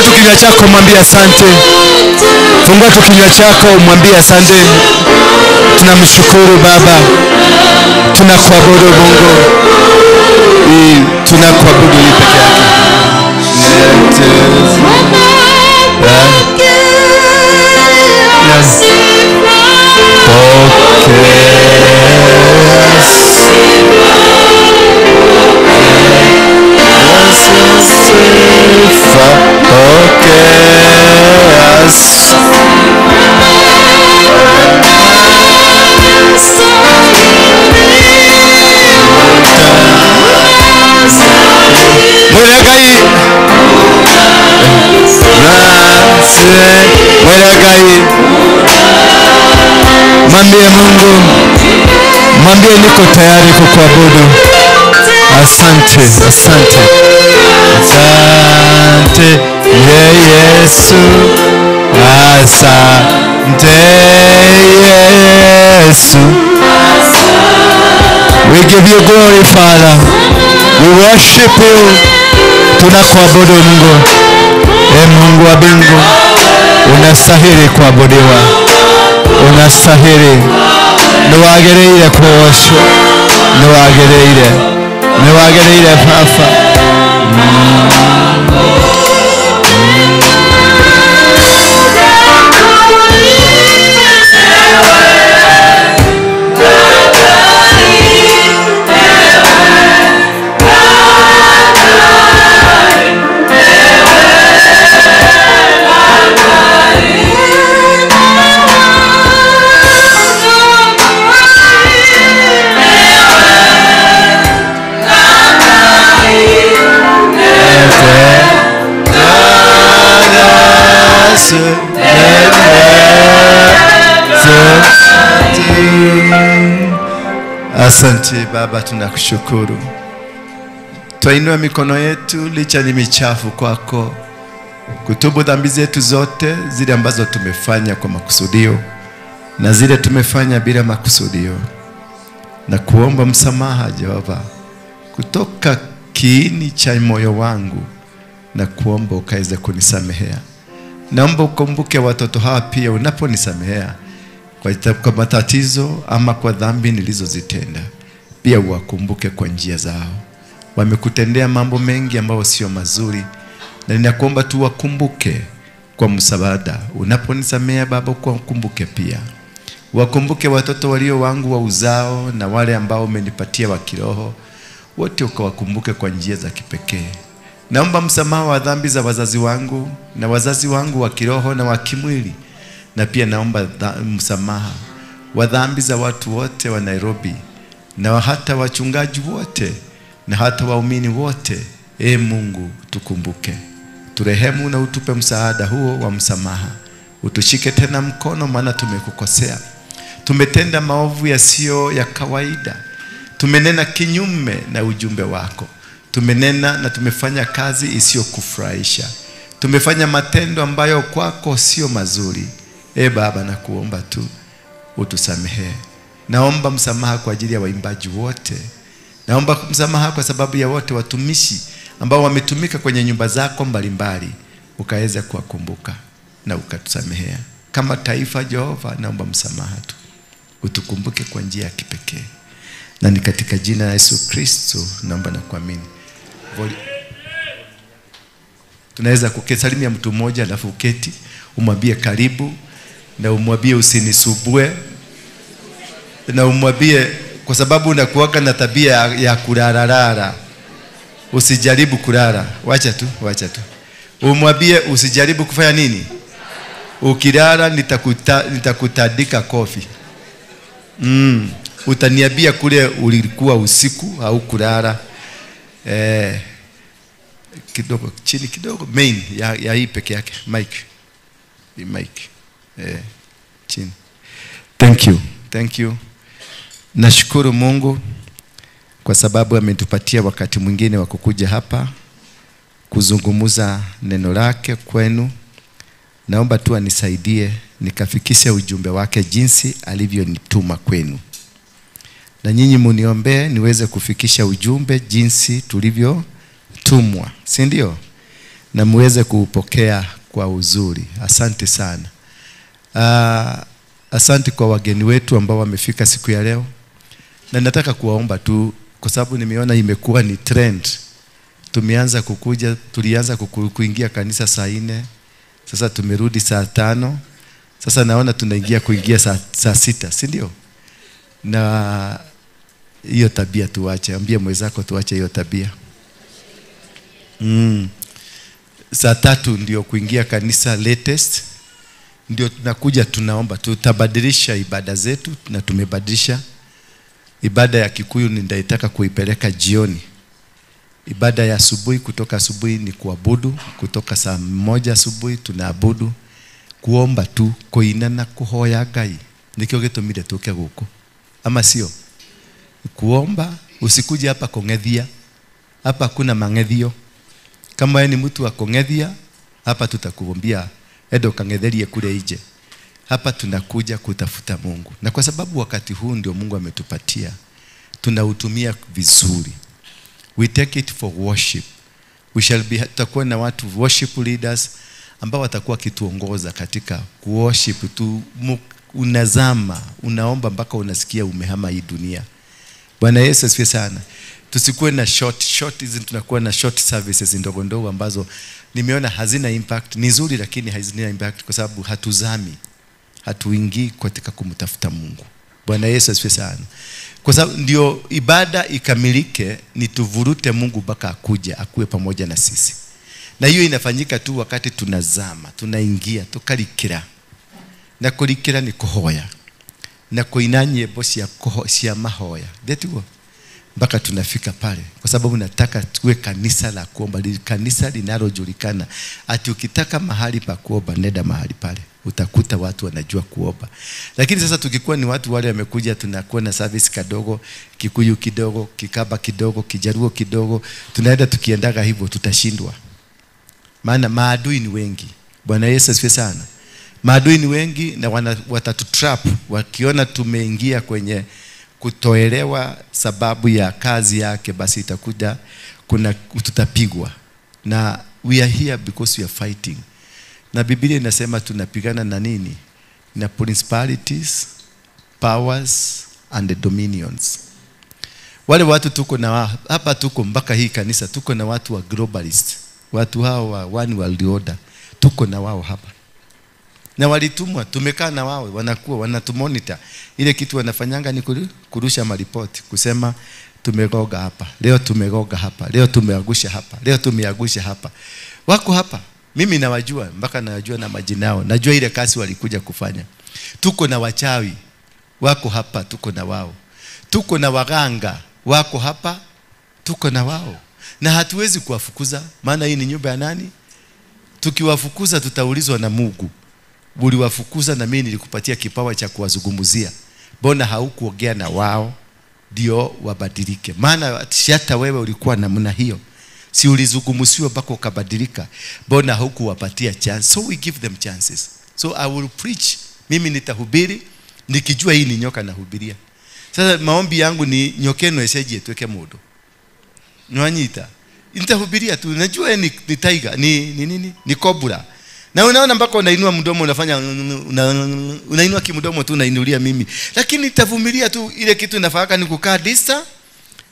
Fungua tu kinywa chako mwambie asante. Fungua tu kinywa chako mwambie asante. Tunamshukuru Baba. Tunakuabudu Mungu. Tunakuabudu ni peke yake. Yes. Mwambie Mungu, mwambie niko tayari kukuabudu. Asante, asante. Asante Yesu. Asante Yesu. We give you glory, Father. We worship you. Tunakuabudu Mungu. E Mungu wa mbingu, unastahili kuabudiwa. Unastahili. Niwagereire kuoshwa. Niwagereire. Niwagereire Baba. Asante Baba, tunakushukuru. Twainua mikono yetu licha ni michafu kwako, kutubu dhambi zetu zote, zile ambazo tumefanya kwa makusudio na zile tumefanya bila makusudio, na kuomba msamaha Jehova kutoka kiini cha moyo wangu, na kuomba ukaweze kunisamehea. Naomba ukumbuke watoto hawa pia unaponisamehea kwa matatizo ama kwa dhambi nilizozitenda, pia uwakumbuke kwa njia zao. Wamekutendea mambo mengi ambayo sio mazuri, na ninakuomba tu wakumbuke kwa msaada. Unaponisamea Baba, ukumbuke pia. Wakumbuke watoto walio wangu wa uzao na wale ambao umenipatia wa kiroho, wote ukawakumbuke kwa njia za kipekee. Naomba msamaha wa dhambi za wazazi wangu na wazazi wangu wa kiroho na wa kimwili, na pia naomba msamaha wa dhambi za watu wote wa Nairobi, na hata wachungaji wote na hata waumini wote. E Mungu, tukumbuke, turehemu na utupe msaada huo wa msamaha. Utushike tena mkono, maana tumekukosea, tumetenda maovu yasiyo ya kawaida, tumenena kinyume na ujumbe wako, tumenena na tumefanya kazi isiyokufurahisha, tumefanya matendo ambayo kwako sio mazuri. E Baba, nakuomba tu utusamehe. Naomba msamaha kwa ajili ya waimbaji wote. Naomba msamaha kwa sababu ya wote watumishi ambao wametumika kwenye nyumba zako mbalimbali, ukaweza kuwakumbuka na ukatusamehea. Kama taifa Jehova, naomba msamaha tu, utukumbuke kwa njia ya kipekee. Na ni katika jina la Yesu Kristo naomba na kuamini. Tunaweza kusalimia mtu mmoja alafu uketi, umwambie karibu, na umwambie usinisubue, na umwambie kwa sababu unakuwaka na tabia ya kurararara, usijaribu kurara. Wacha tu, wacha tu. Umwambie usijaribu kufanya nini? Ukirara nitakutandika kofi. Utaniambia kule ulikuwa usiku au kulala. Kidogo chini kidogo, main ya hii peke yake, mic. Hii mic. Chini. Thank you. Thank you. Nashukuru Mungu kwa sababu ametupatia wakati mwingine wa kukuja hapa kuzungumza neno lake kwenu. Naomba tu anisaidie nikafikishe ujumbe wake jinsi alivyonituma kwenu. Na nyinyi muniombee niweze kufikisha ujumbe jinsi tulivyotumwa, si ndio? na muweze kuupokea kwa uzuri. Asante sana. Asante kwa wageni wetu ambao wamefika siku ya leo. Na nataka kuwaomba tu, kwa sababu nimeona imekuwa ni trend. Tumeanza kukuja, tulianza kuingia kanisa saa 4, sasa tumerudi saa 5. Sasa naona tunaingia kuingia saa 6, si ndio? Na hiyo tabia tuache. Ambie mwenzako tuache hiyo tabia. Saa 3 ndio kuingia kanisa latest. Ndio tunakuja tunaomba. Tutabadilisha ibada zetu na tumebadilisha. Ibada ya Kikuyu nitaitaka kuipeleka jioni. Ibada ya asubuhi, kutoka asubuhi ni kuabudu, kutoka saa 1 asubuhi tunaabudu, kuomba tu, kuinana, kuhoya Ngai. Nikio gitumire tuke guku. Ama sio? Kuomba, usikuje hapa kongethia. Hapa kuna mangethio. Kama wewe ni mtu wa kongethia, hapa tutakuombia endo kangetherie kule nje. Hapa tunakuja kutafuta Mungu. Na kwa sababu wakati huu ndio Mungu ametupatia, tunautumia vizuri. We take it for worship. We shall be, tutakuwa na watu worship leaders ambao watakuwa kituongoza katika worship tu. Unazama, unaomba mpaka unasikia umehama hii dunia. Bwana Yesu asifiwe sana. Tusikuwe na short hizi, tunakuwa na short services ndogo ndogo ambazo nimeona hazina impact. Ni nzuri lakini hazina impact kwa sababu hatuzami, hatuingii katika kumtafuta Mungu. Bwana Yesu asifiwe sana. Kwa sababu ndio ibada ikamilike, ni tuvurute Mungu mpaka akuja, akuwe pamoja na sisi. Na hiyo inafanyika tu wakati tunazama, tunaingia, tukalikira. Na kulikira ni kuhoya. Na kuina nyimbo cia mahoya. Ndetiguo? Mpaka tunafika pale. Kwa sababu nataka tuwe kanisa la kuomba, kanisa linalojulikana. Ati ukitaka mahali pa kuomba, nenda mahali pale. Utakuta watu wanajua kuomba. Lakini sasa tukikuwa ni watu wale wamekuja, tunakuwa na service kadogo, Kikuyu kidogo, Kikaba kidogo, Kijaruo kidogo, tunaenda tukiendaga hivyo, tutashindwa. Maana maadui ni wengi. Bwana Yesu asifiwe sana. Maadui ni wengi na watatutrap wakiona tumeingia kwenye kutoelewa sababu ya kazi yake, basi itakuja kuna tutapigwa. Na we are here because we are fighting. Na Biblia inasema tunapigana na nini? Na principalities, powers and the dominions. Wale watu tuko na hapa, tuko mpaka hii kanisa tuko na watu wa globalist, watu hao wa one world order, tuko na wao hapa. Na walitumwa, tumekaa na wao, wanakuwa wanatumonitor. Ile kitu wanafanyanga ni kurusha maripoti, kusema tumegoga hapa, leo tumegoga hapa, leo tumeagusha hapa, leo tumeagusha hapa. Wako hapa. Mimi nawajua, mpaka nawajua na majina yao. Najua ile kazi walikuja kufanya. Tuko na wachawi, wako hapa, tuko na wao. Tuko na waganga, wako hapa, tuko na wao. Na hatuwezi kuwafukuza, maana hii ni nyumba ya nani? Tukiwafukuza tutaulizwa na Mungu. Uliwafukuza na mimi nilikupatia kipawa cha kuwazungumzia. Mbona haukuongea na wao ndio wabadilike? Maana hata wewe ulikuwa namna hiyo. Si ulizungumziwa mpaka ukabadilika? Mbona haukuwapatia chance? So we give them chances. So I will preach. Mimi nitahubiri nikijua hii ni nyoka nahubiria. Sasa maombi yangu ni nyokeno eseje tuweke mudo. Nwanyita. Nitahubiria tu, najua ni tiger, ni nini? Ni cobra. Na unaona mpaka unainua mdomo, unafanya unainua kimdomo tu, unainulia mimi. Lakini nitavumilia tu, ile kitu inafaka ni kukaa dista,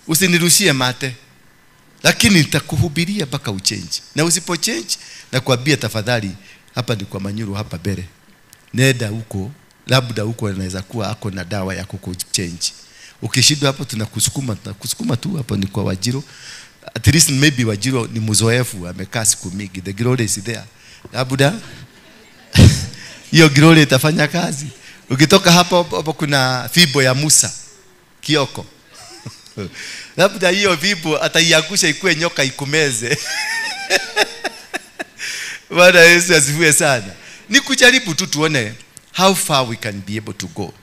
usinirushie mate. Lakini nitakuhubiria mpaka uchange. Na usipo change, nakwambia tafadhali, hapa ni kwa Manyuru hapa mbele. Nenda huko, labda huko anaweza kuwa ako na dawa ya kukuchange. Ukishindwa hapo tunakusukuma tu, hapo ni kwa Wajiro. At least maybe Wajiro ni mzoefu, amekaa siku mingi. The glory is there. Labda hiyo glory itafanya kazi. Ukitoka hapo hapo kuna fimbo ya Musa Kioko. Labda hiyo fimbo ataiangusha ikue nyoka ikumeze. Bwana Yesu asifiwe sana. Ni kujaribu tu tuone how far we can be able to go.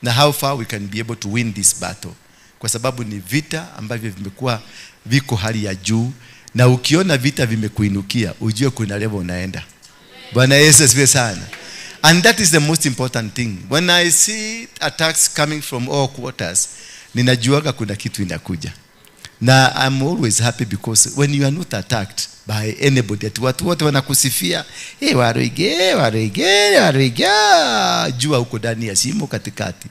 Na how far we can be able to win this battle. Kwa sababu ni vita ambavyo vimekuwa viko hali ya juu. Na ukiona vita vimekuinukia, ujue kuna level unaenda. Bwana Yesu asifiwe sana. And that is the most important thing. When I see attacks coming from all quarters, ninajuaga kuna kitu inakuja. Na I'm always happy because when you are not attacked, by anybody. Ati watu wote wanakusifia, hey, Waruinge, Waruinge, Waruinge, jua huko ndani ya shimo katikati.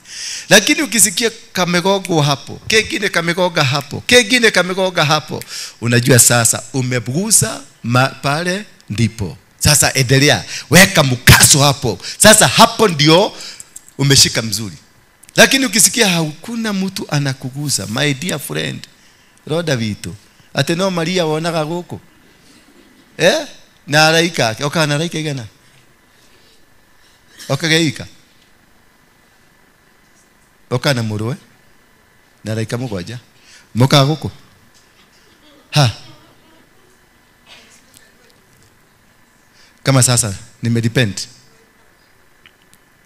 Lakini ukisikia kamegogo hapo, kengine kamegoga hapo, kengine kamegoga hapo, unajua sasa umegusa pale ndipo. Sasa endelea, weka mkaso hapo. Sasa hapo ndio umeshika mzuri. Lakini ukisikia hakuna mtu anakugusa, my dear friend, roda vitu. Ate no Maria wonaga guku. Eh? Na araika, oka na araika igana. Oka geika. Oka na muruwe. Na araika mugwanja. Moka guku. Ha. Kama sasa nimedepend.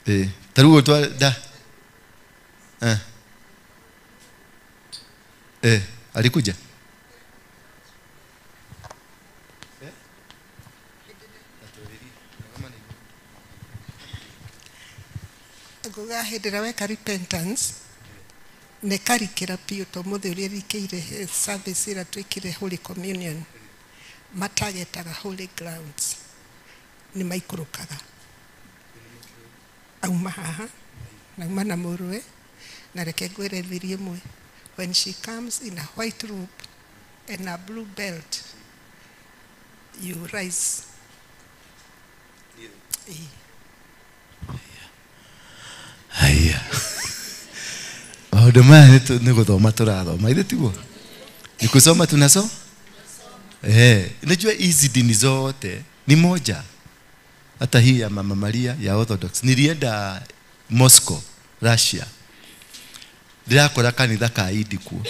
Eh, tarugo tu da. Eh. Eh, alikuja. Nguga hĩndĩ ĩrĩa weka repentance nĩkarikĩra biũ to mũthĩ ũrĩa rikĩire service ĩrĩa twĩkire Holy Communion matagetaga holy grounds nĩ maikũrũkaga auma haha na auma na mũrũwe na reke ngwĩre thiri ĩmwe, when she comes in a white robe and a blue belt you rise. Haya. Maũndũ maya nĩ gũthoma tũrathoma, ithe tiguo? Ni kusoma tunasoma? Eh, unajua hizi dini zote ni moja. Hata hii ya Mama Maria ya Orthodox. Nilienda Moscow, Russia. Ndirakora kanitha ka Idi kuo.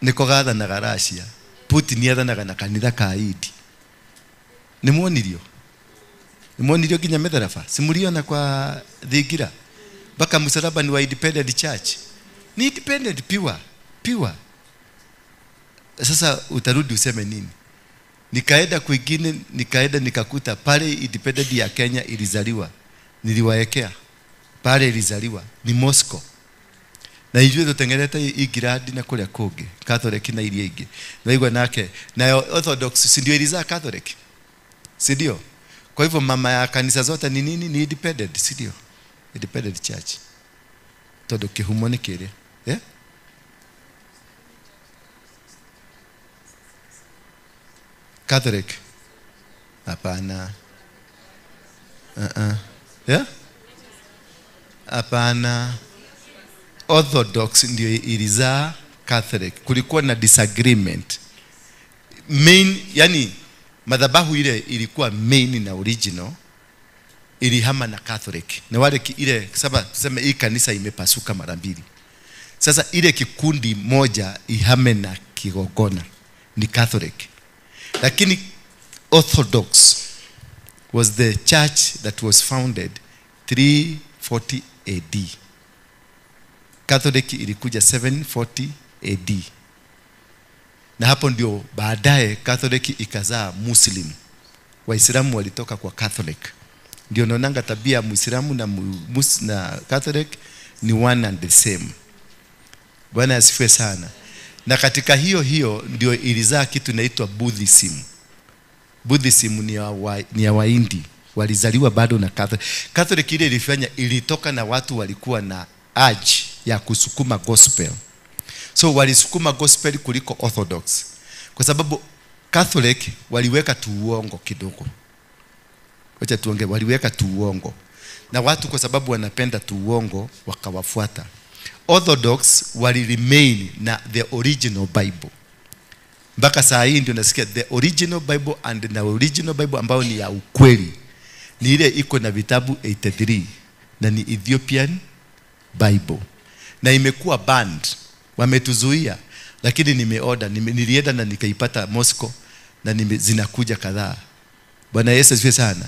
Niko gathanaga Russia. Putin athanaga na kanitha ka Idi. Nimuonirio? Nimuonirio nginya mitharaba? Simuliona kwa thingira? Mpaka msalaba ni wa Independent Church. Ni independent pure, pure. Sasa utarudi useme nini? Nikaenda kwingine, nikaenda nikakuta pale Independent ya Kenya ilizaliwa. Niliwaekea. Pale ilizaliwa ni Moscow. Na ijue tutengenete Ingilandi na kuria kungi, Catholic na iria ingi. Naigua nake, nayo Orthodox si ndio ilizaa Catholic? Si ndio? Kwa hivyo mama ya kanisa zote ni nini? Ni independent, si ndio? Independent Church. Tondu kihumo ni kiria. Eh? Catholic. Hapana. Yeah? Hapana. Orthodox ndio ilizaa Catholic. Kulikuwa na disagreement. Main, yani madhabahu ile ilikuwa main na original ilihama na Catholic. Na wale ile sababu tuseme hii kanisa imepasuka mara mbili. Sasa ile kikundi moja ihame na kigogona ni Catholic. Lakini Orthodox was the church that was founded 340 AD. Catholic ilikuja 740 AD. Na hapo ndio baadaye Catholic ikazaa Muslim. Waislamu walitoka kwa Catholic. Ndio naonanga tabia Muislamu na na Catholic ni one and the same. Bwana asifiwe sana. Na katika hiyo hiyo ndio ilizaa kitu inaitwa Buddhism. Buddhism ni ya Wahindi. Walizaliwa bado na Catholic. Catholic ile ilifanya ilitoka na watu walikuwa na urge ya kusukuma gospel. So walisukuma gospel kuliko Orthodox. Kwa sababu Catholic waliweka tu uongo kidogo. Wacha tuonge, waliweka tu uongo. Na watu kwa sababu wanapenda tu uongo wakawafuata. Orthodox wali remain na the original Bible. Mpaka saa hii ndio nasikia the original Bible and the original Bible ambayo ni ya ukweli. Ni ile iko na vitabu 83 na ni Ethiopian Bible. Na imekuwa banned. Wametuzuia. Lakini nimeorder, nilienda na nikaipata Moscow na zinakuja kadhaa. Bwana Yesu asifiwe sana.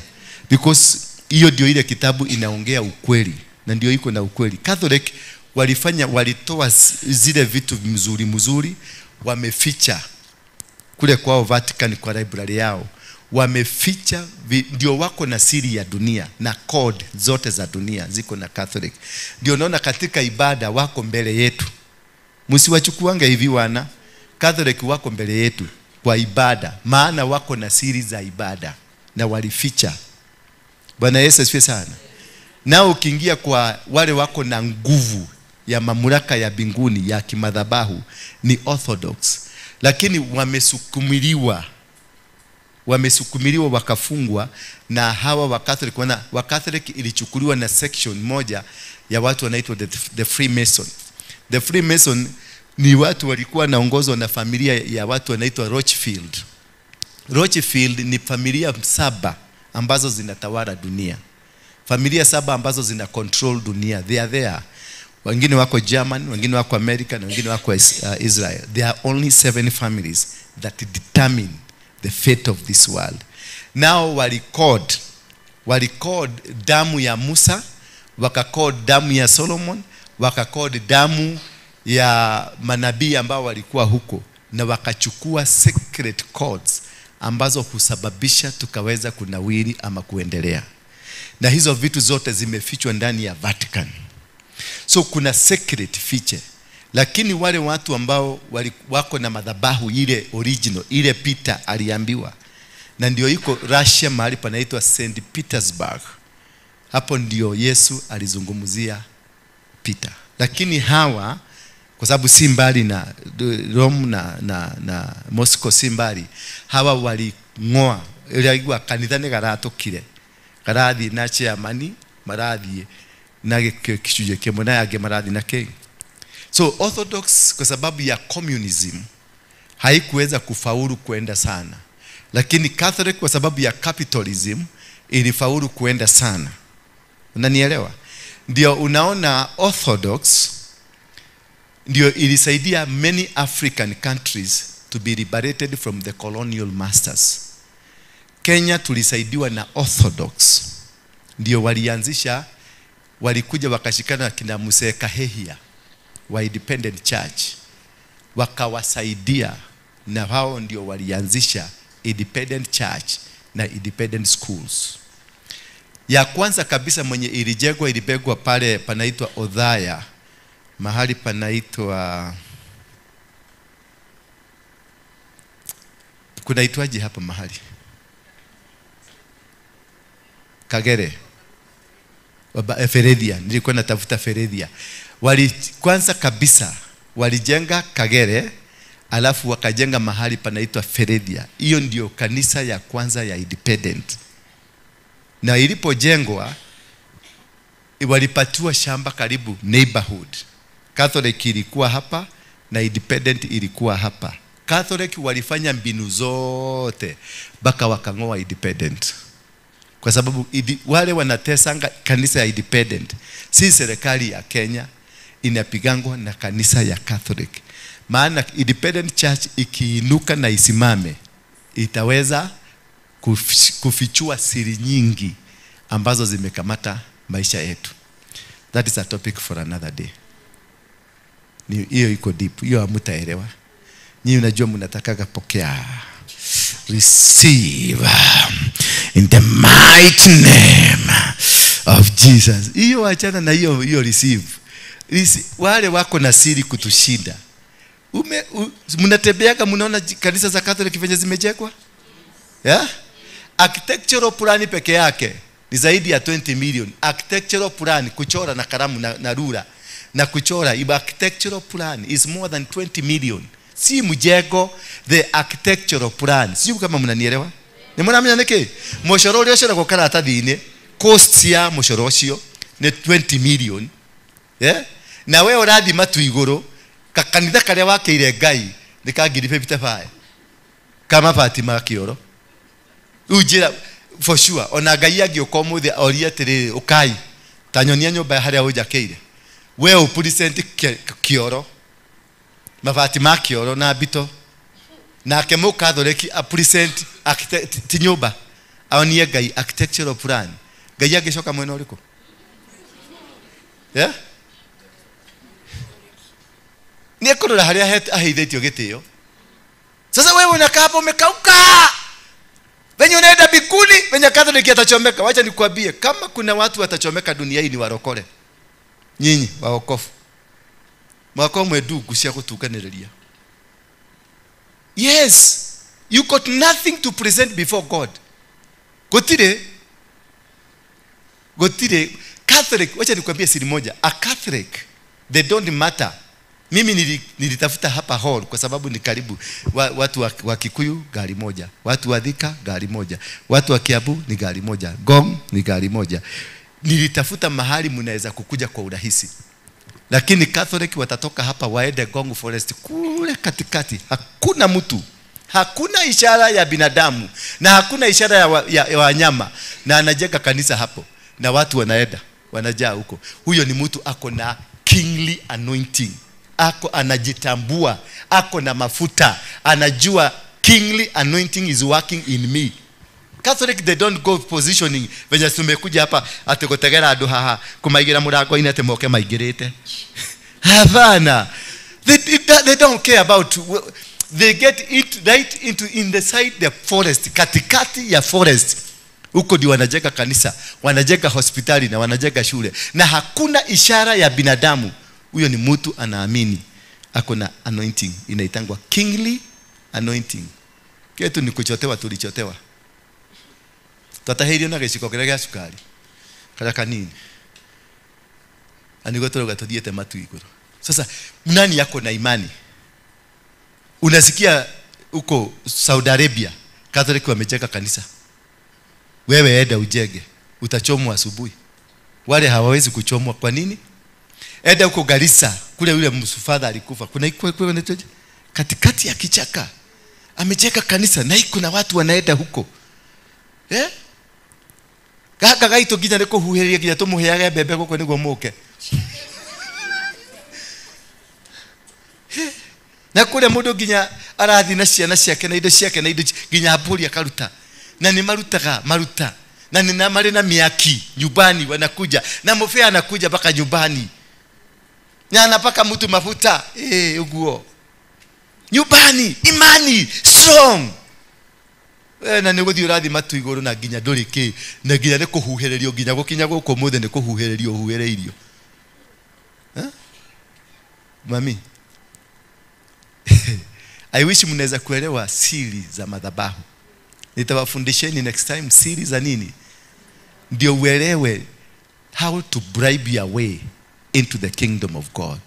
Because hiyo ndio ile kitabu inaongea ukweli na ndio iko na ukweli. Catholic walifanya, walitoa zile vitu mzuri mzuri, wameficha kule kwao Vatican kwa library yao. Wameficha, ndio wako na siri ya dunia na code zote za dunia ziko na Catholic. Ndio naona katika ibada wako mbele yetu. Msiwachukuange hivi wana, Catholic wako mbele yetu. kwa ibada, maana wako na siri za ibada na walificha. Bwana Yesu asifiwe sana. Nao ukiingia kwa wale wako na nguvu ya mamlaka ya mbinguni ya kimadhabahu ni Orthodox, lakini wamesukumiliwa wakafungwa na hawa wa Catholic. Wa Catholic ilichukuliwa na section moja ya watu wanaitwa the Freemason. The Freemason ni watu walikuwa naongozwa na familia ya watu wanaitwa Rothschild. Rothschild ni familia 7 ambazo zinatawala dunia. Familia 7 ambazo zina control dunia. They are there. Wengine wako German, wengine wako America na wengine wako Israel. There are only 7 families that determine the fate of this world. Now walikod damu ya Musa, wakakod damu ya Solomon, wakakod damu ya manabii ambao walikuwa huko, na wakachukua secret codes ambazo husababisha tukaweza kunawiri ama kuendelea. Na hizo vitu zote zimefichwa ndani ya Vatican. So kuna secret feature. Lakini wale watu ambao wako na madhabahu ile original, ile Peter aliambiwa, na ndio iko Russia mahali panaitwa St. Petersburg. Hapo ndio Yesu alizungumzia Peter. Lakini hawa, kwa sababu si mbali na Rome na Moscow, si mbali, hawa walingoa ile kanitha ni garatokire garathi na chairman marathi na kichuje kimwe na yange marathi na king. So Orthodox kwa sababu ya communism haikuweza kufaulu kuenda sana, lakini Catholic kwa sababu ya capitalism ilifaulu kuenda sana. Unanielewa? Ndio unaona Orthodox ndio ilisaidia many African countries to be liberated from the colonial masters. Kenya tulisaidiwa na Orthodox. Ndio walianzisha, walikuja wakashikana kina Mzee Kahehia wa Independent Church, wakawasaidia, na hao ndio walianzisha Independent Church na Independent Schools. Ya kwanza kabisa mwenye ilijengwa, ilipegwa pale panaitwa Odhaya, mahali panaitwa, kunaitwaje hapa mahali? Kagere. Feredia, nilikuwa natafuta Feredia. Kwanza kabisa walijenga Kagere, alafu wakajenga mahali panaitwa Feredia. Hiyo ndio kanisa ya kwanza ya Independent. Na ilipojengwa walipatiwa shamba karibu neighborhood. Catholic ilikuwa hapa na Independent ilikuwa hapa. Catholic walifanya mbinu zote mpaka wakangoa Independent. Kwa sababu wale wanatesanga kanisa ya Independent, si serikali ya Kenya inapigangwa na kanisa ya Catholic. Maana Independent Church ikiinuka na isimame, itaweza kufichua siri nyingi ambazo zimekamata maisha yetu. That is a topic for another day. Hiyo iko deep, hiyo hamtaelewa. Nyinyi unajua mnataka pokea. Receive in the mighty name of Jesus. Hiyo achana na hiyo receive. Wale wako na siri kutushinda. Mnatembeaga mnaona kanisa za Catholic venye zimejengwa? Yeah? Architectural plan peke yake ni zaidi ya 20 million. Architectural plan, kuchora na kalamu na rula na kuchora, architectural plan is more than 20 million. Si mjengo, the architectural plan. Sio kama mnanielewa? Ni mnamenya niki? Mucoro uria ucoragwo karatathi-inĩ, cost ya mucoro ucio ni 20 million. Yeah? Na we urathi matu iguru, kanitha karia wakeire Ngai ni ka 55. Kama mabati ma kioro. Ujira for sure ona Ngai angĩũka ũmũthĩ orie atĩrĩrĩ, ũkai ta nyonia nyũmba harĩa ũnjakĩire. We ũpresent kioro, mabati ma kioro na mbito. Nake mũkatholeki apresent ti nyũmba, aonie Ngai architectural plan. Ngai angĩcoka mwena ũrĩkũ? Yeah? Nĩ ekũrora harĩa aheithĩtio gĩtĩo. Sasa wewe unakaa hapo umekauka. Venye unaenda bikuni, venye Catholic atachomeka. Wacha nikuambie, kama kuna watu watachomeka dunia hii ni warokore. Nyinyi waokofu. Mwako mwe ndugu cia gutunganĩrĩria. Yes. You got nothing to present before God. Gotire. Gotire. Catholic, wacha nikwambie siri moja. A Catholic, they don't matter. Mimi nilitafuta hapa hall kwa sababu ni karibu. Watu wa Kikuyu gari moja, watu wa Thika gari moja, watu wa Kiambu ni gari moja, Gong ni gari moja. Nilitafuta mahali mnaweza kukuja kwa urahisi. Lakini Catholic watatoka hapa waende Gong Forest kule katikati. Hakuna mtu, hakuna ishara ya binadamu na hakuna ishara ya wanyama, na anajenga kanisa hapo na watu wanaenda, wanajaa huko. Huyo ni mtu ako na kingly anointing. Ako anajitambua, ako na mafuta, anajua kingly anointing is working in me. Catholic, they don't go positioning. Venye tumekuja hapa ati gutegera andu haha kumaigira murango-ini ati moke maingirite. Hapana. They don't care about, they get it right into in the side the forest, katikati ya forest. Huko ndio wanajenga kanisa, wanajenga hospitali na wanajenga shule, na hakuna ishara ya binadamu. Huyo ni mtu anaamini, ako na anointing inaitangwa kingly anointing. Ketu ni kuchotewa, tulichotewa. Twatahirio na gĩciko kĩrĩa gĩa cukari karĩa kanini, na nĩguo tũrauga tũthiĩte matu igũrũ. Sasa nani yako na imani? Unasikia huko Saudi Arabia Catholic wamejenga kanisa, wewe enda ujenge, utachomwa asubuhi. Wale hawawezi kuchomwa. Kwa nini? Enda huko Garissa, kule yule msufadha alikufa, kuna iko katikati ya kichaka amejenga kanisa na iko na watu wanaenda huko. Gaka gaito nginya nĩ kũhuhĩrĩria nginya tũmũheage mbembe gũkũ nĩguo mũke. Na kũrĩa mũndũ nginya arathiĩ na ciana ciake na indo ciake na indo nginya mbũri akaruta. Na nĩ marutaga maruta. Na nĩ marĩ na mĩaki nyumbani wanakuja. Na mũbĩa anakuja mpaka nyumbani. Na anapaka mtu mafuta. Uguo. Nyumbani, imani strong. Na nĩ gũthiĩ ũrathiĩ matu igũrũ na nginya ndũrĩ kĩ, na nginya nĩ kũhuhĩrĩrio nginya gũkinya gũkũ ũmũthĩ nĩ kũhuhĩrĩrio ũhuhĩrĩirio. Mami, I wish mnaweza kuelewa siri za madhabahu. Nitawafundisheni next time siri za nini, ndio uelewe how to bribe your way into the kingdom of God.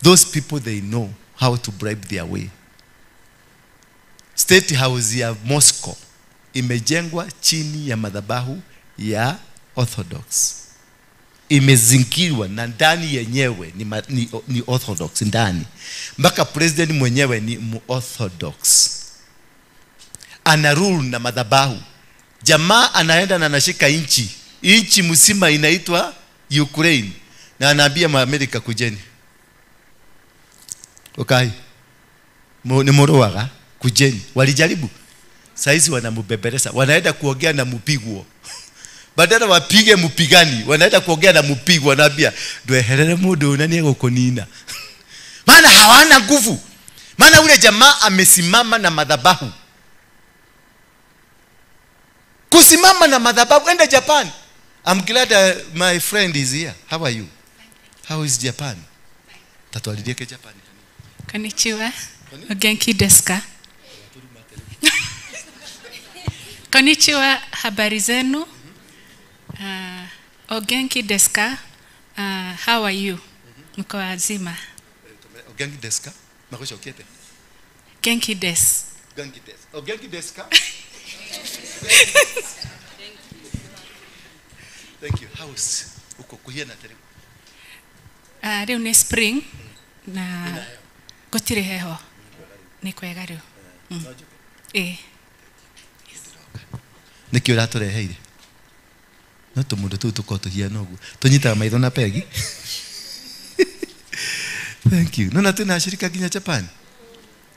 Those people, they know how to bribe their way. State House ya Moscow imejengwa chini ya madhabahu ya Orthodox. Imezingirwa na ndani yenyewe ni Orthodox ndani. Mpaka president mwenyewe ni Orthodox. Ana rule na madhabahu. Jamaa anaenda na anashika inchi. Inchi mzima inaitwa Ukraine. Na anaambia Amerika kujeni. Okay. Ni morowaga. Kujeni. Walijaribu. Saizi wanamubebeleza. Wanaenda kuongea na mupigwo. Badala wapige mupigani, wanaenda kuongea na mupigwo, wanaambia ndweherere mundu na niegukunina. Maana hawana nguvu. Maana ule jamaa amesimama na madhabahu. Kusimama na madhabahu. Enda Japan. I'm glad my friend is here. How are you? How is Japan? Tatualideke Japan. Konnichiwa. Ogenki desu ka? Konnichiwa, habari zenu. Ogenki desu ka? How are you? Mko wazima? Ogenki desu ka? Makusha ukiete. Genki desu. Genki desu. Ogenki desu ka? Thank you. House uko kuhiana tere. Riu ni spring na gutiri heho. Ni kwega riu. Niki uratureheire? No tũmũndũ tũu tũkorwo tũhiana ũguo tũnyitaga maitho na pegi. Thank you. Nona twĩna ashirika nginya Japan.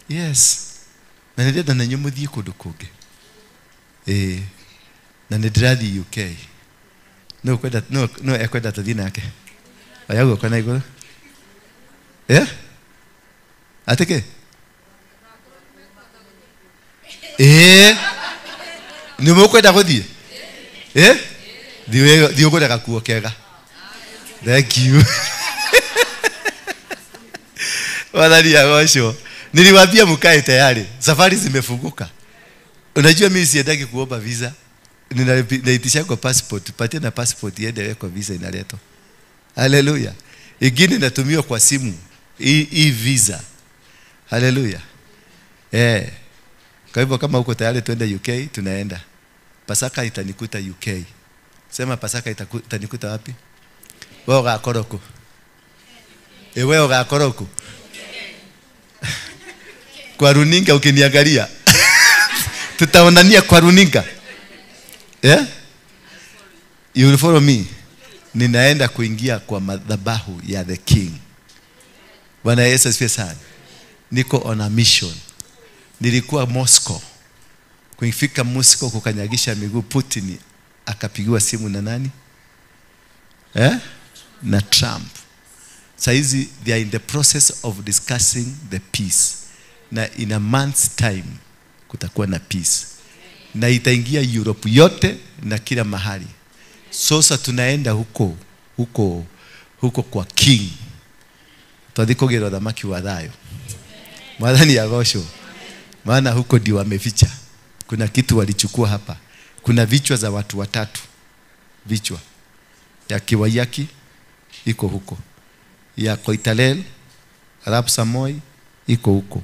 Yes. Na nĩ ndĩrenda na inyuĩ mũthiĩ kũndũ kũngĩ. Na nĩ ndĩrathiĩ UK. No kwenda no ekwenda tũthiĩ nake. Oya guoko na igũrũ. Atĩ kĩ? Nĩ mũkwenda gũthiĩ? Thiĩ ũgũre gakuo kega. Thank you. Wathani agocwo. Niliwaambia mkae tayari. Safari zimefunguka. Unajua mimi siendagi kuomba visa. Ninaitisha kwa passport. Patia na passport iende kwa visa inaletwa. Haleluya. Ingine inatumiwa kwa simu. E visa. Haleluya. Kwa hivyo kama uko tayari tuende UK, tunaenda. Pasaka itanikuta UK. Sema Pasaka itanikuta wapi? Wewe ugakoroko. Wewe ugakoroko. Kwa runinga ukiniangalia. Tutaonania kwa runinga. You will follow me. Ninaenda kuingia kwa madhabahu ya the king. Bwana Yesu asifiwe sana. Niko on a mission. Nilikuwa Moscow. Kuifika Moscow kukanyagisha miguu, Putin akapigiwa simu na nani? Na Trump. Saizi they are in the process of discussing the peace. Na in a month's time kutakuwa na peace. Na itaingia Europe yote na kila mahali. Sasa tunaenda huko huko huko kwa king. Twathikogera thamaki wa thayo. Mwathani agocwo. Maana huko ndio wameficha. Kuna kitu walichukua hapa. Kuna vichwa za watu watatu. Vichwa ya Kiwayaki iko huko. Ya Koitalel Arap Samoi iko huko.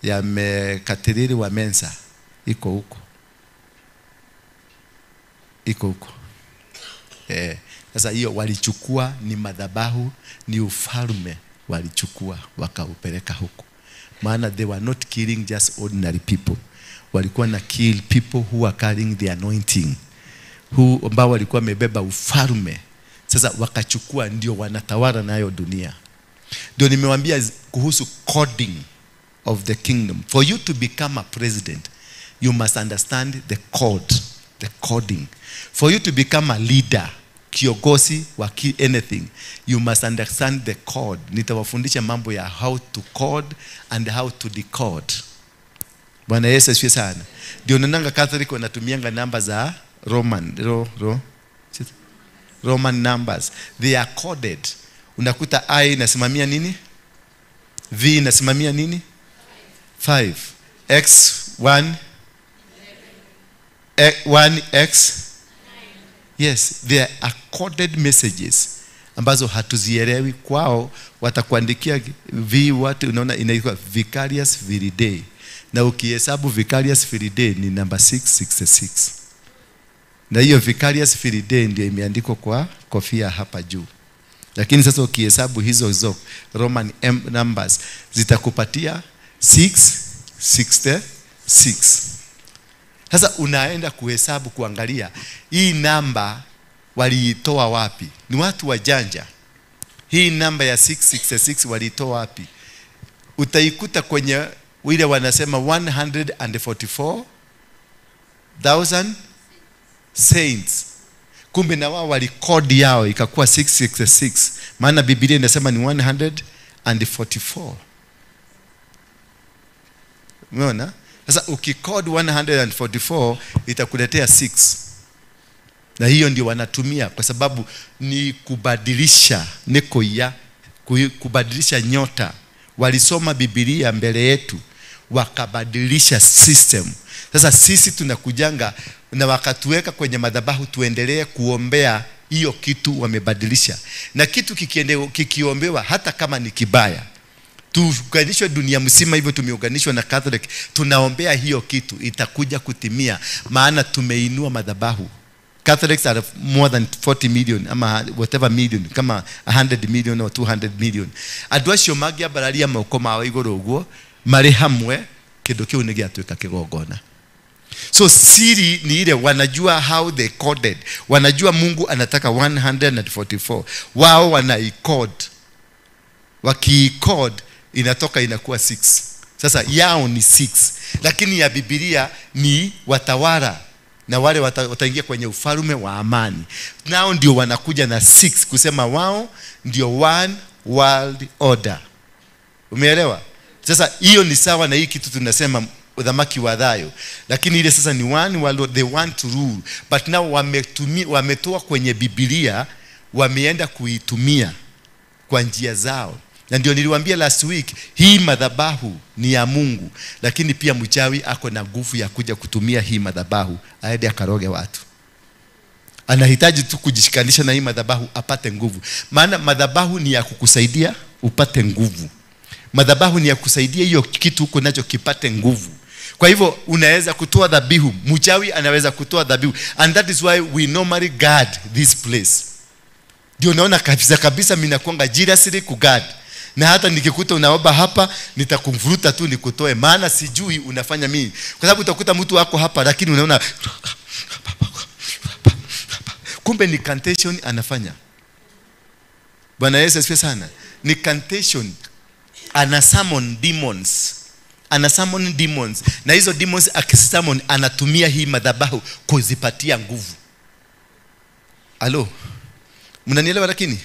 Ya Mekatilili wa Mensa iko huko. Iko huko. Sasa hiyo walichukua ni madhabahu, ni ufalme walichukua wakaupeleka huko. Maana they were not killing just ordinary people. Walikuwa na kill people who are carrying the anointing. Who ambao walikuwa wamebeba ufalme. Sasa wakachukua ndio wanatawala nayo dunia. Ndio nimewaambia kuhusu coding of the kingdom. For you to become a president, you must understand the code, the coding. For you to become a leader, kiongozi wa anything, you must understand the code. Nitawafundisha mambo ya how to code and how to decode. Bwana Yesu asifiwe sana. Ndio nananga Catholic wanatumianga namba za Roman, Roman numbers. They are coded. Unakuta I inasimamia nini? V inasimamia nini? 5. X 1 1 X. Yes, they are coded messages ambazo hatuzielewi. Kwao watakuandikia V what, unaona inaitwa Vicarious Viridae. Na ukihesabu Vicarious Viridae ni number 666. Na hiyo Vicarious Viridae ndio imeandikwa kwa kofia hapa juu. Lakini sasa ukihesabu hizo Roman M numbers zitakupatia 666. Sasa unaenda kuhesabu kuangalia hii namba waliitoa wapi? Ni watu wajanja. Hii namba ya 666 waliitoa wapi? Utaikuta kwenye wile wanasema 144,000 saints. Kumbe na wao walikodi yao ikakuwa 666. Maana Biblia inasema ni 144. Umeona? Sasa ukikodi 144 itakuletea 6. Na hiyo ndio wanatumia kwa sababu ni kubadilisha neko ya kubadilisha nyota. Walisoma Biblia mbele yetu wakabadilisha system. Sasa sisi tunakujanga na wakatuweka kwenye madhabahu tuendelee kuombea hiyo kitu wamebadilisha. Na kitu kikiombewa hata kama ni kibaya, tuunganishwe dunia mzima hivyo tumeunganishwa na Catholic, tunaombea hiyo kitu itakuja kutimia, maana tumeinua madhabahu. Catholics are more than 40 million ama whatever million, kama 100 million or 200 million. Andũ acio mangĩambararia moko mao igũrũ ũguo marĩ hamwe, kĩndũ kĩu nĩ gĩatuĩka kĩgongona. So siri ni ile, wanajua how they coded. Wanajua Mungu anataka 144. Wao wanaicode. Wakiicode inatoka inakuwa 6. Sasa yao ni 6. Lakini ya Biblia ni watawala na wale wataingia kwenye ufalme wa amani. Nao ndio wanakuja na 6 kusema wao ndio one world order. Umeelewa? Sasa hiyo ni sawa na hii kitu tunasema udhamaki wa thayo. Lakini ile sasa ni one world, they want to rule. But now wametoa kwenye Biblia, wameenda kuitumia kwa njia zao. Na ndio niliwaambia last week, hii madhabahu ni ya Mungu, lakini pia mchawi ako na nguvu ya kuja kutumia hii madhabahu aende akaroge watu. Anahitaji tu kujishikanisha na hii madhabahu apate nguvu. Maana madhabahu ni ya kukusaidia upate nguvu. Madhabahu ni ya kusaidia hiyo kitu uko nacho kipate nguvu. Kwa hivyo unaweza kutoa dhabihu, mchawi anaweza kutoa dhabihu. And that is why we normally guard this place. Ndio naona kabisa kabisa mimi nakuanga jealously ku guard. Na hata nikikuta unaomba hapa nitakumvuruta tu nikutoe, maana sijui unafanya nini. Kwa sababu utakuta mtu wako hapa lakini unaona kumbe ni incantation anafanya. Bwana Yesu asifiwe sana. Ni incantation, ana summon demons. Ana summon demons. Na hizo demons akisummon anatumia hii madhabahu kuzipatia nguvu. Alo, mnanielewa lakini?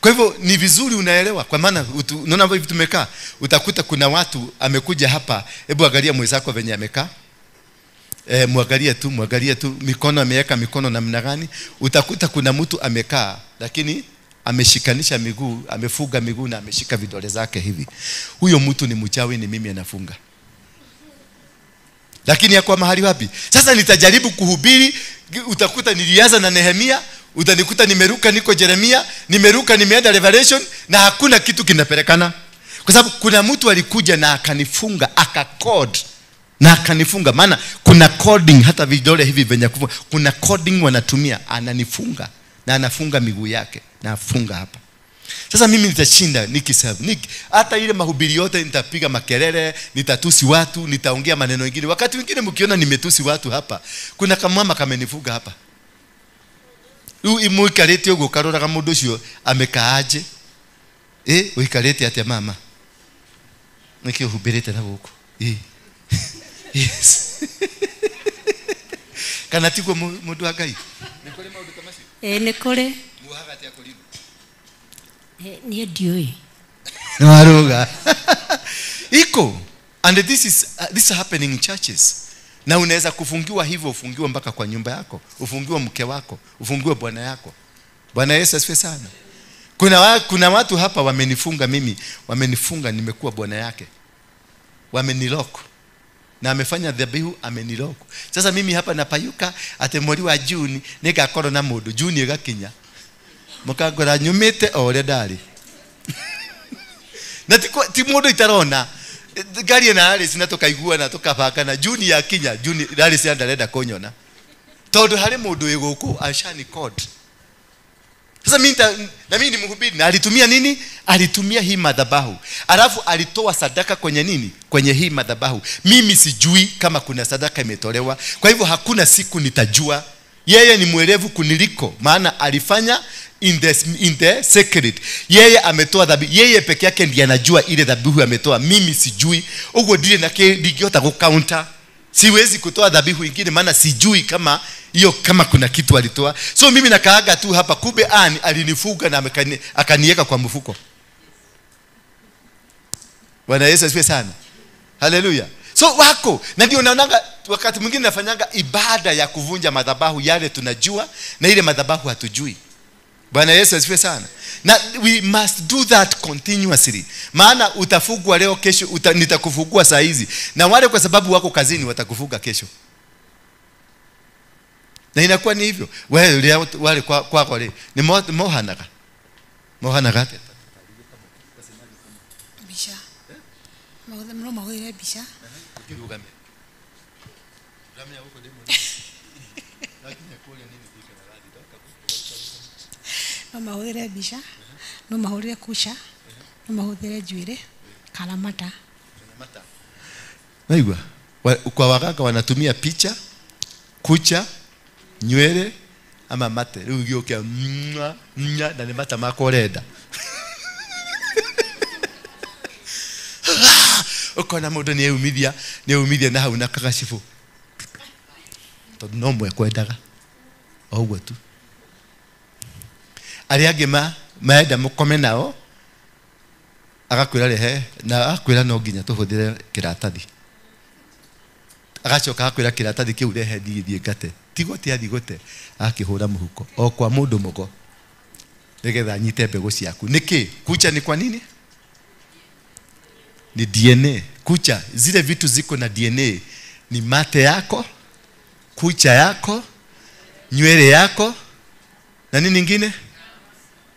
Kwa hivyo ni vizuri unaelewa, kwa maana unaona hivi tumekaa, utakuta kuna watu amekuja hapa, hebu angalia mwenzako venye amekaa. Muangalie tu, muangalie tu mikono ameweka mikono namna gani. Utakuta kuna mtu amekaa lakini ameshikanisha miguu, amefuga miguu na ameshika vidole zake hivi. Huyo mtu ni mchawi, ni mimi anafunga. Lakini yako mahali wapi? Sasa nitajaribu kuhubiri, utakuta nilianza na Nehemia, utanikuta nimeruka niko Jeremia, nimeruka nimeenda Revelation, na hakuna kitu kinapelekana. Kwa sababu kuna mtu alikuja na akanifunga, akacode na akanifunga. Maana kuna coding, hata vidole hivi venye kufunga, kuna coding wanatumia, ananifunga na anafunga miguu yake na afunga hapa. Sasa mimi nitashinda nikisema hata ile mahubiri yote nitapiga makelele, nitatusi watu, nitaongea maneno mengine. Wakati mwingine mkiona nimetusi watu hapa, kuna kamama kamenifunga hapa. Uimuikarete ugo karora mundu ucio amekaaje? Uikarete atia mama? Niki uhubirite na guku. Yes. Kana tiguo mundu wa Ngai? Ni kuri maundu ta macio? Ni kuri. Muhaga atia kuri? Ni ndiui. Waruga. Iko. And this is happening in churches. Na unaweza kufungiwa hivyo, ufungiwe mpaka kwa nyumba yako, ufungiwe mke wako, ufungiwe bwana yako. Bwana Yesu asifiwe sana. Kuna watu hapa wamenifunga mimi, wamenifunga nimekuwa bwana yake. Wamenilock. Na amefanya dhabihu amenilock. Sasa mimi hapa napayuka ate mweri wa Juni nikakorwo na mundu, Juni igakinya. Mukangora nyumite o uria ndari. Na ti mundu itarona. Gari na Alice na tukaigua na tukabaka na Juni ya kinya, Juni Alice ndarenda kunyona. Tondu hari mundu wi guku ashani code. Sasa mimi na mimi ni mhubiri, na alitumia nini? Alitumia hii madhabahu. Alafu alitoa sadaka kwenye nini? Kwenye hii madhabahu. Mimi sijui kama kuna sadaka imetolewa. Kwa hivyo hakuna siku nitajua. Yeye ni mwerevu kuniliko, maana alifanya in the secret. Yeye ametoa dhabihu, yeye peke yake ndiye anajua ile dhabihu ametoa. Mimi sijui. Ugo ndire na ndingihota ku counter. Siwezi kutoa dhabihu nyingine maana sijui kama hiyo, kama kuna kitu alitoa. So mimi nakaaga tu hapa, kumbe ani alinifuga na akaniweka kwa mfuko. Bwana Yesu asifiwe sana. Haleluya. So wako, na ndio naonanga wakati mwingine nafanyanga ibada ya kuvunja madhabahu yale tunajua na ile madhabahu hatujui. Bwana Yesu asifiwe sana. Na we must do that continuously. Maana utafugwa leo, kesho nitakufugua saa hizi. Na wale kwa sababu wako kazini watakufuga kesho. Na inakuwa ni hivyo. Wale kwa wale ni mohanaga. Mohanaga. Bisha. Mahudhuri bisha. Ukirugame. Ramya huko demo. Lakini kule nini dika na radi doka. No mahudhuri bisha. No mahudhuri kusha. No mahudhuri njuire. Kalamata. Kalamata. Naigua. Kwa waganga wanatumia picha, kucha, nywele ama mate. Rĩu gĩũke mwa mwa na nĩ mata makwa ũrenda. Ukona mũndũ nĩ eumithia na hau na kagacibũ. Tondũ no mwekwendaga. O ũguo tu. Arĩa angĩ maenda mũkome nao agakwĩra rehe na agakwĩra no nginya tũhũthĩre kĩratathi. Agacoka agakwĩra kĩratathi kĩu rehe thiĩ ngate. Tigo ti athi gũte, akĩhũra mũhuko o kwa mũndũ mũgo nĩgetha anyite mbegũ ciaku. Nĩkĩ? Kucha ni kwa nini? Ni DNA. Kucha, zile vitu ziko na DNA ni mate yako, kucha yako, nywele yako, na nini nyingine?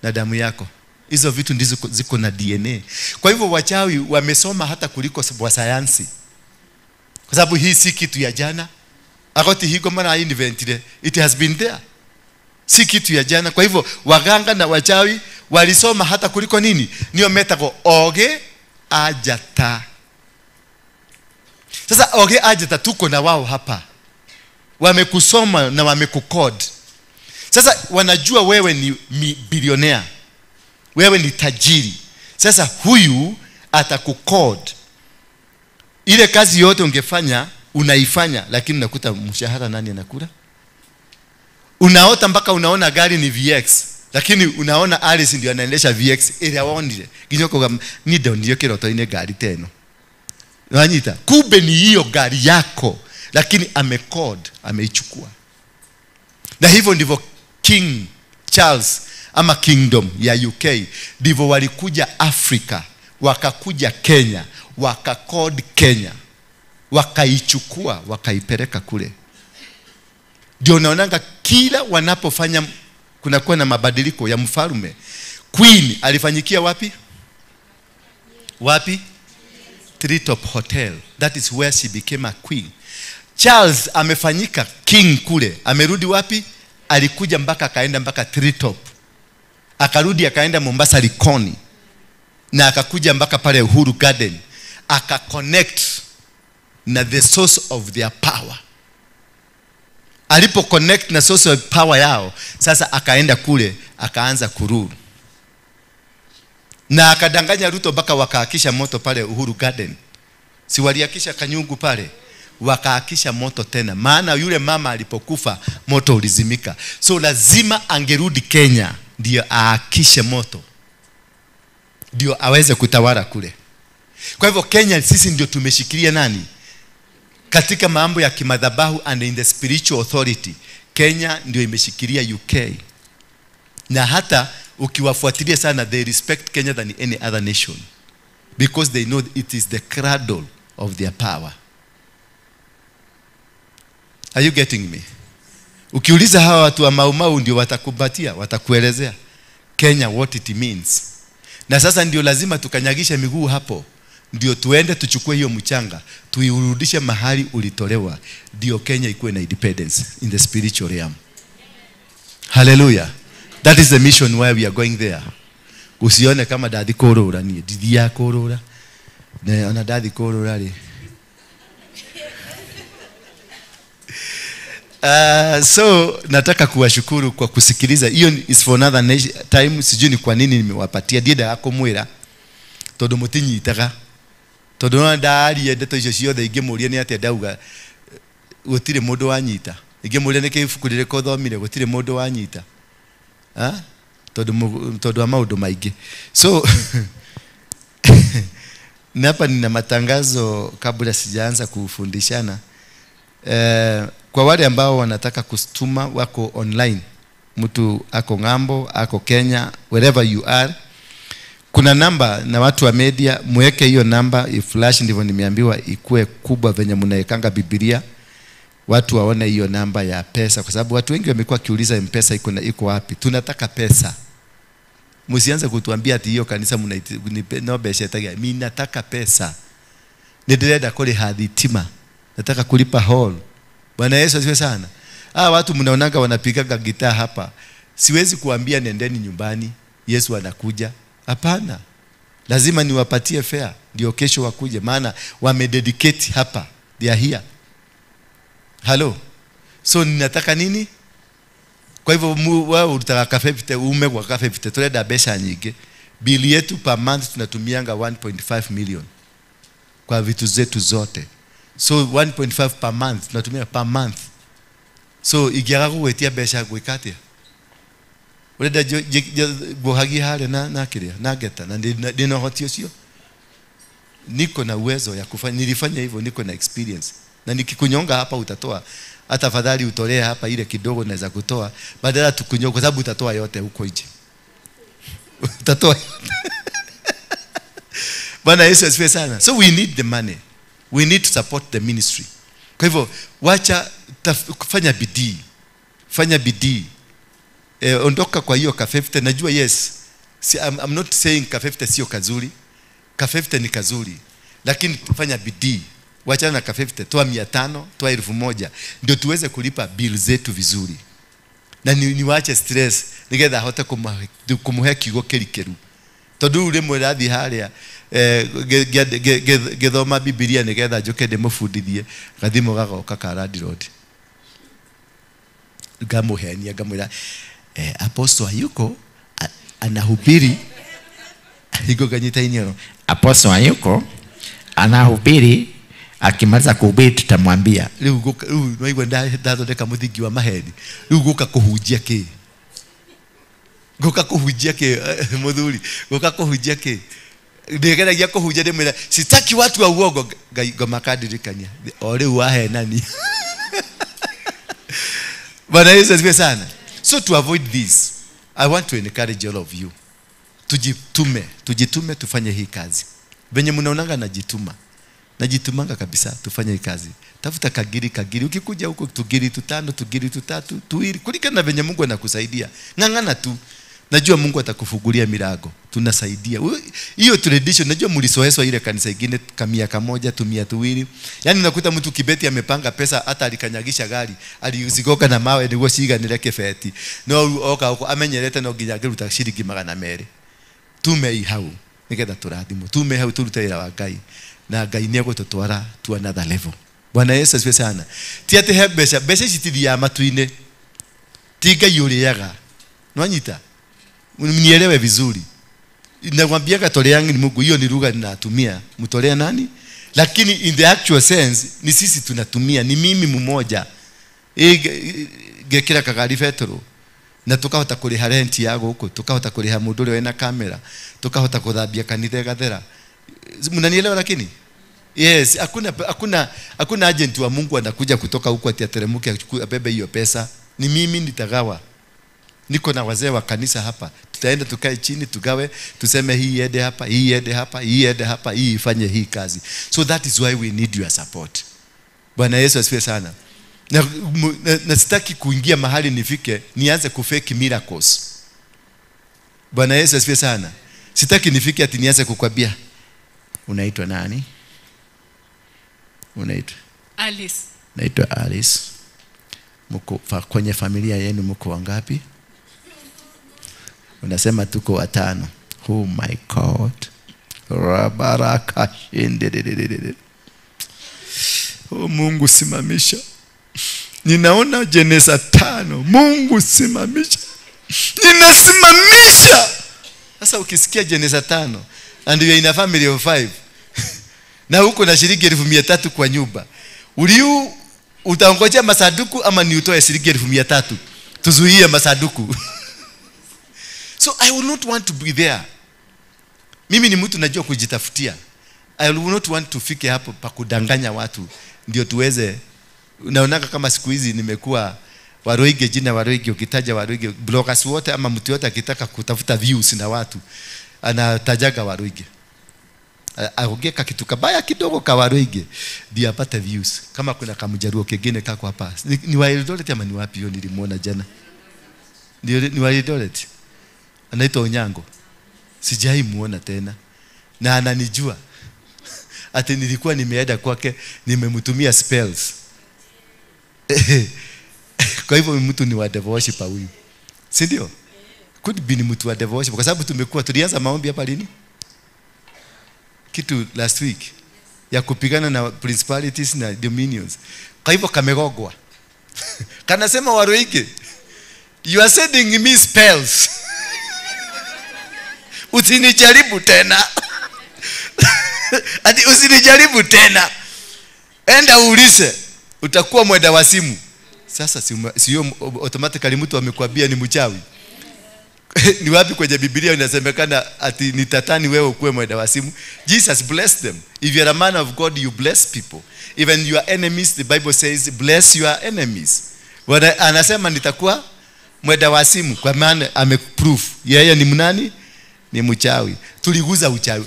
Na damu yako. Hizo vitu ndizo ziko na DNA. Kwa hivyo wachawi wamesoma hata kuliko wa sayansi. Kwa sababu hii si kitu ya jana. Akoti higo mara inventile. It has been there. Si kitu ya jana. Kwa hivyo waganga na wachawi walisoma hata kuliko nini? Niyo metako oge ajata. Sasa oge ajata tuko na wao hapa. Wamekusoma na wamekukod. Sasa wanajua wewe ni bilionea. Wewe ni tajiri. Sasa huyu atakukod. Ile kazi yote ungefanya, unaifanya, lakini unakuta mshahara nani anakula? Unaota mpaka unaona gari ni VX, lakini unaona Alice ndio anaendesha VX ile aonire. Ginyoko ni ndio ndio kiroto ine gari teno. Unanyita, kumbe ni hiyo gari yako, lakini amekod, ameichukua. Na hivyo ndivyo King Charles ama Kingdom ya UK ndivyo walikuja Afrika, wakakuja Kenya, wakakod Kenya, wakaichukua, wakaipeleka kule. Ndio unaonanga kila wanapofanya kunakuwa na mabadiliko ya mfalme. Queen alifanyikia wapi? Wapi? Treetop Hotel. That is where she became a queen. Charles amefanyika king kule. Amerudi wapi? Alikuja mpaka akaenda mpaka Treetop. Akarudi akaenda Mombasa Likoni. Na akakuja mpaka pale Uhuru Garden. Akaconnect na the source of their power. Alipo connect na source of power yao, sasa akaenda kule, akaanza kururu. Na akadanganya Ruto mpaka wakaakisha moto pale Uhuru Garden. Si waliakisha kanyungu pale, wakaakisha moto tena. Maana yule mama alipokufa moto ulizimika. So lazima angerudi Kenya ndio aakishe moto, ndio aweze kutawala kule. Kwa hivyo Kenya sisi ndio tumeshikilia nani? Katika mambo ya kimadhabahu and in the spiritual authority, Kenya ndio imeshikilia UK. Na hata ukiwafuatilia sana, they respect Kenya than any other nation, because they know it is the cradle of their power. Are you getting me? Ukiuliza hawa watu wa Mau Mau ndio watakubatia, watakuelezea Kenya what it means. Na sasa ndio lazima tukanyagishe miguu hapo, ndio tuende tuchukue hiyo mchanga, tuiurudishe mahali ulitolewa, ndio Kenya ikuwe na independence in the spiritual realm. Hallelujah. That is the mission why we are going there. Usione kama ndathi kurura nie, ndithia kurura. Na ona ndathi kurura ri. So nataka kuwashukuru kwa kusikiliza. Hiyo is for another time. Sijui ni kwa nini nimewapatia. Ndiendaga kumwira tondu mutinyitaga, tondu no ndarie ndeto icio ciothe ingĩmũria nĩ atĩa ndauga, gũtirĩ mũndũ wanyita. Ingĩmũria nĩ kĩ ibuku rĩrĩkũ thomire, gũtirĩ mũndũ wanyita. Tondu wa maũndũ maingĩ. So na hapa nina matangazo kabla sijaanza kufundishana. Kwa wale ambao wanataka kustuma wako online, mtu ako ng'ambo, ako Kenya, wherever you are, kuna namba na watu wa media muweke hiyo namba iflash, ndivyo nimeambiwa ikue kubwa venye mnaekanga Biblia, watu waone hiyo namba ya pesa, kwa sababu watu wengi wamekuwa kiuliza M-Pesa iko na iko wapi. Tunataka pesa. Msianze kutuambia ati hiyo kanisa mna mbeca itagia. Mimi nataka pesa. Ndirenda kuriha thitima. Nataka kulipa hall. Bwana Yesu asifiwe sana. Watu mnaonaga wanapigaga gitaa hapa. Siwezi kuambia nendeni nyumbani, Yesu anakuja. Hapana. Lazima niwapatie fare ndio kesho wakuje, maana wamededicate hapa. They are here. Hello. So ninataka nini? Kwa hivyo wewe unataka 50, ume kwa 50, tulenda pesa nyingi. Bili yetu per month tunatumianga 1.5 million kwa vitu zetu zote. So 1.5 per month tunatumia per month. So igiaga gwetia mbeca gwika atia? Urenda guhagia hale na kiria na ngeta na ndina uhoti ucio. Niko na uwezo ya kufanya, nilifanya hivyo, niko na experience. Na nikikunyonga hapa utatoa. Hata afadhali utolee hapa ile kidogo naweza kutoa, badala tukunyonga, kwa sababu utatoa yote huko nje. Utatoa yote. Bwana Yesu asifiwe sana. So we need the money. We need to support the ministry. Kwa hivyo wacha fanya bidii. Fanya bidii. Ondoka kwa hiyo ka-50. Najua yes. Si, I'm not saying ka-50 sio kazuri. Ka-50 ni kazuri. Lakini fanya bidii. Wachana na ka-50, toa 500, toa 1000 ndio tuweze kulipa bill zetu vizuri. Na niwache stress nigetha hote kumuhe kiugo kirikeru. Tondu rimwe rathi haria githoma Biblia nigetha njuke ndimubundithie gathimo gagoka ka landlord. Ngamuhenia ngamwira apostle hayuko anahubiri higo ganyita inyoro. Apostle hayuko anahubiri, akimaliza kuhubiri tutamwambia. Riu waigua ndathondeka muthingi wa maheni. Riu guka kuhunjia ki? Guka kuhunjia ki muthuri? Guka kuhunjia ki? Ndigeragia kuhunjia ndimwira sitaki watu wa uongo. Ngai ngoma kandirikania o riu wahenani. Bwana Yesu asifiwe sana. So to avoid this, I want to encourage all of you. Tujitume, tujitume tufanye hii kazi. Venye mnaonanga najituma. Najitumanga kabisa tufanye hii kazi. Tafuta kagiri kagiri, ukikuja huko tugiri tutano, tugiri tutatu, tuwili, kulingana na venye Mungu anakusaidia. Ng'ang'ana tu. Najua Mungu atakufungulia milango. Tunasaidia. Hiyo tradition najua mlisoeswa ile kanisa ingine kamia kamoja, tumia tuwili. Yaani unakuta mtu kibeti amepanga pesa hata alikanyagisha gari, alizigoka na mawe niguo ciganire kibeti. No oka huko amenyerete no nginya angiruta ciringi 200. Tume hau nigetha turathimwo. Tume hau turute wira wa Ngai. Na Ngai ni egũtũtwara to another level. Bwana Yesu asifiwe sana. Ti atĩ he mbeca, mbeca ici tithiaga matu-inĩ. Ti Ngai ũrĩaga. Nwanyita? Mnielewe vizuri. Nakwambiaga toleangi ni Mungu, hiyo ni lugha ninatumia. Mtolea nani? Lakini in the actual sense ni sisi tunatumia, ni mimi mmoja. Gekira kagari betro. Na tukahota kuriha rent ya guku, tukahota kuriha mundu uria wina kamera, tukahota kuthambia kanitha igathera. Mnanielewa lakini? Yes, hakuna agent wa Mungu anakuja kutoka huko ati ateremuke abebe hiyo pesa. Ni mimi nitagawa. Niko na wazee wa kanisa hapa. Tutaenda tukae chini tugawe, tuseme hii iende hapa, hii iende hapa, hii iende hapa, hii ifanye hii kazi. So that is why we need your support. Bwana Yesu asifiwe sana. Na sitaki kuingia mahali nifike nianze kufake miracles. Bwana Yesu asifiwe sana. Sitaki nifike ati nianze kukwambia unaitwa nani? Unaitwa Alice. Naitwa Alice. Mko kwenye familia yenu mko wangapi? Unasema tuko watano. Oh my God. Rabaraka shindididididi. Oh Mungu simamisha. Ninaona Genesa 5. Mungu simamisha. Ninasimamisha. Sasa ukisikia Genesa 5 and you are in a family of 5. Na huko na shilingi 300 kwa nyumba. Uliu utaongojea masanduku ama ni utoe shilingi 300? Tuzuie masanduku. So I will not want to be there. Mimi ni mtu najua kujitafutia. I will not want to fike hapo pa kudanganya watu ndio tuweze. Naonaka kama siku hizi nimekuwa Waruinge, jina Waruinge, ukitaja Waruinge bloggers wote ama mtu yote akitaka kutafuta views na watu anatajaga Waruinge. Aongeka kitu kabaya kidogo ka Waruinge ndio apate views. Kama kuna kamjaruo kingine kako hapa. Ni wa Eldoret ama ni wapi hiyo nilimuona jana? Ni wa Eldoret. Anaitwa Onyango. Sijai muona tena. Na ananijua. Ati nilikuwa nimeenda kwake nimemtumia spells. Kwa hivyo mtu ni wa devil worshiper huyu. Si ndio? Could be ni mtu wa devil worshiper kwa sababu tumekuwa tulianza maombi hapa lini? Kitu last week ya kupigana na principalities na dominions. Kwa hivyo kamegogwa. Kanasema Waruinge, you are sending me spells. Usinijaribu tena. Ati usinijaribu tena. Enda uulize, utakuwa mwenda wa simu. Sasa sio automatically mtu amekwambia ni mchawi. Ni wapi kwenye Biblia inasemekana ati ni tatani wewe ukuwe mwenda wa simu? Jesus bless them. If you are a man of God, you bless people. Even your enemies, the Bible says, bless your enemies. Wana, anasema nitakuwa mwenda wa simu kwa maana ameproof yeye ni mnani? Ni mchawi. Tuliguza uchawi.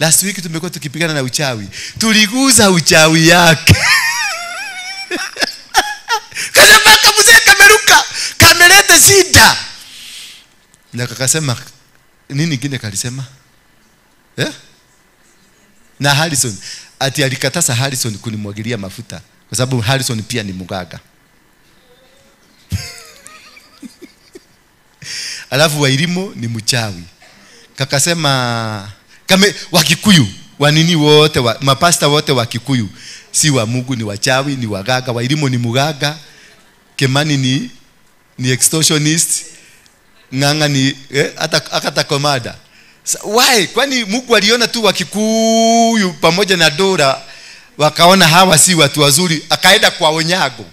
Last week tumekuwa tukipigana na uchawi. Tuliguza uchawi yake. Kasema mzee kameruka, kameleta shida. Na kakasema nini kingine kalisema? Na Harrison, ati alikatasa Harrison kunimwagilia mafuta kwa sababu Harrison pia ni mganga. Alafu Wairimo ni mchawi. Kakasema kame Wakikuyu, wanini wote, mapasta wote wa Kikuyu si wa Mungu, ni wachawi, ni wagaga. Wairimo ni mugaga, Kemani ni extortionist, Ng'ang'a ni hata komada. Why? Kwani Mungu aliona tu Wakikuyu pamoja na Dora wakaona hawa si watu wazuri, akaenda kwa Onyago.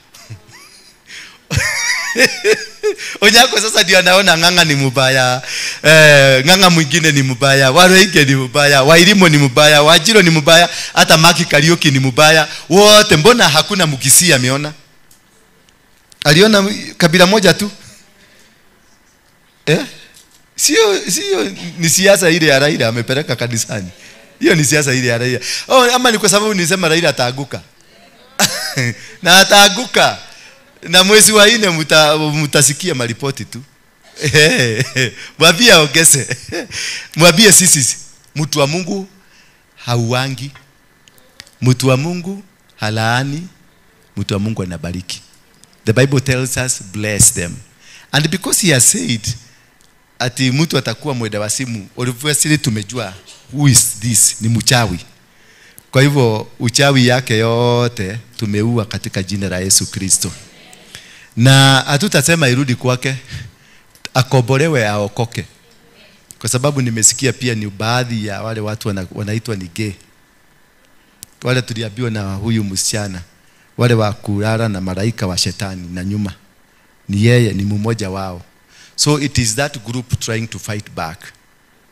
Onyago sasa ndio anaona Ng'ang'a ni mubaya, Ng'ang'a mwingine ni mubaya, Waruinge ni mubaya, Wairimo ni mubaya, Wajiro ni mubaya, hata Maki Kariuki ni mubaya. Wote mbona hakuna Mkisii ameona? Aliona kabila moja tu. Sio ni siasa ile ya Raila amepeleka kanisani. Hiyo ni siasa ile ya Raila. Ama ni kwa sababu nilisema Raila ataaguka. Na ataaguka. Na mwezi wa 4 mtasikia maripoti tu. Mwambie ongeze. Mwambie sisi mtu wa Mungu hauangi. Mtu wa Mungu halaani. Mtu wa Mungu anabariki. The Bible tells us bless them. And because he has said ati mtu atakuwa mwenda wasimu, obviously tumejua who is this, ni mchawi. Kwa hivyo uchawi yake yote tumeua katika jina la Yesu Kristo. Na hatutasema irudi kwake, akobolewe aokoke. Kwa sababu nimesikia pia ni baadhi ya wale watu wanaitwa ni gay. Wale tuliambiwa na huyu msichana, wale wa kulala na malaika wa shetani na nyuma. Ni yeye, ni mmoja wao. So it is that group trying to fight back.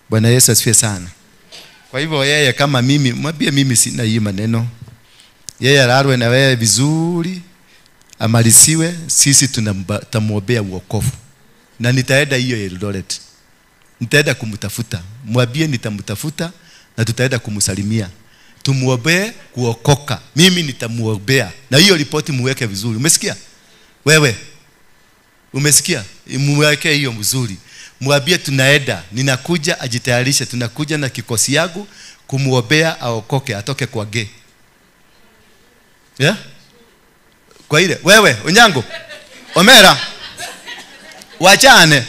Bwana Yesu asifiwe sana. Kwa hivyo yeye kama mimi, mwambie mimi sina hii maneno. Yeye alalwe na wewe vizuri, amalisiwe, sisi tunamuombea wokovu. Na nitaenda hiyo Eldoret. Nitaenda kumtafuta. Mwambie nitamtafuta na tutaenda kumsalimia. Tumuombee kuokoka. Mimi nitamuombea. Na hiyo ripoti muweke vizuri. Umesikia? Wewe umesikia? Muweke hiyo mzuri. Mwambie tunaenda, ninakuja, ajitayarishe, tunakuja na kikosi yangu kumuombea aokoke, atoke kwa gay. Yeah? Kwa ile wewe Onyango, Omera, wachane.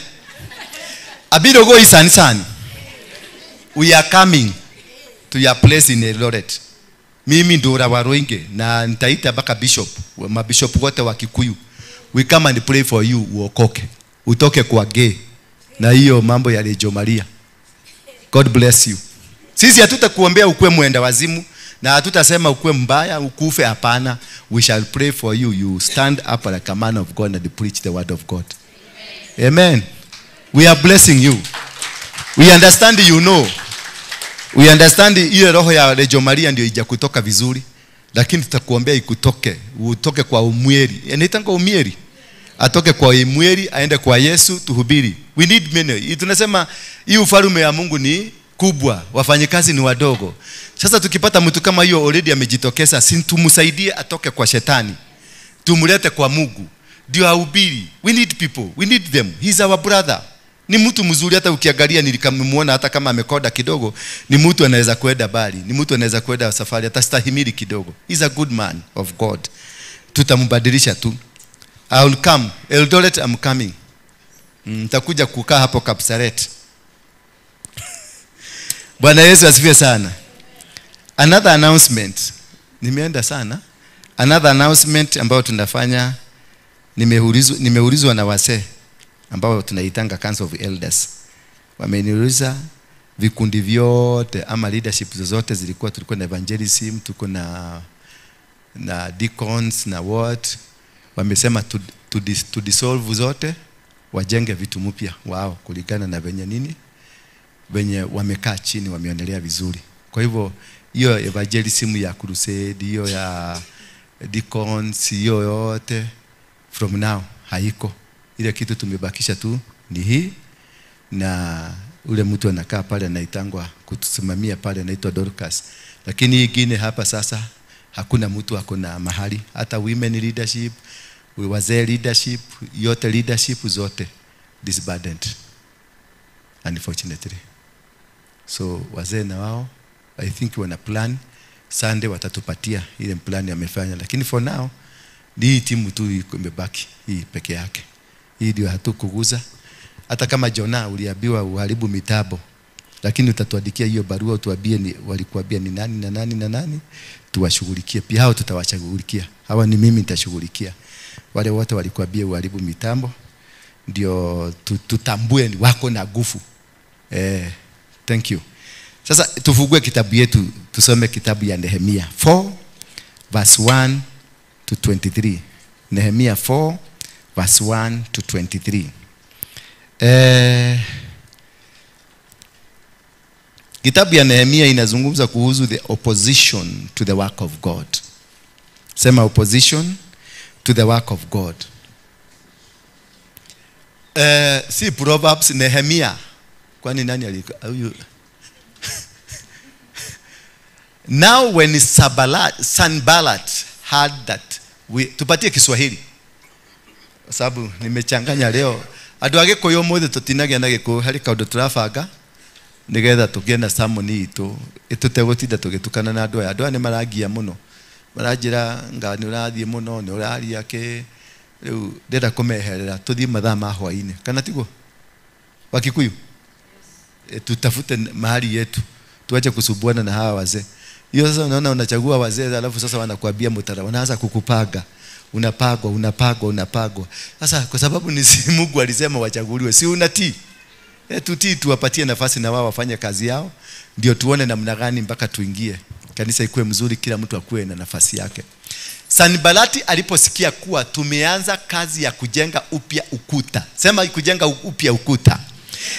Abiro go isan. We are coming to your place in Eldoret. Mimi Ndura Waruinge na nitaita mpaka bishop, mabishop wote wa Kikuyu. We come and pray for you uokoke. Utoke kwa gay. Na hiyo mambo ya Rejo Maria. God bless you. Sisi hatutakuombea ukue mwenda wazimu na hatutasema ukue mbaya, ukufe, hapana. We shall pray for you. You stand up like a man of God and preach the word of God. Amen. Amen. We are blessing you. We understand you know. We understand ile roho ya Rejo Maria ndio ija kutoka vizuri. Lakini tutakuombea ikutoke, utoke kwa umweri. Inaitwa umweri. Atoke kwa umweri aende kwa Yesu tuhubiri. We need many. Tunasema hii ufalme ya Mungu ni kubwa, wafanyikazi ni wadogo. Sasa tukipata mtu kama hiyo already amejitokeza, si tumsaidie atoke kwa shetani. Tumlete kwa Mungu. Ndio ahubiri. We need people. We need them. He's our brother. Ni mtu mzuri, hata ukiangalia nilikamuona hata kama amekoda kidogo, ni mtu anaweza kwenda bali, ni mtu anaweza kwenda safari, atastahimili kidogo. He's a good man of God. Tutambadilisha tu. I will come. Eldoret, I'm coming. Nitakuja kukaa hapo Kapsaret. Bwana Yesu asifiwe sana. Another announcement. Nimeenda sana. Another announcement ambayo tunafanya, nimeulizwa na wasee ambao tunaitanga Council of Elders. Wameniuliza vikundi vyote ama leadership zozote zilikuwa, tulikuwa na evangelism, tuko na deacons na what. Wamesema to dissolve zote, wajenge vitu mpya wao kulingana na venye nini, venye wamekaa chini wameonelea vizuri. Kwa hivyo hiyo evangelism ya crusade, hiyo ya deacons, hiyo yote from now haiko. Ile kitu tumebakisha tu ni hii na Ule mtu anakaa pale anaitangwa kutusimamia pale anaitwa Dorcas. Lakini hii ingine hapa sasa hakuna mtu ako na mahali, hata women leadership, wazee leadership, yote leadership zote disbanded unfortunately. So wazee na wao I think wana plan, Sunday watatupatia ile plan amefanya, lakini for now ni timu tu imebaki hii peke yake. Hii ndio hatukuguza. Hata kama Jona uliambiwa uharibu mitabo, lakini utatuandikia hiyo barua utuambie ni walikuambia ni nani na nani na nani, tuwashughulikie. Pia hao tutawashughulikia. Hawa ni mimi nitashughulikia. Wale wote walikuambia uharibu mitambo ndio tutambue ni wako na nguvu. Thank you. Sasa tufungue kitabu yetu, tusome kitabu ya Nehemia 4 verse 1 to 23. Nehemia 4 verse 1 to 23. Kitabu ya Nehemia inazungumza kuhusu the opposition to the work of God. Sema opposition to the work of God. Si Proverbs, Nehemia. Kwani nani alikuwa huyu? Now when Sanballat heard that we, tupatie Kiswahili sababu nimechanganya leo. Andu a Gikuyu muthi tutinagia na Gikuyu hari kaundu turabanga nigetha tugie na sermon itu itutegutinda tugitukana na andu aya. Andu aya ni marangia muno, maranjira nga ni urathie muno, ni uraria ki. Riu ndenda kumeherera tuthie mathaa ma hwaini, kana tiguo Wakikuyu? Tutafute mahali yetu, tuache kusumbuana na hawa wazee. Hiyo sasa unaona unachagua wazee alafu sasa wanakuambia mutara, wanaanza kukupaga. Unapagwa, unapagwa, unapagwa. Sasa kwa sababu ni Mungu alisema wachaguliwe, si unatii? Tutii, tuwapatie nafasi na wao wafanye kazi yao, ndio tuone namna gani mpaka tuingie kanisa ikuwe mzuri, kila mtu akuwe na nafasi yake. Sanbalati aliposikia kuwa tumeanza kazi ya kujenga upya ukuta. Sema kujenga upya ukuta.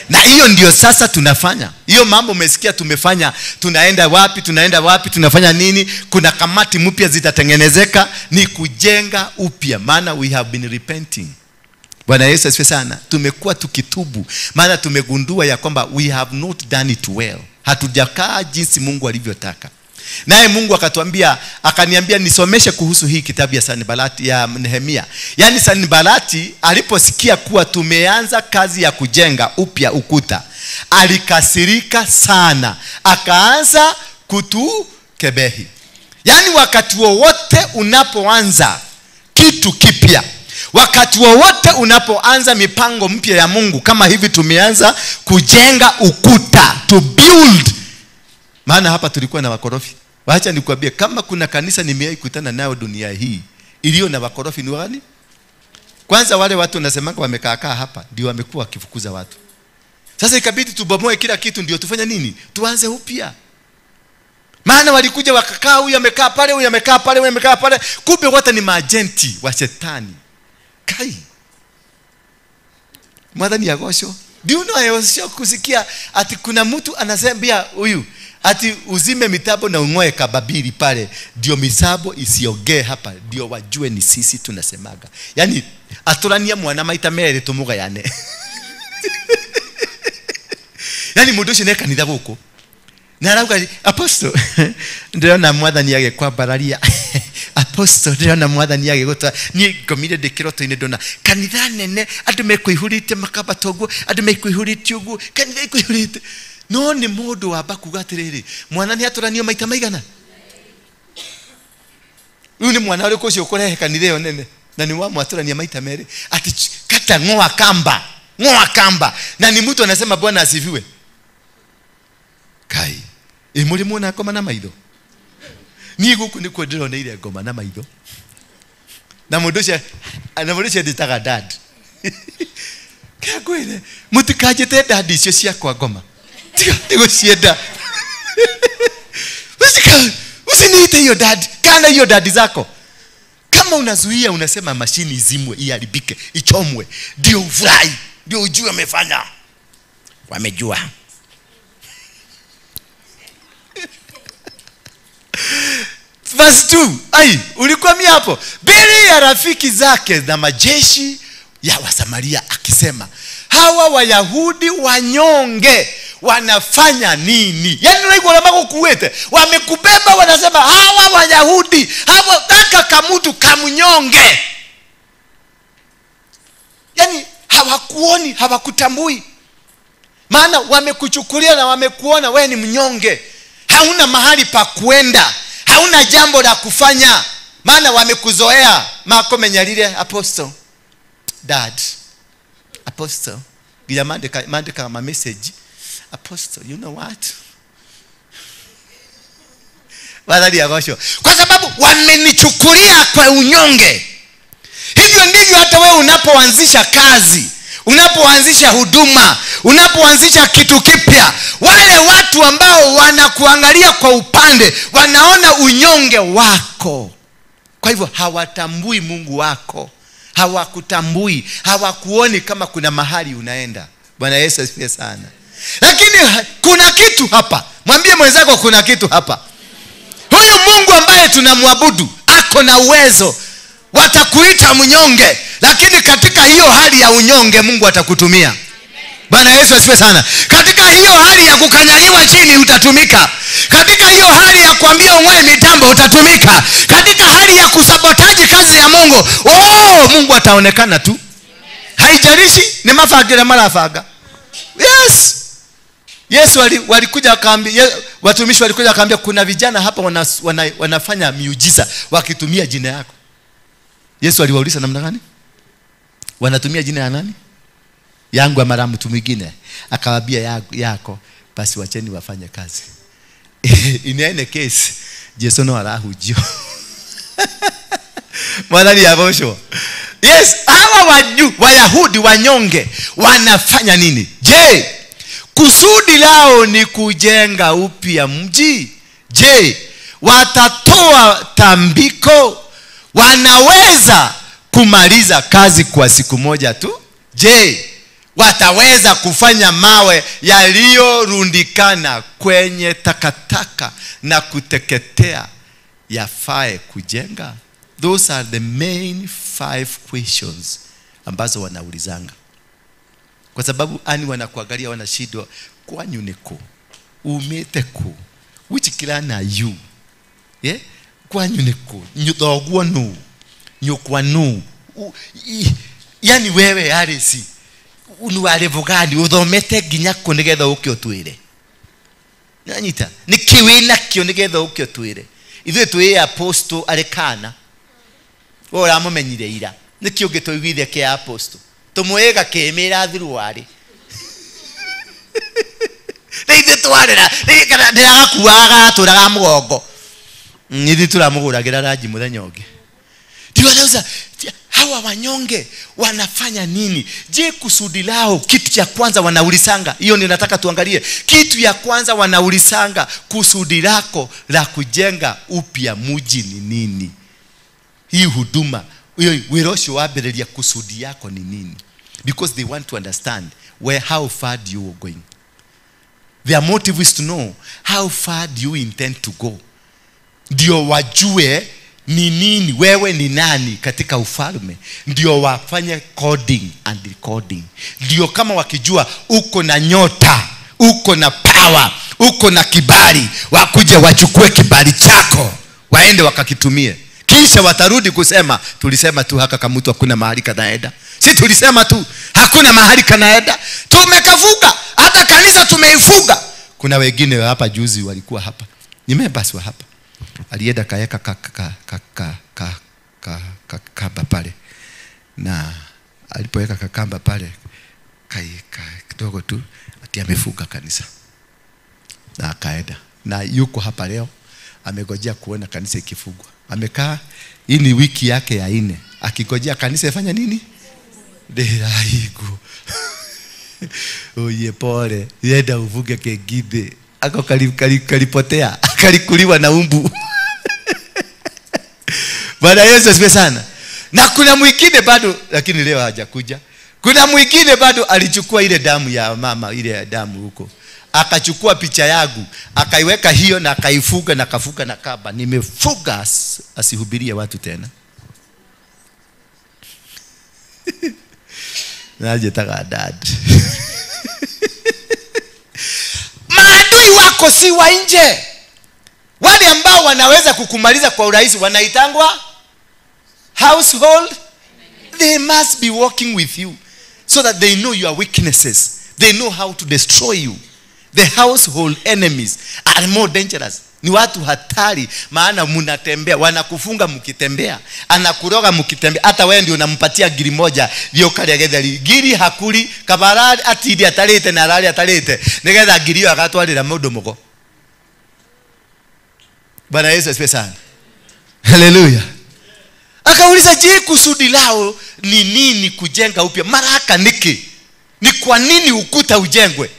Na hiyo ndio sasa tunafanya. Hiyo mambo umesikia tumefanya, tunaenda wapi, tunaenda wapi, tunafanya nini? Kuna kamati mpya zitatengenezeka, ni kujenga upya, maana we have been repenting. Bwana Yesu asifiwe sana. Tumekuwa tukitubu, maana tumegundua ya kwamba we have not done it well. Hatujakaa jinsi Mungu alivyotaka. Naye Mungu akatuambia, akaniambia nisomeshe kuhusu hii kitabu ya Sanbalati ya Nehemia. Yaani Sanbalati aliposikia kuwa tumeanza kazi ya kujenga upya ukuta, alikasirika sana, akaanza kutukebehi. Yaani wakati wowote unapoanza kitu kipya, wakati wowote unapoanza mipango mpya ya Mungu, kama hivi tumeanza kujenga ukuta, to build. Maana hapa tulikuwa na wakorofi. Wacha nikuambie, kama kuna kanisa nimewahi kukutana nayo dunia hii iliyo na wakorofi ni wani? Kwanza wale watu nasemanga wamekaa hapa ndio wamekuwa wakifukuza watu. Sasa ikabidi tubomoe kila kitu ndio tufanye nini? Tuanze upya. Maana walikuja wakakaa, huyu amekaa pale, huyu amekaa pale, huyu amekaa pale. Kumbe wote ni maajenti wa shetani. Kai. Mwadhani agosho. Do you know I was shocked kusikia ati kuna mtu anasembia huyu ati uzime mitabo na ungoe kababiri pale ndio misabo isiogee hapa ndio wajue ni sisi tunasemaga. Yaani aturania mwana maita mere tumugayane. Yaani mundu ucio ne kanitha guku. Na arauga apostle ndirona mwathani agikwambararia. Apostle ndirona mwathani agigutwa ni ngomire ndikiroto-ini ndona kanitha nene andu mekuihurite makambata uguo, andu mekuihurite uguo, kanitha ikuihurite. No ni mundu wamba kuga atiriri, mwana ni aturanio maita maigana. Uyu ni mwana uriku ucio ukurehe kanitha iyo nene na ni wamwaturania maita meri ati kata ngoa kamba, ngoa kamba, na ni mtu anasema Bwana asifiwe. Kai imuri muona ngoma na maitho. Ni guku nikuo ndironeire ngoma na maitho. Na mundu ucio, na mundu ucio nditaga dad. Kagwire mutikanjite dad icio ciakwa ngoma. Tiga tigucienda. Usiniite hiyo dad, kana hiyo dad zako. Kama unazuia unasema mashini izimwe, iharibike, ichomwe, ndio ufurahi, ndio ujue amefanya. Wamejua. Verse 2. Ai, ulikuwa mimi hapo. Mbele ya rafiki zake na majeshi ya Wasamaria akisema, hawa Wayahudi wanyonge wanafanya nini? Yaani unaigua wamagukuite, wamekubeba, wanasema hawa Wayahudi, hawa kaka kamutu kamnyonge. Yaani hawakuoni, hawakutambui. Maana wamekuchukulia na wamekuona wewe ni mnyonge. Hauna mahali pa kwenda, hauna jambo la kufanya. Maana wamekuzoea. Makomenyalile apostle. Dad. Apostle. Gila mandika ma message. Apostle, you know what? Wadhali ya gosho. Kwa sababu wamenichukulia kwa unyonge. Hivyo ndivyo hata wewe unapoanzisha kazi, unapoanzisha huduma, unapoanzisha kitu kipya, wale watu ambao wanakuangalia kwa upande wanaona unyonge wako. Kwa hivyo hawatambui Mungu wako, hawakutambui, hawakuoni kama kuna mahali unaenda. Bwana Yesu asifiwe sana. Lakini kuna kitu hapa. Mwambie mwenzako kuna kitu hapa. Huyu Mungu ambaye tunamwabudu ako na uwezo. Watakuita mnyonge, lakini katika hiyo hali ya unyonge Mungu atakutumia. Bwana Yesu asifiwe sana. Katika hiyo hali ya kukanyagiwa chini utatumika. Katika hiyo hali ya kuambia ung'oe mitambo utatumika. Katika hali ya kusabotaji kazi ya Mungu, oh, Mungu ataonekana tu. Haijalishi ni mafagira marafaga. Yes. Yesu walikuja akaambia, watumishi walikuja akaambia kuna vijana hapa wanafanya miujiza wakitumia jina yako. Yesu aliwauliza namna gani? Wanatumia jina ya nani? Yangu ama mtu mwingine? Akawaambia yako, basi wacheni wafanye kazi. In any case, Yesu no arahujio. Mwanani yagosho. Yes, hawa Wayahudi wanyonge wanafanya nini? Je, kusudi lao ni kujenga upya mji? Je, watatoa tambiko? Wanaweza kumaliza kazi kwa siku moja tu? Je, wataweza kufanya mawe yaliyorundikana kwenye takataka na kuteketea yafae kujenga? Those are the main 5 questions ambazo wanaulizanga. Kwa sababu ani wanakuangalia wanashindwa, kwanyu niko umete ku which clan are you? Yeah? Kwanyu niko nyuthogwo nu nyukwa nu, yani wewe arisi unu level gani uthomete nginya ku nigetha uke utwire? Nanyita niki wina kio nigetha uke utwire? Ithuĩ twĩ apostle arĩ kana we ũramumenyire ira, niki ũngĩtũiguithia kĩa apostle tũmwĩga kĩmĩra thuruarĩ rĩu ithuĩ twarĩra ndĩragakuaga gatũraga mũgongo, ithuĩ tũramũgũragĩra ranji mũthenya ũngĩ. Ndio wanauza hawa wanyonge wanafanya nini? Je, kusudi lao? Kitu cha kwanza wanaulisanga, hiyo ndio nataka tuangalie. Kitu ya kwanza wanaulisanga, kusudi lako la kujenga upya mji ni nini? Hii huduma, hiyo wirosho wambĩrĩria, kusudi yako ni nini? Because they want to understand where, how far do you are going. Their motive is to know how far do you intend to go. Ndio wajue ni nini, wewe ni nani katika ufalme. Ndio wafanye coding and recording. Ndio kama wakijua uko na nyota, uko na power, uko na kibali, wakuje wachukue kibali chako, waende wakakitumie. Kisha watarudi kusema tulisema tu haka kamutu hakuna mahali kanaenda. Si tulisema tu hakuna mahali kanaenda. Tumekavuka, hata kanisa tumeifuga. Kuna wengine hapa juzi walikuwa hapa. Ni members wa hapa. Alienda kaeka kakamba pale. Na alipoweka kakamba pale kidogo tu ati amefuga kanisa. Na akaenda. Na yuko hapa leo amegojea kuona kanisa ikifugwa. Amekaa, hii ni wiki yake ya 4 akigojea kanisa ifanya nini? Ndiraigu. Oye pole, yenda uvuge kegide. Ako kalipotea, kalikuliwa na umbu. Bwana Yesu asifiwe sana. Na kuna mwingine bado, lakini leo hajakuja. Kuna mwingine bado alichukua ile damu ya mama, ile damu huko. Akachukua picha yangu, akaiweka hiyo na akaifuga na kafuga na kaba. Nimefuga asihubirie watu tena. Najitaga dad. Maadui wako si wa nje. Wale ambao wanaweza kukumaliza kwa urahisi wanaitangwa household. They must be working with you so that they know your weaknesses. They know how to destroy you. The household enemies are more dangerous. Ni watu hatari, maana mnatembea, wanakufunga mkitembea, anakuroga mkitembea. Hata wewe ndio unampatia giri moja, ndio kalia getheri. Giri hakuli, kabara atidi atarite na arali atarite. Nigetha giri yo agatwarira mundu mugo. Bwana Yesu asifiwe sana. Haleluya. Akauliza, je, kusudi lao ni nini kujenga upya? Maraka niki? Ni kwa nini ukuta ujengwe?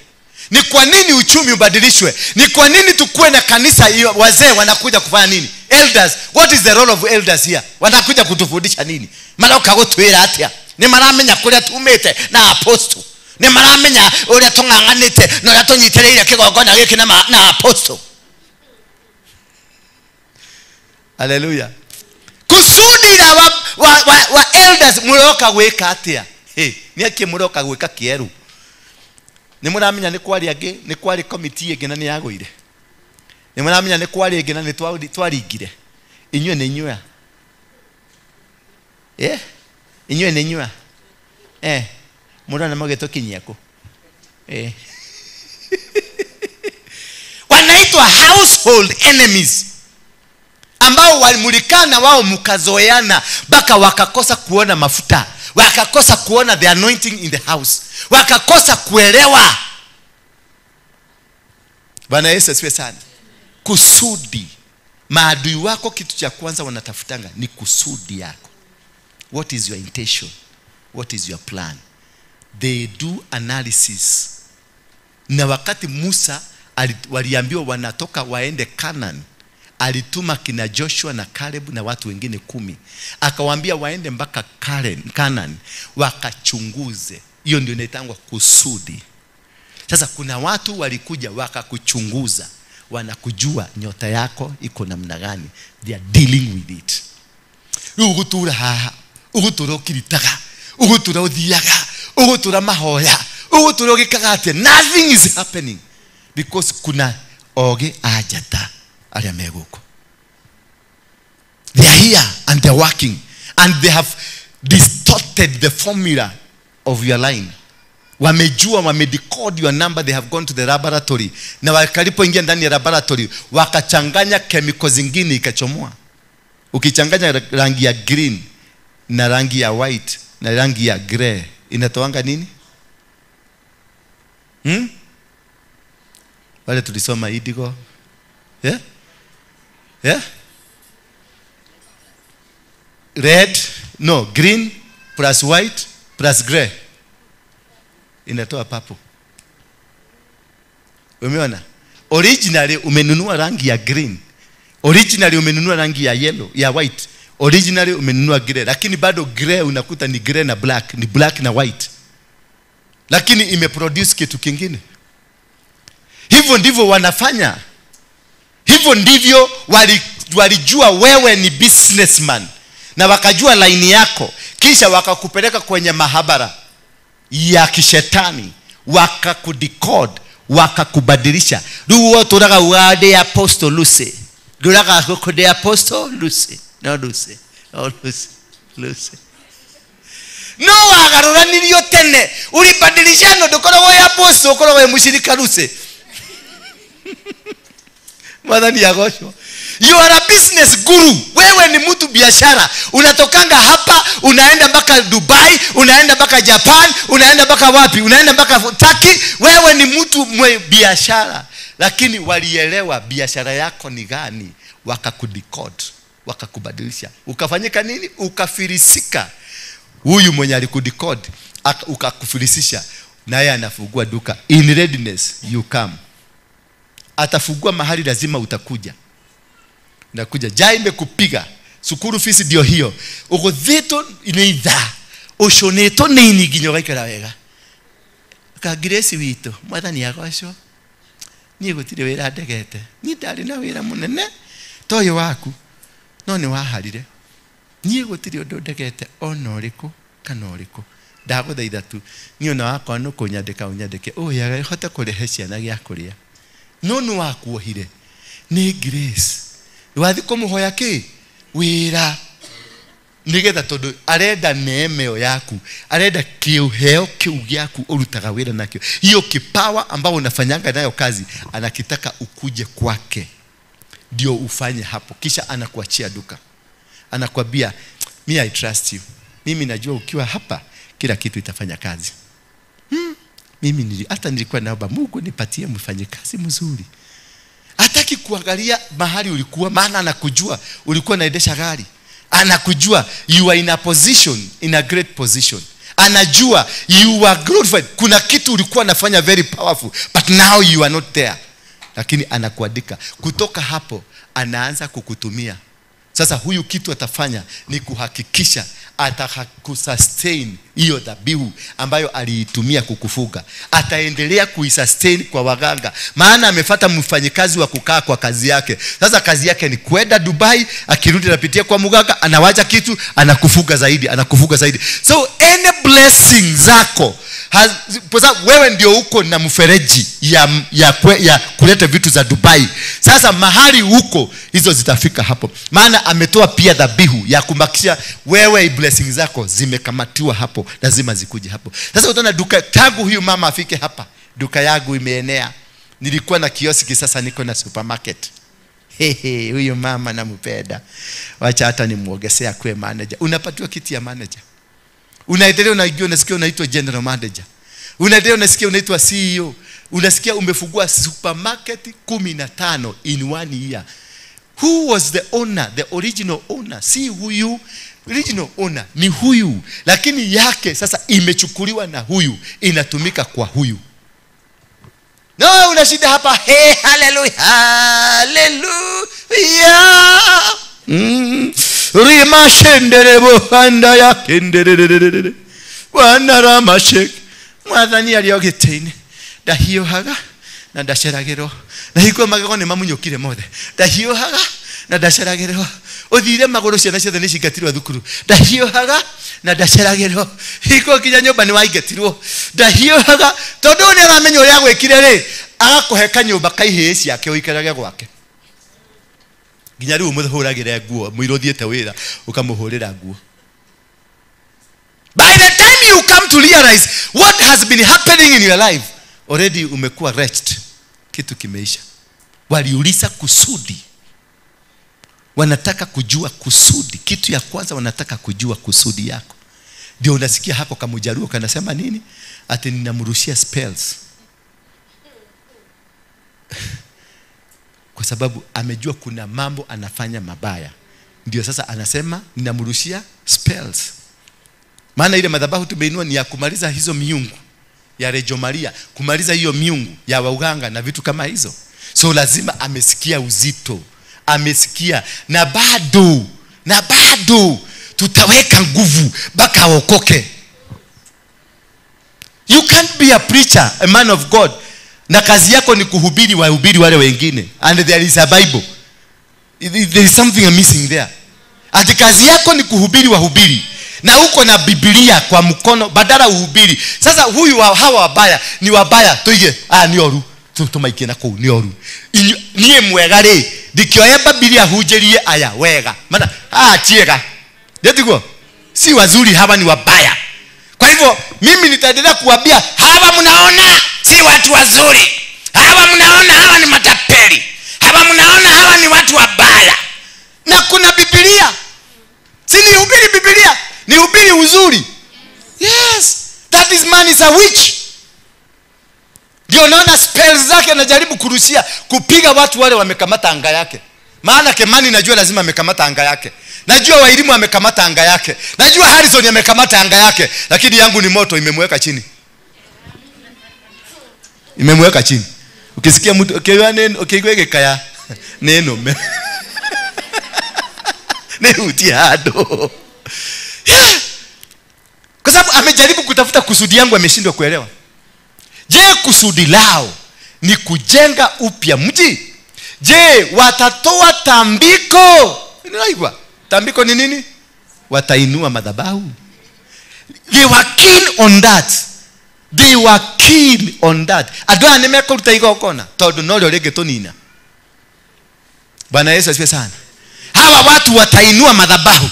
Ni kwa nini uchumi ubadilishwe? Ni kwa nini tukue na kanisa? Wazee wanakuja kufanya nini? Elders, what is the role of elders here? Wanakuja kutufundisha nini? Maroka gutwira atia? Ni maramenya kuria tumite na apostle. Ni maramenya uria tung'ang'anite na uria tunyitereire kigongona giki na apostle. Hallelujah. Kusudi la wa elders muroka gwika atia? Hey, ni akie muroka gwika kieru. Ni muramenya ni kwari angi, ni kwari committee ingi na ni yagwire. Ni muramenya ni kwari ingi na ni twaringire. Inyue ni inyua. Eh? Inyue ni inyua. Eh, murana magetokinyia ku. Eh. Wanaitwa household enemies, ambao walimulikana wao mkazoeana mpaka wakakosa kuona mafuta, wakakosa kuona the anointing in the house, wakakosa kuelewa. Bwana Yesu asifiwe sana. Kusudi. Maadui wako kitu cha kwanza wanatafutanga ni kusudi yako. What is your intention? What is your plan? They do analysis. Na wakati Musa waliambiwa wanatoka waende Canaan, alituma kina Joshua na Caleb na watu wengine 10. Akawaambia waende mpaka Canaan wakachunguze. Hiyo ndio inaitangwa kusudi. Sasa kuna watu walikuja wakakuchunguza, wanakujua nyota yako iko namna gani. They are dealing with it. Ugutura haha, ugutura ukiritaga, ugutura uthiaga, ugutura mahoya, ugutura ugikaga atia. Nothing is happening because kuna oge ajata aria meguko. They are here and they are working and they have distorted the formula of your line. Wamejua, wamedecode your number. They have gone to the laboratory. Na wakalipoingia ndani ya laboratory wakachanganya chemicals zingine ikachomoa. Ukichanganya rangi ya green na rangi ya white na rangi ya grey inatoanga nini? Wale tulisoma indigo. Yeah? Yeah? Red, no, green plus white plus grey inatoa purple. Umeona? Originally umenunua rangi ya green. Originally umenunua rangi ya yellow, ya white. Originally umenunua grey, lakini bado grey unakuta ni grey na black, ni black na white. Lakini imeproduce kitu kingine. Hivyo ndivyo wanafanya. Hivyo ndivyo walijua wewe ni businessman. Na wakajua line yako. Kisha wakakupeleka kwenye mahabara ya kishetani. Wakakudecode, wakakubadilisha. Ruo turaga wade apostle Lucy. Ruraga kode apostle Lucy. No Lucy. No Lucy. Lucy. No wagaruranirio tene. Ulibadilishano ndukora we apostle, ukora we mushirika Lucy. Mwadhani ya gosho. You are a business guru. Wewe ni mtu biashara. Unatokanga hapa, unaenda mpaka Dubai, unaenda mpaka Japan, unaenda mpaka wapi? Unaenda mpaka Turkey. Wewe ni mtu mwe biashara. Lakini walielewa biashara yako ni gani, wakakudecode, wakakubadilisha. Ukafanyika nini? Ukafilisika. Huyu mwenye alikudecode ukakufilisisha, naye anafungua duka. In readiness you come. Atafungua mahali lazima utakuja. Nakuja jai imekupiga. Sukuru fisi ndio hiyo. Ugothito ni itha. Ushonetwo ni ini nginya ugaikara wega. Ka Grace witũ, Mwathani agocwo. Niĩ gũtirĩ wĩra ndegete. Niĩ ndarĩ na wĩra mũnene ta ũyũ waku. No nĩ waharire. Niĩ gũtirĩ ũndũ ndegete ona ũrĩkũ kana ũrĩkũ. Ndagũthaitha tu niĩ ona wakwa nĩ kũnyandĩka ũnyandĩke ũyũ hote kũrehe ciana gĩa kũrĩa. No nĩ wakuohire nĩ grace. Wathi kũmũhoya kĩ? Wĩra. Nĩgetha tondũ arenda neema ĩyo yaku, arenda kĩheo kĩu gĩaku ũrutaga wĩra nakĩo, hiyo kipawa ambao unafanyanga nayo kazi, anakitaka ukuje kwake ndio ufanye hapo. Kisha anakuachia duka, anakuambia me I trust you, mimi najua ukiwa hapa kila kitu itafanya kazi. Mimi hata nilikuwa naomba Mungu nipatie mfanyikazi mzuri. Hataki kuangalia mahali ulikuwa, maana anakujua ulikuwa unaendesha gari. Anakujua you are in a position, in a great position. Anajua you are glorified. Kuna kitu ulikuwa unafanya very powerful, but now you are not there. Lakini anakuandika. Kutoka hapo anaanza kukutumia. Sasa huyu kitu atafanya ni kuhakikisha atakusustain hiyo dhabihu ambayo aliitumia kukufuga. Ataendelea kuisustain kwa waganga, maana amefuata mfanyikazi wa kukaa kwa kazi yake. Sasa kazi yake ni kwenda Dubai, akirudi anapitia kwa mganga, anawacha kitu, anakufuga zaidi, anakufuga zaidi. So any blessing zako, wewe ndio uko na mfereji ya kuleta vitu za Dubai. Sasa mahali huko hizo zitafika hapo, maana ametoa pia dhabihu ya kumbakisha wewe blessing zako zimekamatiwa hapo, lazima zikuje hapo. Sasa utaona duka, tangu huyu mama afike hapa, duka yangu imeenea. Nilikuwa na kioski, sasa niko na supermarket. Hehe, huyu mama nampenda, wacha hata nimuogesea kuwe manager. Unapatiwa kiti ya manager. Unaendelea, unajua, unasikia unaitwa general manager. Unaendelea, unasikia unaitwa CEO. Unasikia umefungua supermarket 15 in 1 year. Who was the owner, the original owner? Si huyu. Original owner ni huyu, lakini yake sasa imechukuliwa na huyu, inatumika kwa huyu. No, una shida hapa. Hey, hallelujah, hallelujah. Rima shenderebo handa ya kenderererere. Bwana ramashek. Mwathani aliogiteine. Ndahiũhaga na ndaceragĩrwo. Na hiko magego nĩ mamunyũkire mothe. Ndahiũhaga na ndaceragĩrwo. Ũthire magũrũ ciana ciothe nĩ cingatirwo thukuru. Ndahiũhaga na ndaceragĩrwo. Hiko kinya nyũmba nĩ waingatirwo. Ndahiũhaga tondũ nĩ aramenya ũrĩa gwĩkire rĩ, agakũhe kanyũmba ka ihĩĩ ciake ũikarage gwake. Nginya rĩu ũmũhũragĩre nguo, mũirũ ũthiĩte wĩra ũkamũhũrĩra nguo. By the time you come to realize what has been happening in your life, already umekuwa wretched. Kitu kimeisha. Waliuliza kusudi. Wanataka kujua kusudi. Kitu ya kwanza wanataka kujua kusudi yako. Ndio unasikia hapo kamujaruo kanasema nini? Ati ninamrushia spells. Kwa sababu amejua kuna mambo anafanya mabaya. Ndio sasa anasema ninamrushia spells. Maana ile madhabahu tumeinua ni ya kumaliza hizo miungu ya Rejo Maria, kumaliza hiyo miungu ya waganga na vitu kama hizo. So lazima amesikia uzito, amesikia, na bado tutaweka nguvu mpaka aokoke. You can't be a preacher, a man of God, na kazi yako ni kuhubiri wahubiri wale wengine, and there is a Bible. There is something missing there. Ati kazi yako ni kuhubiri wahubiri, na uko na Biblia kwa mkono badala uhubiri. Sasa huyu hawa wabaya ni wabaya tuige, ni oru tumaikie na kuu ni oru. Niye mwega ri ndikioya Biblia hujerie aya wega. Maana tiega. Ndio si wazuri, hawa ni wabaya. Kwa hivyo mimi nitaendelea kuambia hawa mnaona si watu wazuri. Hawa mnaona hawa ni matapeli. Hawa mnaona hawa ni watu wabaya. Na kuna Biblia. Si nihubiri Biblia, nihubiri uzuri. Yes, that is man is a witch. Ndio naona spells zake anajaribu kurushia, kupiga watu wale wamekamata anga yake. Maana Kemani najua lazima amekamata anga yake. Najua Wairimu amekamata anga yake. Najua Harrison amekamata anga yake, lakini yangu ni moto imemweka chini. Imemweka chini. Ukisikia mtu ukiwa neno ukiweke kaya neno ne utiado. Yeah. Kwa sababu amejaribu kutafuta kusudi yangu, ameshindwa kuelewa. Je, kusudi lao ni kujenga upya mji? Je, watatoa tambiko? Ninaigwa. Tambiko ni nini? Watainua madhabahu. They were keen on that. They were keen on that. Andũ aya nĩmekũruta igongona tondũ norĩo rĩngĩtũnina. Bwana Yesu asifiwe sana. Hawa watu watainua madhabahu.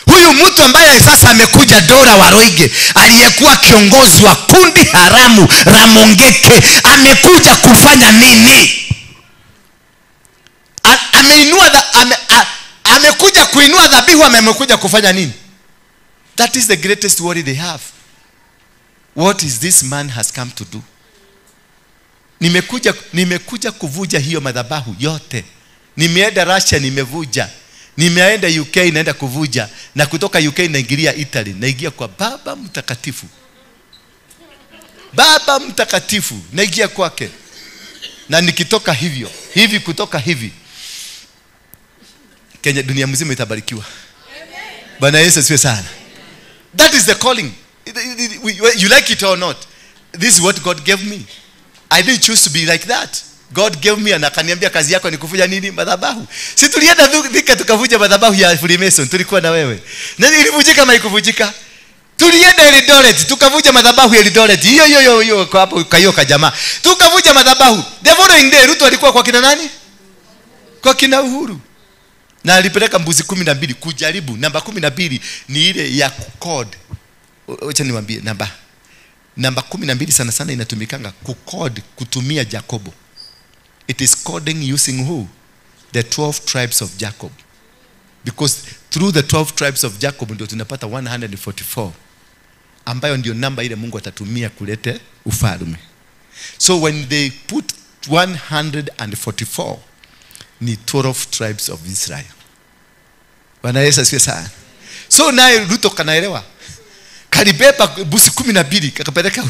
Huyu mtu ambaye sasa amekuja Dora Waruinge, aliyekuwa kiongozi wa kundi haramu la Mungeke, amekuja kufanya nini? Amekuja kuinua dhabihu, amekuja kufanya nini? That is the greatest worry they have. What is this man has come to do? Nimekuja kuvuja hiyo madhabahu yote. Nimeenda Russia nimevuja. Nimeenda UK naenda kuvuja. Na kutoka UK naingilia Italy. Naingia kwa Baba Mtakatifu. Baba Mtakatifu naingia kwake. Na nikitoka hivyo, hivi kutoka hivi, Kenya dunia mzima itabarikiwa. Bwana Yesu asifiwe sana. That is the calling. You like it or not, this is what God gave me. I didn't choose to be like that. God gave me and akaniambia kazi yako ni kuvuja nini? Madhabahu. Si tulienda Thika tukavuja madhabahu ya Freemason, tulikuwa na wewe. Na ilivujika kama ikuvujika. Tulienda Eldoret tukavuja madhabahu ya Eldoret. Hiyo hiyo hiyo kwa hapo kwa hiyo kajamaa. Tukavuja madhabahu. The following day Ruto alikuwa kwa kina nani? Kwa kina Uhuru. Na alipeleka mbuzi 12 kujaribu. Namba 12 ni ile ya code. Wacha niwaambie namba 12 sana sana inatumikanga kukode, kutumia Jacobo. It is coding using who? The 12 tribes of Jacob. Because through the 12 tribes of Jacob ndio tunapata 144, ambayo ndio namba ile Mungu atatumia kulete ufalme. So when they put 144 ni 12 tribes of Israel. Bwana Yesu asifiwe sana. So naye Ruto kanaelewa. Kalibeba busi 12 kakapeleka,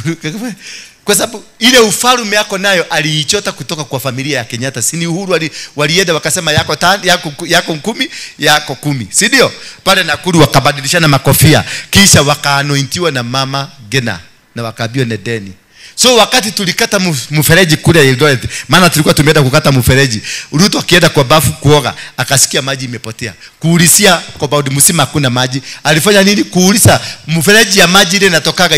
kwa sababu ile ufalme yako nayo aliichota kutoka kwa familia ya Kenyatta. Si ni Uhuru walienda wakasema yako yako 10, yako 10. Si ndio? Pale Nakuru wakabadilishana makofia, kisha wakaanointiwa na Mama Gena na wakaambiwa nedeni. So wakati tulikata mfereji kule Eldoret, maana tulikuwa tumeenda kukata mfereji, Ruto akienda kwa bafu kuoga, akasikia maji imepotea. Kuulizia kwa baudi msima hakuna maji. Alifanya nini? Kuuliza mfereji ya maji ile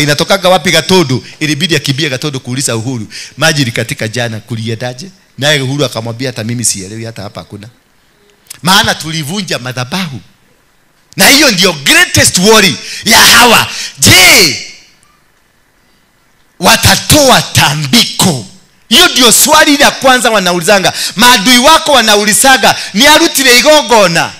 inatokaga wapi Gatodo? Ilibidi akibie Gatodo kuuliza Uhuru. Maji ilikatika jana, kuliendaje? Naye Uhuru akamwambia hata mimi sielewi, hata hapa hakuna. Maana tulivunja madhabahu. Na hiyo ndio greatest worry ya hawa. Je, watatoa tambiko? Hiyo ndio swali la kwanza wanaulizanga. Maadui wako wanaulizaga ni arutire igongona.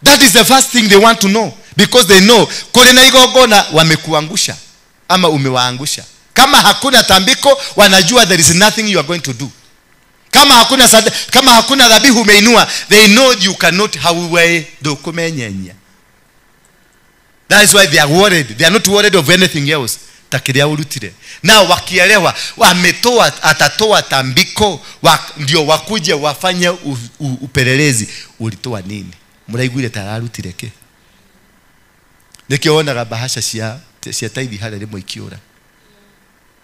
That is the first thing they want to know, because they know kule na igongona wamekuangusha ama umewaangusha. Kama hakuna tambiko wanajua there is nothing you are going to do. Kama hakuna dhabihu umeinua, they know you cannot hawe dokumenyenya. That is why they are worried. They are not worried of anything else. Takiria urutire. Na wakielewa wametoa, atatoa tambiko, ndio wakuje wafanye upelelezi. Ulitoa nini? Muraiguire tararutire ke. Nikio wonaga bahasha cia taithi harĩa rĩmwe ikiũra.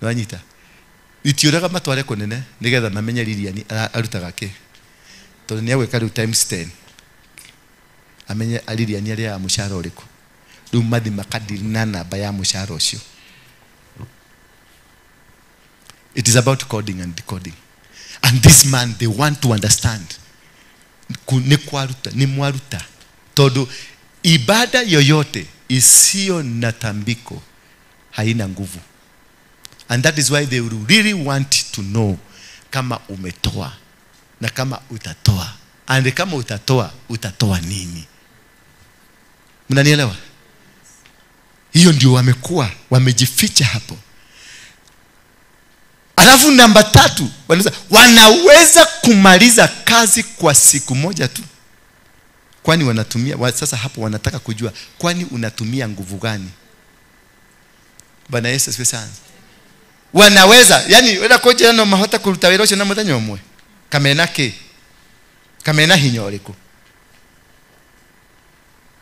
Nĩwanyita? Itiũraga matware kũnene nĩgetha mamenye Lilian arutaga kĩ. Tondũ nĩegwĩka rĩu times 10. Amenye Lilian arĩaga mũcara ũrĩkũ. Rĩu mathi makadiri na namba ya mũcara ũcio. It is about coding and decoding. And this man, they want to understand. Ni kwaruta, ni mwaruta. Todo ibada yoyote isiyo na tambiko haina nguvu. And that is why they will really want to know kama umetoa na kama utatoa. And kama utatoa, utatoa nini? Mnanielewa? Hiyo ndio wamekuwa, wamejificha hapo. Alafu namba 3, wanaweza kumaliza kazi kwa siku moja tu. Kwani wanatumia, sasa hapo wanataka kujua, kwani unatumia nguvu gani? Bwana Yesu asifiwe sana. Wanaweza, yani wenda koje no mahota kuruta wĩra ũcio na mũthenya ũmwe. Kamena kĩ? Kamena hinya ũrĩkũ?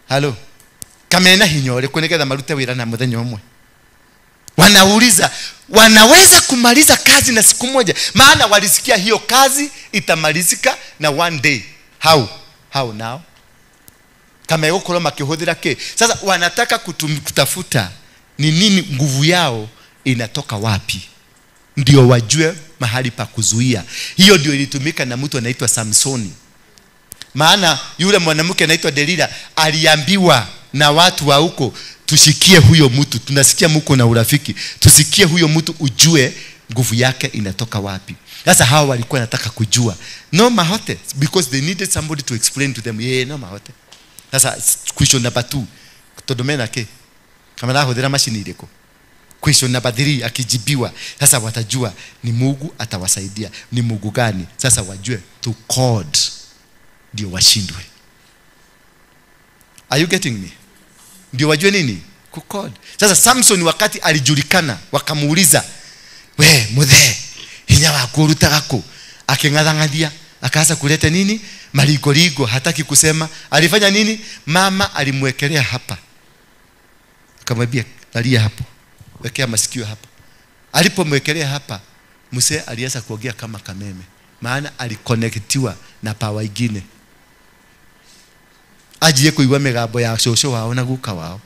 Halo. Kamena hinya ũrĩkũ nĩgetha marute wĩra na mũthenya ũmwe? Wanauliza, wanaweza kumaliza kazi na siku moja. Maana walisikia hiyo kazi itamalizika na one day. How? How now? Kama megũkorwo makĩhũthĩra kĩ. Sasa wanataka kutafuta ni nini nguvu yao inatoka wapi, ndio wajue mahali pa kuzuia. Hiyo ndio ilitumika na mtu anaitwa Samsoni. Maana yule mwanamke anaitwa Delila aliambiwa na watu wa huko, tushikie huyo mtu, tunasikia mko na urafiki, tusikie huyo mtu ujue nguvu yake inatoka wapi. Sasa hawa walikuwa wanataka kujua. No mahote, because they needed somebody to explain to them. Yeah, no mahote. Sasa question number 2, tondu ke kama rahũthĩra machine irĩkũ. Question number 3 akijibiwa, sasa watajua ni Mungu atawasaidia, ni Mungu gani. Sasa wajue to code ndio washindwe. Are you getting me? Ndio wajue nini? Kukod. Sasa Samson wakati alijulikana, wakamuuliza, we muthe, hinya waku urutaga kũ? Aking'athang'athia, akaanza kuleta nini? Maligoligo, hataki kusema. Alifanya nini? Mama alimwekelea hapa. Akamwambia, lalia hapo. Wekea masikio hapa. Alipomwekelea hapa, mzee alianza kuongea kama kameme. Maana alikonektiwa na power ingine. Ajiye kuigua migambo ya cũcũ wao na guka wao.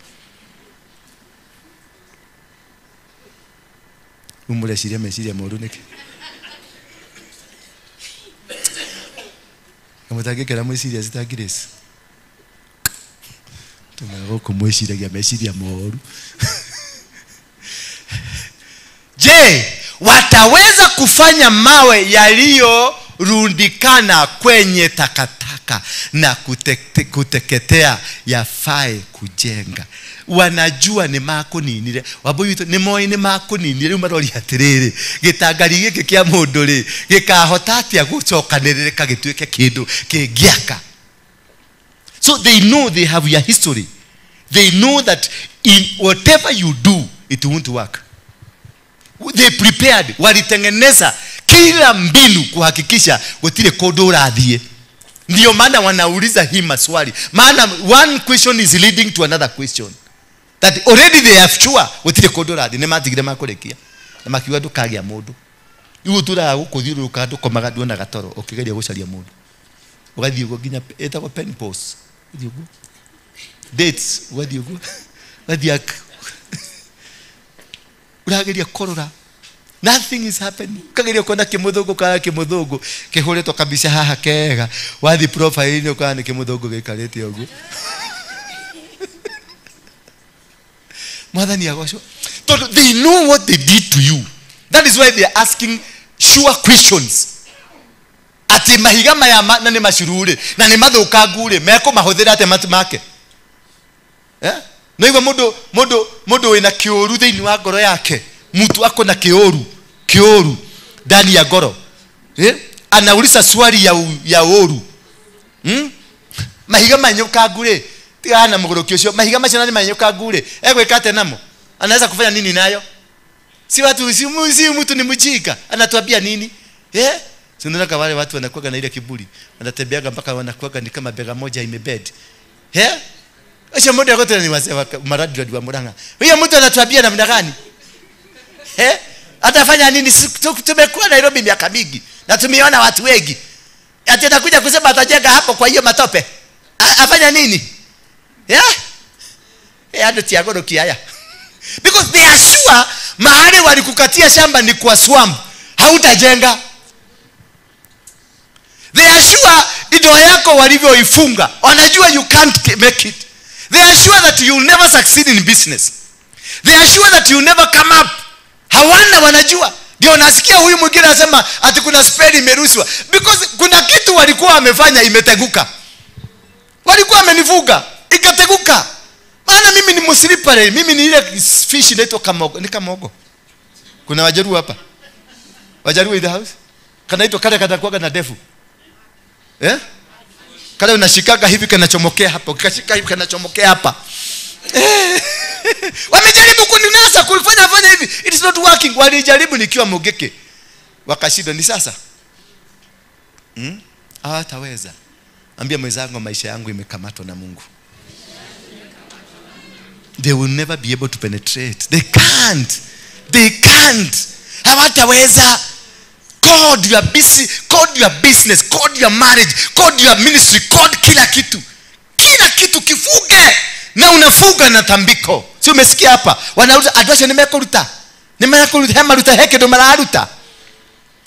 Umureciria meciria moru niki? Kamutangĩkera mwĩciria cita Grace. Tũmenya gũkũ mwĩciragia meciria moru. Je, wataweza kufanya mawe yaliyorundikana kwenye takataka na kuteketea yafae kujenga? Wanajua ni makuninire. Wambuyu ni moi ni makuninire. Riu marori atiriri, gitangari giki kia mundu ri gikahota atia gucokanĩrĩrĩka gĩtuĩke kĩndũ kĩngĩaka. So they know they have your history. They know that in whatever you do, it won't work. They prepared, walitengeneza kila mbinu kuhakikisha gutire kundu urathie. Ndio maana wanauliza hii maswali. Maana one question is leading to another question. That already they have sure gutire kundu urathie. Ni matigire makurekia. Na makiuga ndukagia mundu. Igu turaga gukuthiururuka ndukomaga nduonaga toro ukigeria gucaria mundu. Ugathie uguo nginya etagwo pen pause. Ugathie uguo. Dates ugathie uguo. Ugathie urageria korora. Nothing is happening. Ukageria kuona kimuthungu kana kimuthungu kihuritwo kabisa haha kega. Wathi profile ni ukana kimuthungu gikarite uguo. Mwathani agocwo. Tondu they know what they did to you. That is why they are asking sure questions. Ati mahiga maya na ni macurure na ni mathukangu ri mekumahuthira ate matu make. Eh? No igwa mundu wina kiuru thiini wa ngoro yake. Mtu ako na kiuru ndani ya ngoro. Eh? Anauliza swali ya uru. Mahiga manyukangu ri tigana muguruki ucio mahiga macio na ni manyukangu ri egwika ate namo? Anaweza kufanya nini nayo? Si watu si mtu ni mjinga, anatuambia nini? Eh? Si unaona wale watu wanakuwa na ile kiburi, wanatembeaga mpaka wanakuwa ni kama bega moja imebed. Eh? Acha mmoja akote ni wazee wa maradi wa Murang'a. Huyo mtu anatuambia namna gani? Eh? Atafanya nini? Tumekuwa Nairobi miaka mingi na tumeona watu wengi. Ati atakuja kusema atajenga hapo kwa hiyo matope. Afanya nini? Eh? Eh, ando tiago kiaya. Because they are sure mahali walikukatia shamba ni kwa swamp, hautajenga. They are sure ndoa yako walivyoifunga, wanajua you can't make it. They are sure that you will never succeed in business. They are sure that you will never come up. Hawana, wanajua. Ndio nasikia huyu mwingine anasema ati kuna spell imerushwa. Because kuna kitu walikuwa wamefanya imeteguka. Walikuwa wamenivuga, ikateguka. Maana mimi ni mslipper, mimi ni ile fish inaitwa kamogo, ni kamogo. Kuna Wajaruo hapa? Wajaruo in the house? Kanaitwa kale katakuwa na ndefu. Eh? Kale unashikaga hivi kanachomokea hapa, ukikashika hivi kanachomokea hapa. Wamejaribu kuninasa kufanya fanya hivi. It is not working. Walijaribu nikiwa Mogeke. Wakashindwa. Ni sasa. Hawataweza. Ambia mwenzangu maisha yangu imekamatwa na Mungu. They will never be able to penetrate. They can't. They can't. Hawataweza. Code your busy, code your business, code your marriage, code your ministry, code kila kitu. Kila kitu kifuge. Na unafuga na tambiko. Si umesikia hapa? Wanauliza adwasha nimekuruta. Nimekuruta hema ruta heke ndo mararuta.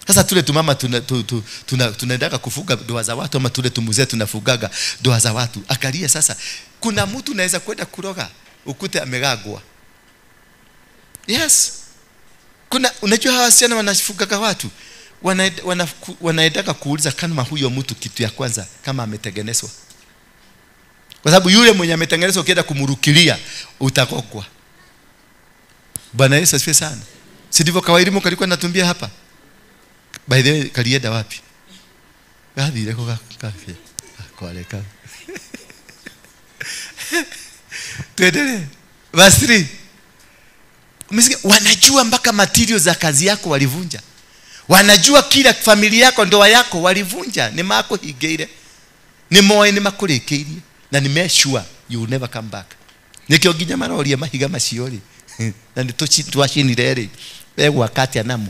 Sasa tule tumama tunaendaka kufuga doa za watu, ama tule tumuzee tunafugaga doa za watu. Angalia sasa, kuna mtu anaweza kwenda kuroga ukute amegagwa. Yes. Kuna, unajua hawa wasichana wanafugaga watu. Wanaendaka kuuliza kama huyo mtu kitu ya kwanza kama ametengenezwa. Kwa sababu yule mwenye ametengenezwa ukienda kumrukilia utakokwa. Bwana Yesu asifiwe sana. Si ndivyo kawaida kalikuwa natumbia hapa? By the way, kalienda wapi? Gathire ko gakafia. Kwaleka. Tuendelee. Verse 3. Umesikia? Wanajua mpaka materials za kazi yako walivunja. Wanajua kila familia yako, ndoa yako walivunja. Ni mako higeire. Ni moe ni makurekeirie. Na ni sure you will never come back. Nikio nginya maroria mahiga macio ri. Na ni twashinire ri. Begwa kati anamo.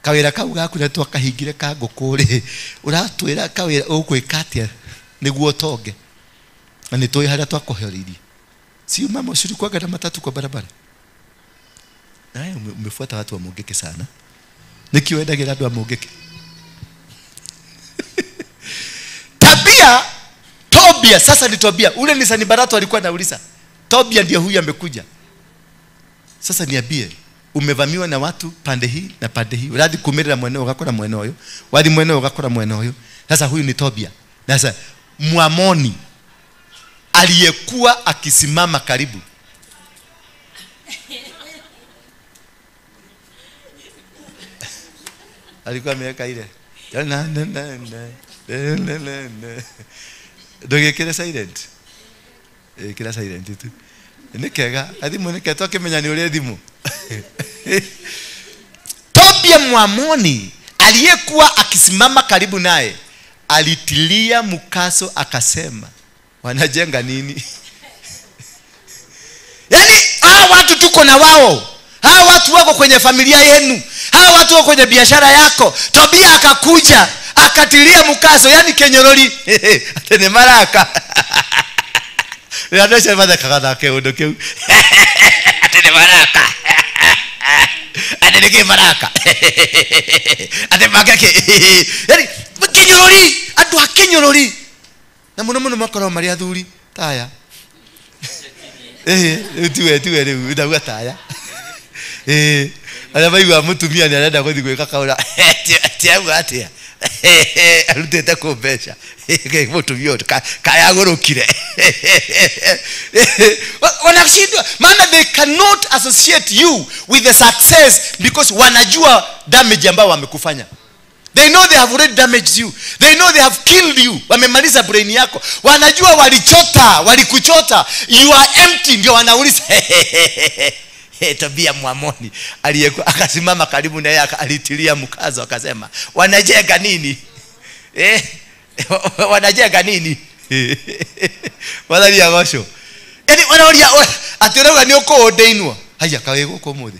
Kawira kau gaku na twakahingire ka ngũkũ rĩ, ũratwĩra kawĩra ũgwĩka atĩa nĩguo ũtonge? Na nĩ tũĩ harĩa twakũheririe. Si mama usilikuwaga na matatu kwa barabara? Naye umefuata watu wa Mungiki sana. Nĩkĩo wendagĩra andũ a Mungiki? Tabia Tobia, sasa ni Tobia. Ule ni Sanibarato alikuwa anauliza. Tobia ndiye huyu amekuja. Sasa niambie, umevamiwa na watu pande hii na pande hii. Urathi kumirira mwene ugakora mwene uyu, wathi mwene ugakora mwene uyu. Sasa huyu ni Tobia. Sasa Muamoni aliyekuwa akisimama karibu. Alikuwa ameweka ile. Na na na na. Na na na. Ndugikire silent. Kira silent tu. Ni kega, athimu ni kega twakimenya ni uria thimu. Tobia Muamoni aliyekuwa akisimama karibu naye alitilia mkazo akasema, wanajenga nini? Yaani hawa watu tuko na wao. Hawa watu wako kwenye familia yenu. Hawa watu wako kwenye biashara yako. Tobia akakuja akatilia mkazo, yani kenyorori. Atene maraka. Andũ mathekaga nake ũndũ kĩu. Atĩ nĩ maraka. Atĩ nĩ kĩ maraka. Atĩ make kĩ. Yaani kĩnyũrũri, andũ a kĩnyũrũri. Na mũno mũno makoragwo marĩ athuri taya. Rĩu tiwe rĩu ndauga taya. Arĩa maiguaga mũtumia nĩ arenda gũthiĩ gwĩka kaũra. Ti auga atĩa. Arutĩte kũ mbeca. Mũtumia ũyũ kayagũrũkire. Wanashindwa, maana they cannot associate you with the success because wanajua damage ambao wamekufanya. They know they have already damaged you. They know they have killed you. Wamemaliza brain yako. Wanajua walichota, walikuchota. You are empty, ndio wanauliza. Tobia Muamoni aliyekuwa akasimama karibu na yeye alitilia mkazo akasema, wanajenga nini? Wanajenga nini? Wathari agocwo. Yaani wanaoria ati urauga ni ukuundinwo. Haya kawe guku umuthi.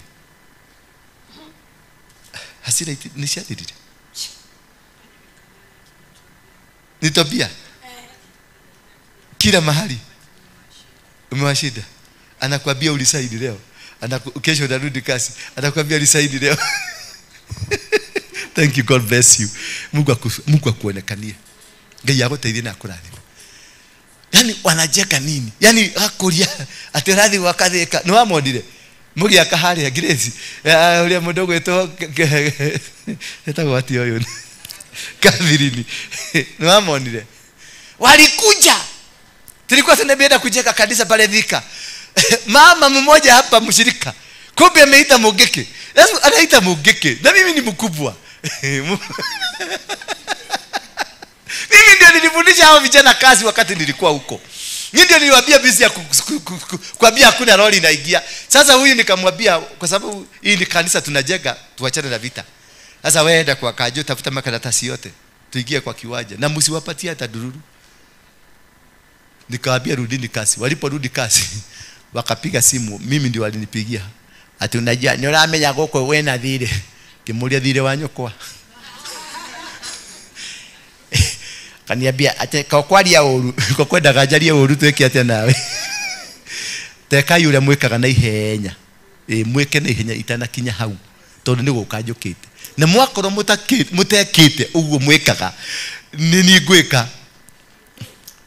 Hasira ni ciathirire. Ni Tobia. Kila mahali umewashinda. Anakuambia ulisaidi leo. Kesho unarudi kasi. Anakuambia ulisaidi leo. Thank you, God bless you. Mungu akuonekanie. Ngai agũteithie na akũrathime. Yaani wanajenga nini? Yaani akuria ati rathi wakathika. Nĩ wamonire? Mũgĩaka harĩa Grace. Ũrĩa mũndũ ũgwĩtwo etagwo atĩa ũyũ? Catherine. Nĩ wamonire? Walikuja. Tulikuwa tunaenda kujenga kanisa pale Thika. Mama mmoja hapa mshirika. Kumbe ameita Mungiki. Sasa anaita Mungiki. Na mimi ni mkubwa. Mimi ndio nilifundisha hao vijana kazi wakati nilikuwa huko. Mimi ndio niliwaambia bisi ya kuambia hakuna lori inaingia. Sasa huyu nikamwambia kwa sababu hii ni kanisa tunajenga, tuachane na vita. Sasa wewe enda kwa Kajo tafuta makaratasi yote. Tuingie kwa kiwanja na msiwapatie hata dururu. Nikawaambia rudini kasi. Waliporudi kasi wakapiga simu, mimi ndio walinipigia. Ati unajua ni uramenya goko we na thire. Kimuria thire wa nyukwa. Kaniambia ate kwa kwaria uru, kwa kwendaga njarie uru twike atia nawe. Tekai uria mwikaga na ihenya. Mwike na ihenya itanakinya hau. Tondu ni guka njukite. Na mwakorwo mutekite uguo mwikaga. Ni ni ngwika.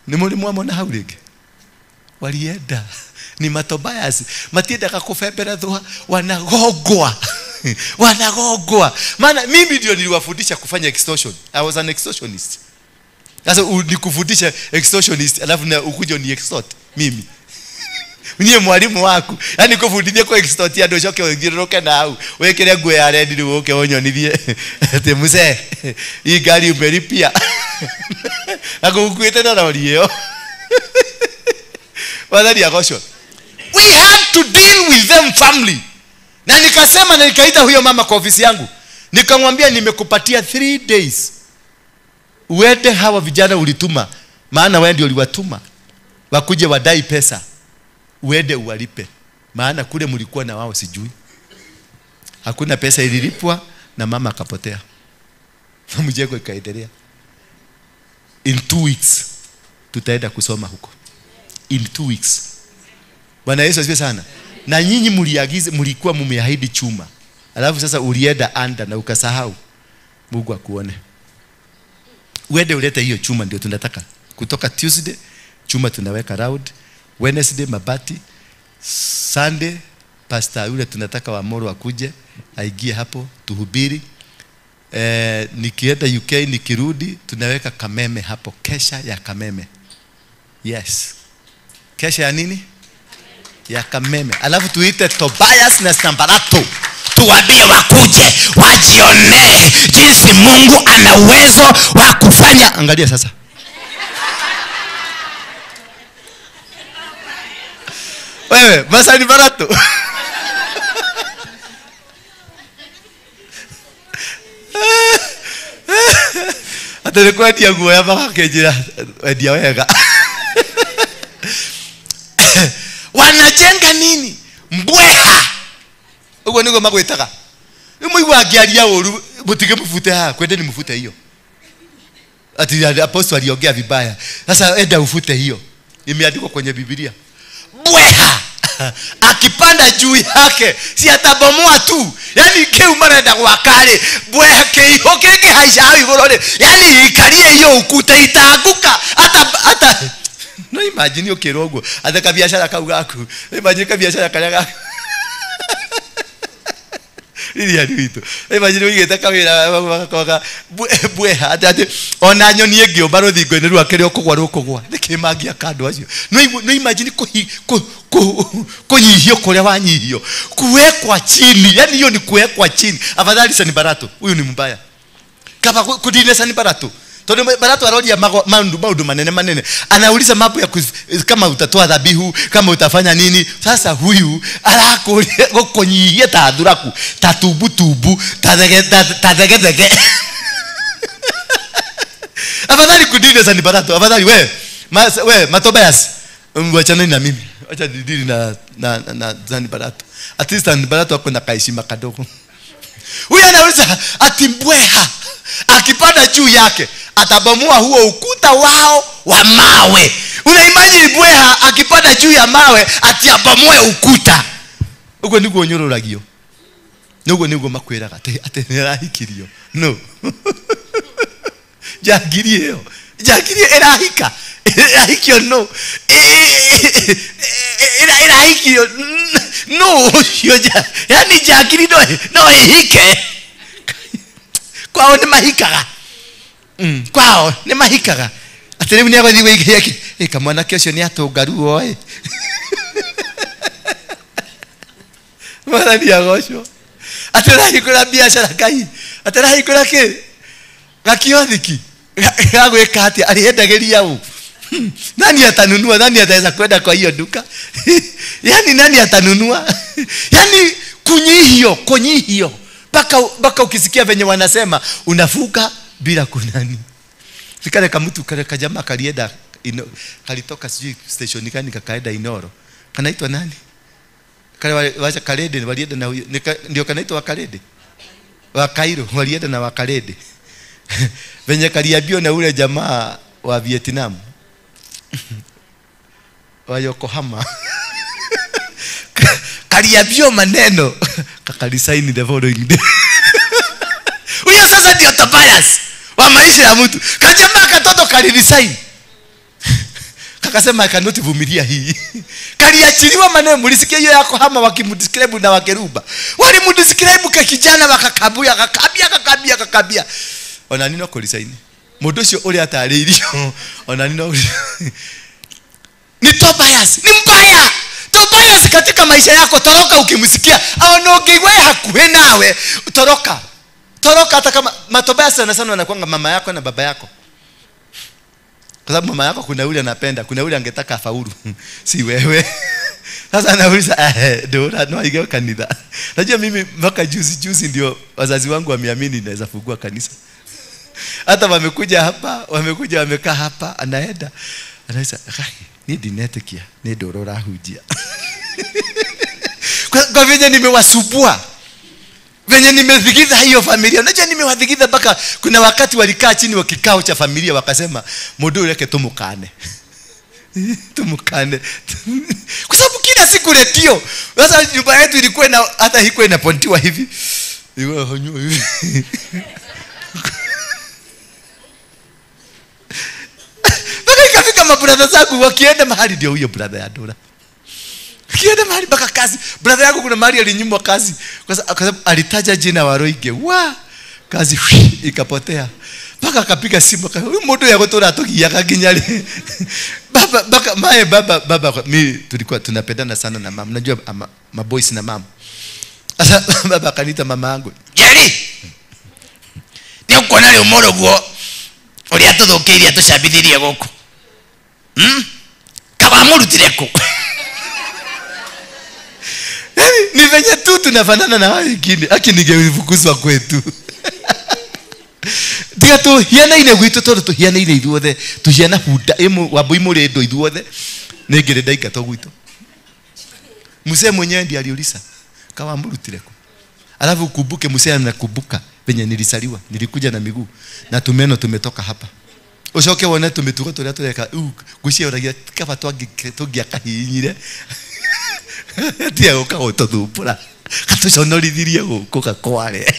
Ni muri mwamona hau ringi. Walienda ni Matobias matiendaga kubemberethwa, wanagongwa. Wanagongwa. Maana mimi ndio niliwafundisha kufanya extortion. I was an extortionist. Sasa nikufundisha extortionist alafu na ukuje ni extort mimi. Niye mwalimu wako. Yaani kufundithia kwa extort andu coke ũthiũrũrũke na hau. Wĩkĩre nguo ya red rĩu ũke ũnyonithie. Atĩ mzee, hii gari umelipia. Na gũkuĩte na rori ĩyo. Wathani agocwo. We had to deal with them family. Na nikasema na nikaita huyo mama kwa ofisi yangu. Nikamwambia nimekupatia 3 days. Uende hawa vijana ulituma, maana wewe ndio uliwatuma. Wakuje wadai pesa. Uende uwalipe. Maana kule mlikuwa na wao sijui. Hakuna pesa ililipwa na mama akapotea. Mjengo ikaendelea. In 2 weeks tutaenda kusoma huko. In 2 weeks. Bwana Yesu asifiwe sana. Na nyinyi mliagiza, mlikuwa mmeahidi chuma. Alafu sasa ulienda anda na ukasahau. Mungu akuone. Uende ulete hiyo chuma ndio tunataka. Kutoka Tuesday chuma tunaweka round, Wednesday mabati, Sunday pastor yule tunataka wa Moro akuje aingie hapo tuhubiri. Nikienda UK nikirudi tunaweka Kameme hapo, kesha ya Kameme. Yes. Kesha ya nini? Ya Kameme. Alafu tuite Tobias na Sambarato. Tuwaambie wakuje wajionee jinsi Mungu ana uwezo wa kufanya. Angalia sasa. Wewe, basa ni barato. Ate nĩ kwendia guoya magakĩnjĩra endia wega. Wanajenga nini? Mbweha. Uguo niguo magwĩtaga. Rĩu mũigua angĩaria ũru mũtige mũbute haha, kwende ni mũbute hiyo. Ati apostle aliongea vibaya. Sasa enda ufute hiyo. Imeandikwa kwenye Biblia. Mbweha akipanda juu yake si atabomoa tu. Yaani kiu marenda gwaka rĩ, mbweha kĩihũ kĩngĩhaica hau igũrũ rĩ, yaani ikarie hiyo ukuta itaanguka hata no imagine ũkĩrwo ũguo ate kabiacara kau gaku. Imagine kabiacara karĩa gaku. Iria witũ. Imagine ũigĩte kawĩra gakoga mbweha ati ona nyoni ĩngĩũmba rũthingo-inĩ rwake rĩ ũkũgwa rũkũgwa. Nĩkĩ mangĩaka andũ acio? No imagine kunyihio kũrĩa wanyihio. Kuwekwa chini. Yaani hiyo ni kuwekwa chini. Afadhali Sanibarato. Huyu ni mbaya. Kama kudile Sanibarato. Tondu Barato aroria maundu manene manene. Anauliza mambo ya kama utatoa dhabihu, kama utafanya nini. Sasa huyu arakuria gukunyihia ta thuraku, ta tubu tubu, ta thege ta thege thege. Afadhali kudile Sanibarato. Afadhali we, we Matobias, wachana na mimi. Acha nidili na Sanibarato. At least Sanibarato ako na kaheshima kadogo. Huyu anauliza ati mbweha akipanda juu yake atabomoa huo ukuta wao wa mawe. Unaimagine mbweha akipanda juu ya mawe ati abomoe ukuta. Ugo niguo nyururagio. Nugo niguo makwiraga ati nĩrahikirio. No. Njangiri ĩyo. Njangiri ĩrahika. Ĩrahikio no. Ĩrahikio no ũcio. Yaani njangiri no ĩhike. Kwao nĩ mahikaga. Kwao nĩ mahikaga. Atĩ rĩu nĩegũthiĩ gũikia ĩ kamwanake ũcio nĩ atũngaruo ĩ. Mwathani agocwo. Atĩ ũrahingũra biacara Ngai. Atĩ ũrahingũra kĩ? Gakiothiki. Gagwĩka atĩa? Arĩendagĩria ũ? Nani atanunua? Nani ataweza kwenda kwa hiyo duka? Yaani nani atanunua? Yaani kunyihio, kunyihio. Baka ukisikia venye wanasema unafuka bila kunani. Sikale kamutu kale kajamaa kalienda kalitoka sijui station gani kakaenda Inoro. Kanaitwa nani? Kale wacha Kalede walienda na huyo ndio kanaitwa Kalede. Wa Kairo walienda na Wakalede. Venye kaliambio na ule jamaa wa Vietnam wa Yokohama kaliambio maneno kakalisaini the following day. Huyo sasa ndio Tobias wa maisha ya mtu. Kajamaa katoto kalilisaini, kakasema I vumilia hii. Kaliachiliwa maneno. Mlisikia hiyo Yokohama wakimdescribe na wakeruba. Walimdescribe ka kijana wakakabuya kakabia kakabia kakabia. Ona nino kulisaini. Mundu ucio uria atarĩirio ona nino ni Tobias, ni mbaya. Tobias katika maisha yako toroka ukimsikia. Au no ungeigua hakuhi nawe, toroka. Toroka hata kama Matobias sana sana wanakuanga mama yako na baba yako. Kwa sababu mama yako kuna yule anapenda, kuna yule angetaka afaulu. Si wewe. Sasa anauliza ndio no aige kanisa. Najua mimi mpaka juzi juzi ndio wazazi wangu wameamini naweza fungua kanisa. Hata wamekuja hapa, wamekuja wamekaa hapa, anaenda. Anauliza, "Gai, ni dinetekia, ni dorora hujia." Kwa venye nimewasubua. Venye nimedhigidha hiyo familia. Unajua nimewadhigidha mpaka kuna wakati walikaa chini wa kikao cha familia wakasema, "Mundu reke tumukane." Tumukane. Kwa sababu kila siku redio. Sasa nyumba yetu ilikuwa na hata haikuwa inapontiwa hivi. Ilikuwa honyo hivi. Mpaka ikafika mabrother zangu wakienda mahali ndio huyo brother ya Dora. Kienda mahali mpaka kazi. Brother yangu kuna mahali alinyimwa kazi. Kwa sababu alitaja jina Waroige. Wa kazi ikapotea. Mpaka akapiga simu akasema, "Huyu mtu yako tora atokiaga kinyali." Baba baka mae baba baba mimi tulikuwa tunapendana sana na mama. Unajua maboys na mama. Sasa baba akaniita mama yangu. Jerry. Ni uko na umoro guo. Uria tuthukiirie tucambithirie guku. Kawamurutire ku. Yaani ni venye tu tunafanana na wao wengine. Aki ningefukuzwa kwetu. Tiga tu hiana-ine gwitu tondu tuhiana-ine ithuothe, tuhiana bunda imu wambui mũrĩndũ ithuothe nĩngĩrĩ ndaingatwo gwitũ. Mzee mwenyewe ndiye aliuliza kawamurutire ku. Alafu ukumbuke mzee anakumbuka venye nilisaliwa, nilikuja na miguu na tumeno tumetoka hapa. Ucoke wone tumitugo turia tureka ngwĩciria kaba tũngĩakahihinyire tiga gũka gũtũthumbũra gatuconorithirie gũkũ gakware.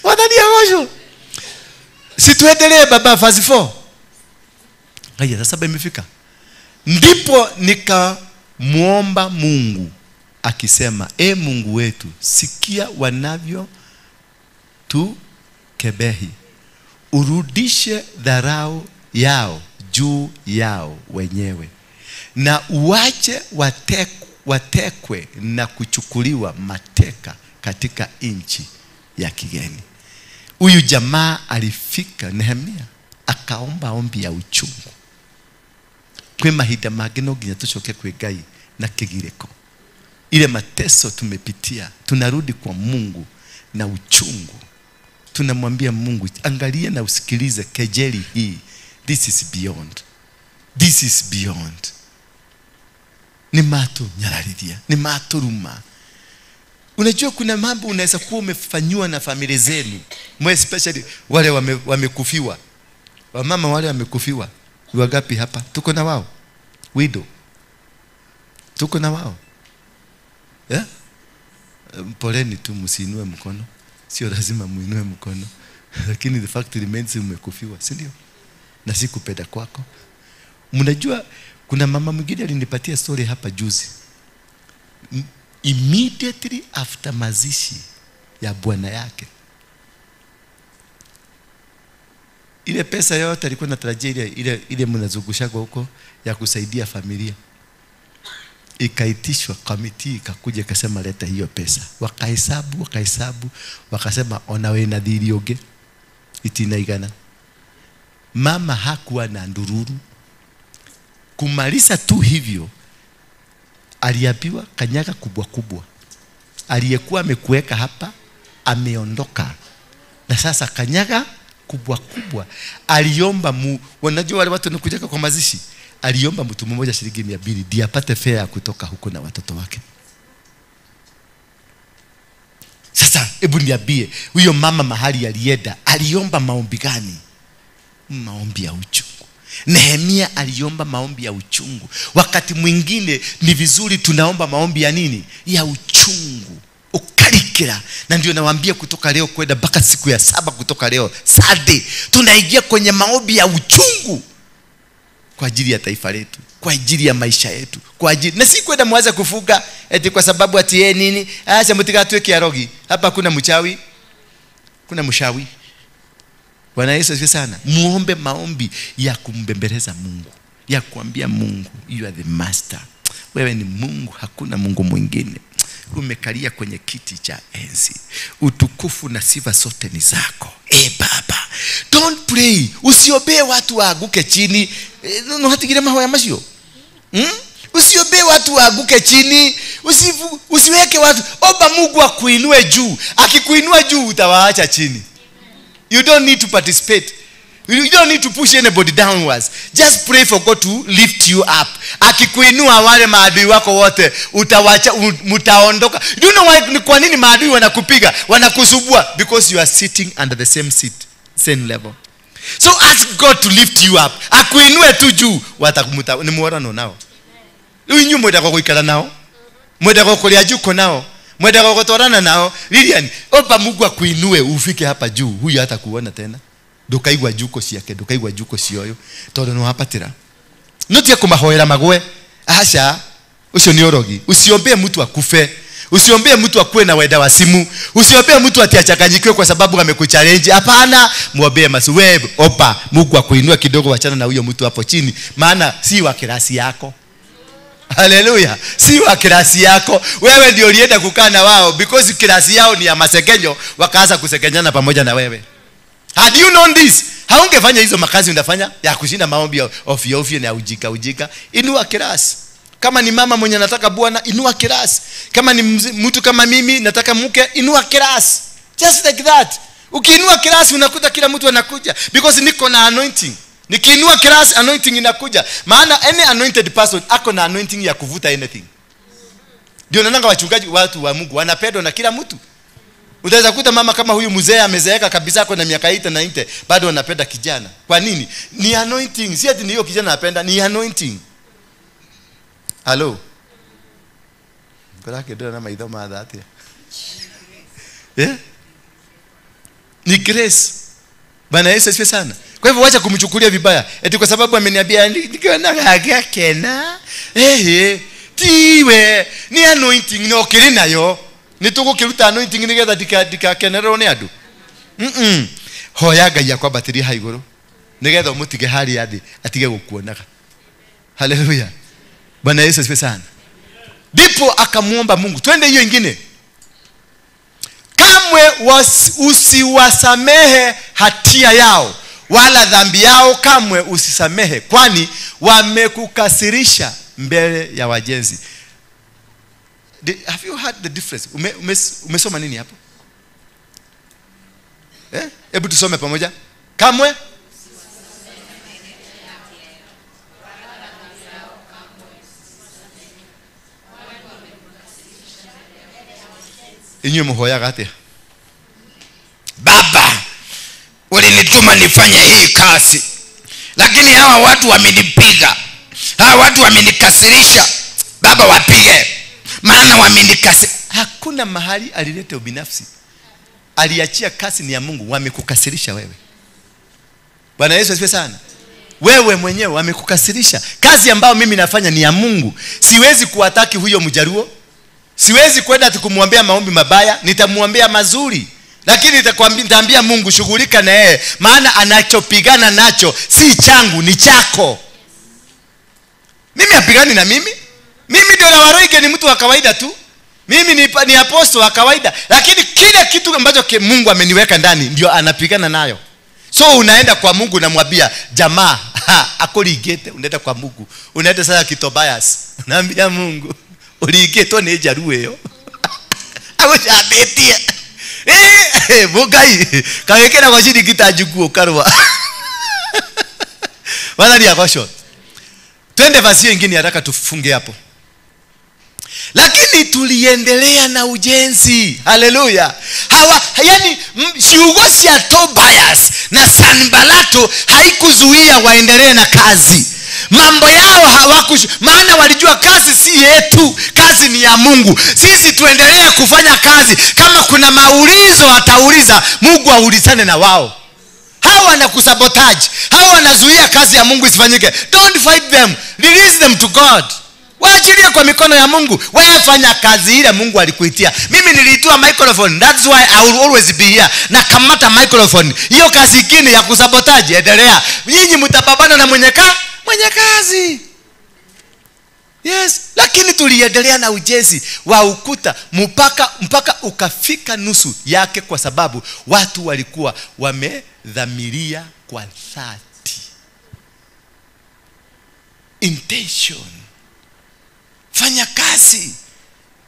Wathani agocwo. Si tuendelee baba verse 4. Haya sasa saba imefika. Ndipo nikamuomba Mungu akisema, "E Mungu wetu, sikia wanavyo tu kebehi. Urudishe dharau yao juu yao wenyewe, na uache watekwe na kuchukuliwa mateka katika nchi ya kigeni." Huyu jamaa alifika Nehemia akaomba ombi ya uchungu. Kwe mahinda mangĩ no nginya tucoke kwĩ Ngai na kĩgirĩko. Ile mateso tumepitia, tunarudi kwa Mungu na uchungu. Tunamwambia Mungu, angalia na usikilize kejeli hii. This is beyond. This is beyond. Ni matu nyararithia, ni maturuma. Unajua kuna mambo unaweza kuwa umefanywa na familia zenu, more especially wale wamekufiwa. Wamama wale wamekufiwa. Ni wangapi hapa? Tuko na wao. Widow. Tuko na wao. Yeah? Poleni tu msiinue mkono. Sio lazima muinue mkono. Lakini the fact remains umekufiwa, si ndio? Na si kupenda kwako. Mnajua kuna mama mwingine alinipatia story hapa juzi. Immediately after mazishi ya bwana yake, ile pesa yote alikuwa anatarajia ile mnazungushagwa huko ya kusaidia familia, ikaitishwa committee ikakuja ikasema leta hiyo pesa. Wakahesabu wakasema ona we na thiri ungi itinaigana. Mama hakuwa na ndururu. Kumaliza tu hivyo aliambiwa kanyaga kubwa kubwa. Aliyekuwa amekuweka hapa ameondoka. Na sasa kanyaga kubwa kubwa. Aliomba wanajua wale watu wanakuja kwa mazishi. Aliomba mtu mmoja shilingi 200 ndiye apate fare ya kutoka huko na watoto wake. Sasa hebu niambie, huyo mama mahali alienda, aliomba maombi gani? Maombi ya uchungu. Nehemia aliomba maombi ya uchungu. Wakati mwingine ni vizuri tunaomba maombi ya nini? Ya uchungu. Ukarikira. Na ndio nawaambia kutoka leo kwenda mpaka siku ya 7 kutoka leo, Sunday, tunaingia kwenye maombi ya uchungu kwa ajili ya taifa letu, kwa ajili ya maisha yetu, kwa ajili. Na si kwenda mwanza kufuga eti kwa sababu ati yeye nini? Acha mtika tuweke arogi. Hapa kuna mchawi. Kuna mshawi. Bwana Yesu asifiwe sana. Muombe maombi ya kumbembeleza Mungu, ya kuambia Mungu, you are the master. Wewe ni Mungu, hakuna Mungu mwingine. Umekalia kwenye kiti cha enzi. Utukufu na sifa zote ni zako. Baba, don't pray. Usiobee watu waaguke chini. No hatigire mahoya macio. Usiobee watu waaguke chini. Usiweke watu. Omba Mungu akuinue juu. Akikuinua juu utawaacha chini. You don't need to participate. You don't need to push anybody downwards. Just pray for God to lift you up. Akikuinua wale maadui wako wote, utawacha, mtaondoka. Do you know why, ni kwa nini maadui wanakupiga, wanakusubua? Because you are sitting under the same seat, same level. So ask God to lift you up. Akuinue tu juu, ni muorano nao. Inyu mwenda kuikara nao. Mwenda kulia juko nao. Mwenda kutorana nao. Lilian, omba Mungu akuinue ufike hapa juu. Huyu hata kuona tena. Ndukaigua njuko ciake, ndukaigua njuko cioyo, tondu niwapatira. Nutie kumahoera magwe. Acha, ucio ni urogi. Usiombee mtu akufe. Usiombee mtu akuwe na wenda wa simu. Usiombee mtu ati achanganyikiwe kwa sababu amekuchallenge. Hapana, muombee masu. Wewe opa Mungu akuinue kidogo, wachana na huyo mtu hapo chini, maana si wa kirasi yako. Haleluya. Si wa kirasi yako. Wewe ndio ulienda kukaa na wao because kirasi yao ni ya masegenyo, wakaanza kusegenyana pamoja na wewe. Had you known this, haungefanya hizo makazi unafanya ya kushinda maombi ofyo ofyo na ujika ujika. Inua kirasi. Kama ni mama mwenye anataka bwana, inua kirasi. Kama ni mtu kama mimi nataka mke, inua kirasi. Just like that. Ukiinua kirasi unakuta kila mtu anakuja because niko na anointing. Nikiinua kirasi anointing inakuja. Maana any anointed person ako na anointing ya kuvuta anything. Ndio naona wachungaji watu wa Mungu wanapendwa na kila mtu. Utaweza kuta mama kama huyu mzee amezeeka kabisa ako na miaka 8 na 9 bado anapenda kijana. Kwa nini? Ni anointing. Si ati ni hiyo kijana anapenda, ni anointing. Hello. Ngorake ndio na maitho ma thatia. Ni grace. Bwana Yesu asifiwe sana. Kwa hivyo wacha kumchukulia vibaya. Eti kwa sababu ameniambia nikiona kena. Tiwe ni anointing no kiri nayo. Nitugukiruta anointing nigetha ndikakenererwo ni andu. Hoya Ngai akwambatirie ha iguru nigetha umutige hari ya thi atige gukuonaga. Haleluya. Bwana Yesu asifiwe sana. Ndipo akamuomba Mungu. Twende hiyo ingine. Kamwe usiwasamehe hatia yao wala dhambi yao, kamwe usisamehe, kwani wamekukasirisha mbele ya wajenzi. Have you heard the difference? Umesoma nini hapo? Hebu tusome pamoja. Kamwe inywe muhoyaga atia? Baba, ulinituma nifanye hii kazi, lakini hawa watu wamenipiga, hawa watu wamenikasirisha. Baba, wapige, maana wamenikasirisha. Hakuna mahali alileta ubinafsi. Aliachia kazi ni ya Mungu. Wamekukasirisha wewe. Bwana Yesu asifiwe sana. Wewe mwenyewe wamekukasirisha. Kazi ambayo mimi nafanya ni ya Mungu. Siwezi kuataki huyo Mjaruo. Siwezi kwenda kumwambia maombi mabaya, nitamwambia mazuri. Lakini nitaambia Mungu shughulika na yeye, maana anachopigana nacho si changu, ni chako. Mimi hapigani na mimi. Mimi ndio Waroike, ni mtu wa kawaida tu. Mimi ni apostle wa kawaida, lakini kile kitu ambacho Mungu ameniweka ndani ndio anapigana nayo. So unaenda kwa Mungu unamwambia jamaa akoligete, unaenda kwa Mungu. Unaenda sasa kitobias. Unaambia Mungu uligetwo ni njaruo iyo. Agũcambĩtie. Mũngai kagĩkĩragwo ciringi ta njugu ũkarũa. Wathani agocwo. Twende verse ingine haraka tufunge hapo. Lakini tuliendelea na ujenzi. Haleluya. Hawa yani ciugo cia Tobias na Sanbalato haikuzuia waendelee na kazi. Mambo yao hawakushu, maana walijua kazi si yetu, kazi ni ya Mungu. Sisi tuendelee kufanya kazi. Kama kuna maulizo atauliza, Mungu aulizane na wao. Hawa wanakusabotage, hawa wanazuia kazi ya Mungu isifanyike. Don't fight them, release them to God. Waachilie kwa mikono ya Mungu. Wewe fanya kazi ile Mungu alikuitia. Mimi niliitiwa microphone, that's why I will always be here. Na kamata microphone. Hiyo kazi nyingine ya kusabotage endelea. Nyinyi mtapambana na mwenye kazi. Yes, lakini tuliendelea na ujenzi wa ukuta mpaka ukafika nusu yake, kwa sababu watu walikuwa wamedhamiria kwa dhati. Intention. Fanya kazi.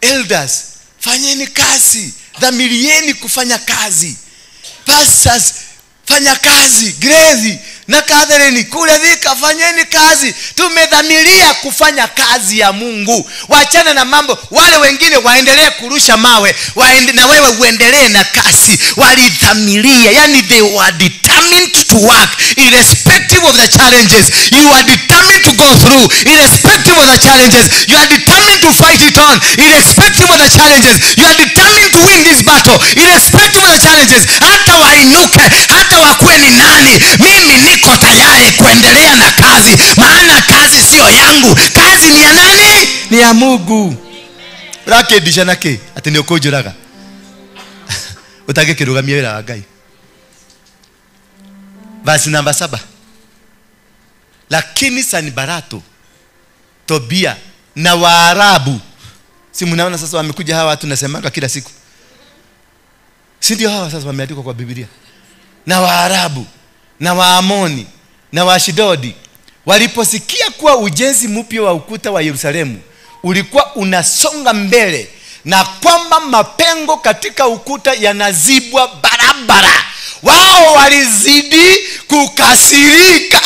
Elders, fanyeni kazi. Dhamirieni kufanya kazi. Pastors, fanya kazi. Grace na Catherine kule Thika, fanyeni kazi. Tumedhamiria kufanya kazi ya Mungu. Wachana na mambo wale wengine waendelee kurusha mawe, na wewe uendelee na kazi. Walidhamiria, yani they were determined to work irrespective of the challenges. You are determined to go through irrespective of the challenges. You are determined to fight it on irrespective of the challenges. You are determined to win this battle irrespective of the challenges. Hata wainuke, hata wakuwe ni nani, mimi niko tayari kuendelea na kazi, maana kazi sio yangu, kazi ni ya nani? Ni ya Mungu. Rakendisha nake ati ni ukunjuraga utagĩkĩrũgamia wĩra wa Ngai. Verse namba 7. Lakini Sanbalato, Tobia na Waarabu, si mnaona sasa wamekuja hawa watu nasemanga kila siku, si ndio hawa sasa wameandikwa kwa Biblia? Na Waarabu na Waamoni na Waashidodi waliposikia kuwa ujenzi mpya wa ukuta wa Yerusalemu ulikuwa unasonga mbele, na kwamba mapengo katika ukuta yanazibwa barabara, wao walizidi kukasirika.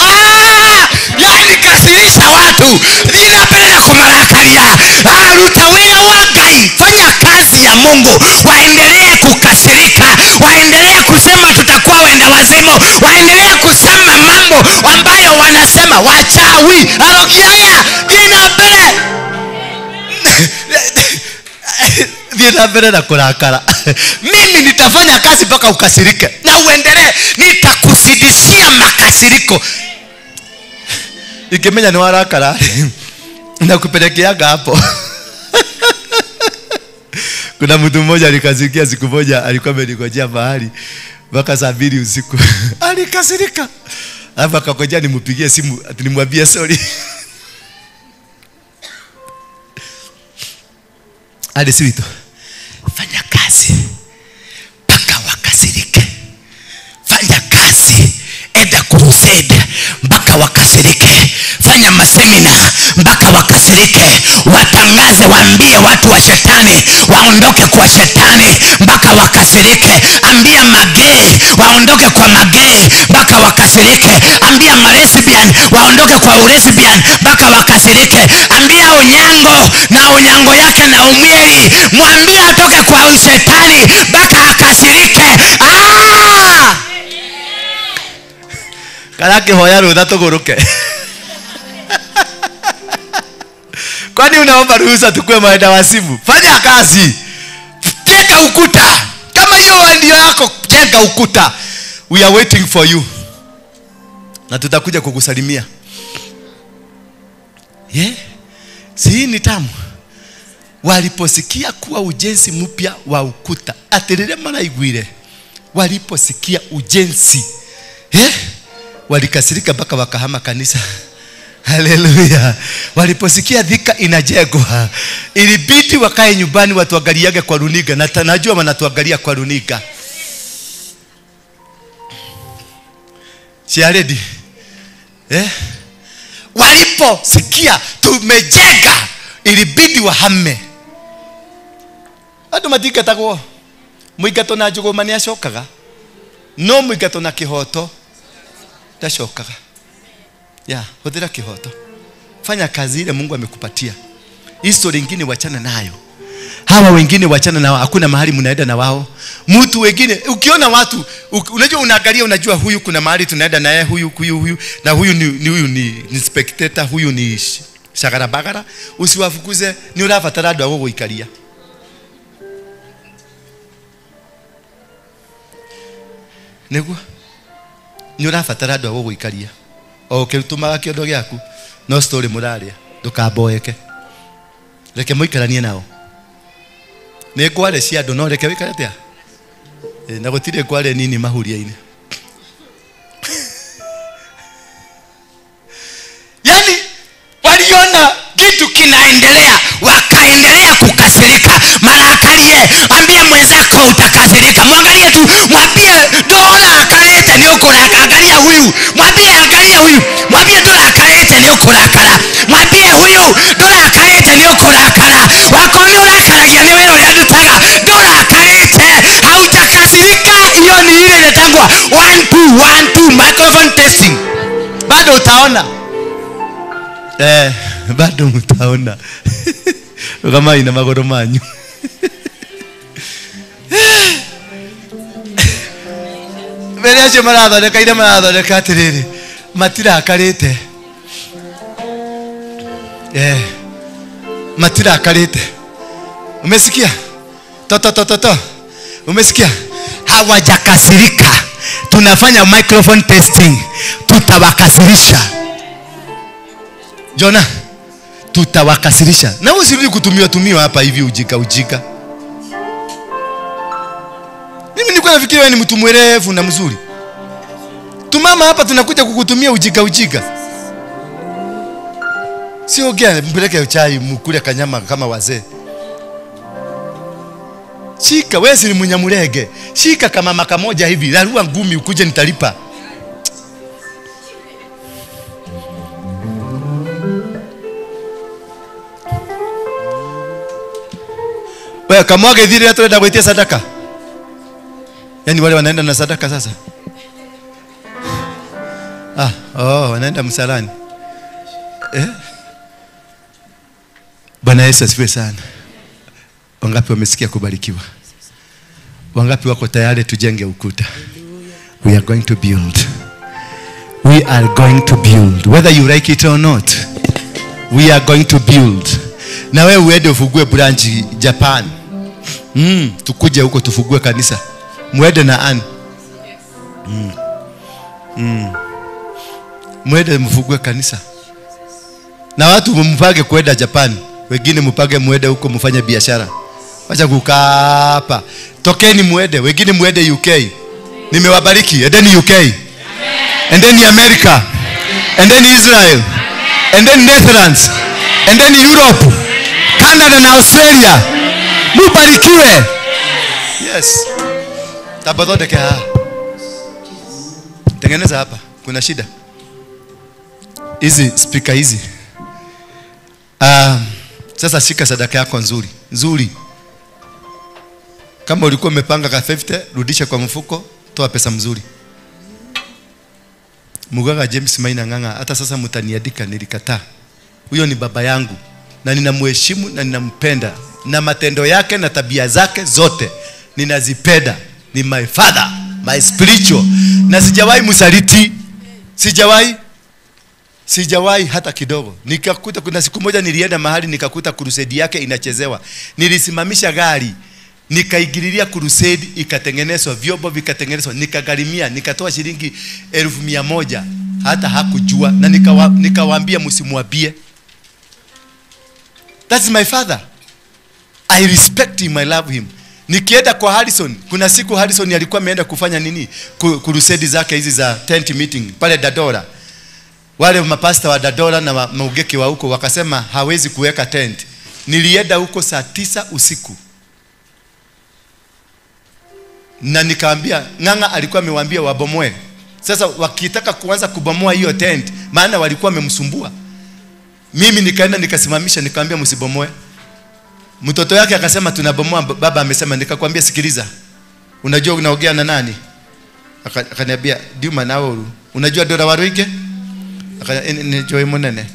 Yani kasirisha watu. Ninapenda kumarakaria. Ruta wira wa Ngai, fanya kazi ya Mungu. Waendelee kukasirika, waendelee kusema tutakuwa wenda wazimu, waendelee kusema mambo ambayo wanasema wachawi. Arogiaya, ninapenda na kurakara. Mimi nitafanya kazi mpaka ukasirike na uendelee, nitakusidishia makasiriko. Ikimenya ni warakara na kupelekeaga hapo. Kuna mtu mmoja alikasirikia siku moja, alikuwa amenigojea mahali mpaka saa 2 usiku. Alikasirika. Alafu akakojea nimpigie simu ati nimwambie sorry. Alisirito. Fanya kazi mpaka wakasirike. Fanya kazi, enda crusade mpaka wakasirike. Fanya masemina mpaka wakasirike. Watangaze, waambie watu wa shetani waondoke kwa shetani mpaka wakasirike. Ambia magei waondoke kwa magei mpaka wakasirike. Ambia malesbian waondoke kwa ulesbian mpaka wakasirike. Ambia onyango na onyango yake na umweli, mwambie atoke kwa shetani mpaka akasirike. Karake hoya rutha tuguruke. Kwani unaomba ruhusa tukue maenda wasimu? Fanya kazi. Jenga ukuta. Kama hiyo ndio yako, jenga ukuta. We are waiting for you. Na tutakuja kukusalimia. Yeah? Si ni tamu. Waliposikia kuwa ujenzi mpya wa ukuta, atirire maraiguire. Waliposikia ujenzi, walikasirika mpaka wakahama kanisa. Haleluya. Waliposikia Thika inajengwa, ilibidi wakae nyumbani watuangaliage kwa runiga. Na najua wanatuangalia kwa runiga. Si ready? Waliposikia tumejenga, ilibidi wahame. Andu matingatagwo. Muingato na njũgũma nĩ acokaga, no muingato na kĩhoto ndacokaga. Ya, hũthĩra kĩhoto. Fanya kazi ile Mungu amekupatia. History nyingine wachana nayo. Hawa wengine wachana nao, hakuna mahali mnaenda na wao. Mtu wengine ukiona watu unajua, unaangalia, unajua huyu kuna mahali tunaenda naye, huyu huyu huyu na huyu ni huyu ni spectator, huyu ni shagara bagara. Usiwafukuze, ni urabatara andu a guguikaria. Niguo ni urabatara andu a guguikaria. O ukitumaga kiondo giaku no story muraria, ndukamboeke. Reke muikaranie nao. Nĩ ngware cia andũ no reke wĩkare atĩa? Na gũtirĩ ngware nini mahuria-inĩ. Yaani waliona kitu kinaendelea, wakaendelea kukasirika. Marakarie, ambia mwenzako utakasirika. Mwangalie tu, mwambie dola akarete ni ukuraka. Angalia huyu, mwambie angalia huyu, mwambie dola akarete ni ukurakara. Mwambie huyu dola akarete ni ukurakara. Wako ni urakaragia ni wewe uliandutaga. Dola akarete, haujakasirika. Hiyo ni ile inatangwa 1 2 1 2 microphone testing. Bado utaona. Bado mtaona. Kama ina magoro manyu. Mbere acio marathondeka ira marathondeka atiriri, matirakarite. Matirakarite. Umesikia? To to to to. Umesikia? Hawajakasirika. Tunafanya microphone testing. Tutawakasirisha. Jona, tutawakasirisha. Na usirudi kutumiwa tumiwa hapa hivi ujika ujika. Mimi nilikuwa nafikiri wewe ni mtu mwerevu na mzuri. Tumama hapa tunakuja kukutumia ujika ujika. Sio gani mpeleke chai mkule kanyama kama wazee. Shika, wewe si Mnyamulenge. Shika kama mama kamoja hivi, larua ngumi ukuje nitalipa. Wewe kamwage dhiri ya tuenda kuitia sadaka. Yaani wale wanaenda na sadaka sasa. Wanaenda msalani. Bwana Yesu asifiwe sana. Wangapi wamesikia kubarikiwa? Wangapi wako tayari tujenge ukuta? We are going to build. We are going to build. Whether you like it or not. We are going to build. Na wewe uende ufugue branch Japan. Tukuje huko tufugue kanisa. Muende na Ann. Muende mfugue kanisa. Na watu mpange kwenda Japan, wengine mpange muende huko mfanye biashara. Wacha kukaa hapa. Tokeni muende, wengine muende UK. Nimewabariki, endeni UK. Endeni America. Endeni Israel. Endeni Netherlands. Endeni Europe. Canada na Australia. Mubarikiwe. Yes. Tabadodeke ha. Tengeneza hapa. Kuna shida. Hizi speaker hizi. Sasa shika sadaka yako nzuri. Nzuri. Kama ulikuwa umepanga ka 50, rudisha kwa mfuko, toa pesa mzuri. Mugaga James Maina Ng'ang'a, hata sasa mtaniandika nilikataa. Huyo ni baba yangu na ninamheshimu na ninampenda, na matendo yake na tabia zake zote ninazipenda. Ni my father, my spiritual. Na sijawahi msaliti. Sijawahi hata kidogo. Nikakuta kuna siku moja nilienda mahali nikakuta crusade yake inachezewa. Nilisimamisha gari, nikaingililia crusade, ikatengenezwa, vyombo vikatengenezwa, nikagharimia, nikatoa shilingi 100,000. Hata hakujua, na nikawaambia msimwambie. That's my father. I respect him, I love him. Nikienda kwa Harrison, kuna siku Harrison alikuwa ameenda kufanya nini? Crusade zake hizi za tent meeting pale Dadora. Wale mapasta wa Dadora na maugeki wa huko wakasema hawezi kuweka tent. Nilienda huko saa 9 usiku. Na nikaambia, Ng'ang'a alikuwa amewaambia wabomoe. Sasa wakitaka kuanza kubomoa hiyo tent, maana walikuwa wamemsumbua. Mimi nikaenda nikasimamisha, nikaambia msibomoe. Mtoto yake akasema tunabomoa, baba amesema. Nikakwambia sikiliza. Unajua unaongea na nani? Akaniambia Duma naoru. Unajua Dora Waruige? Akaniambia Joy Munene.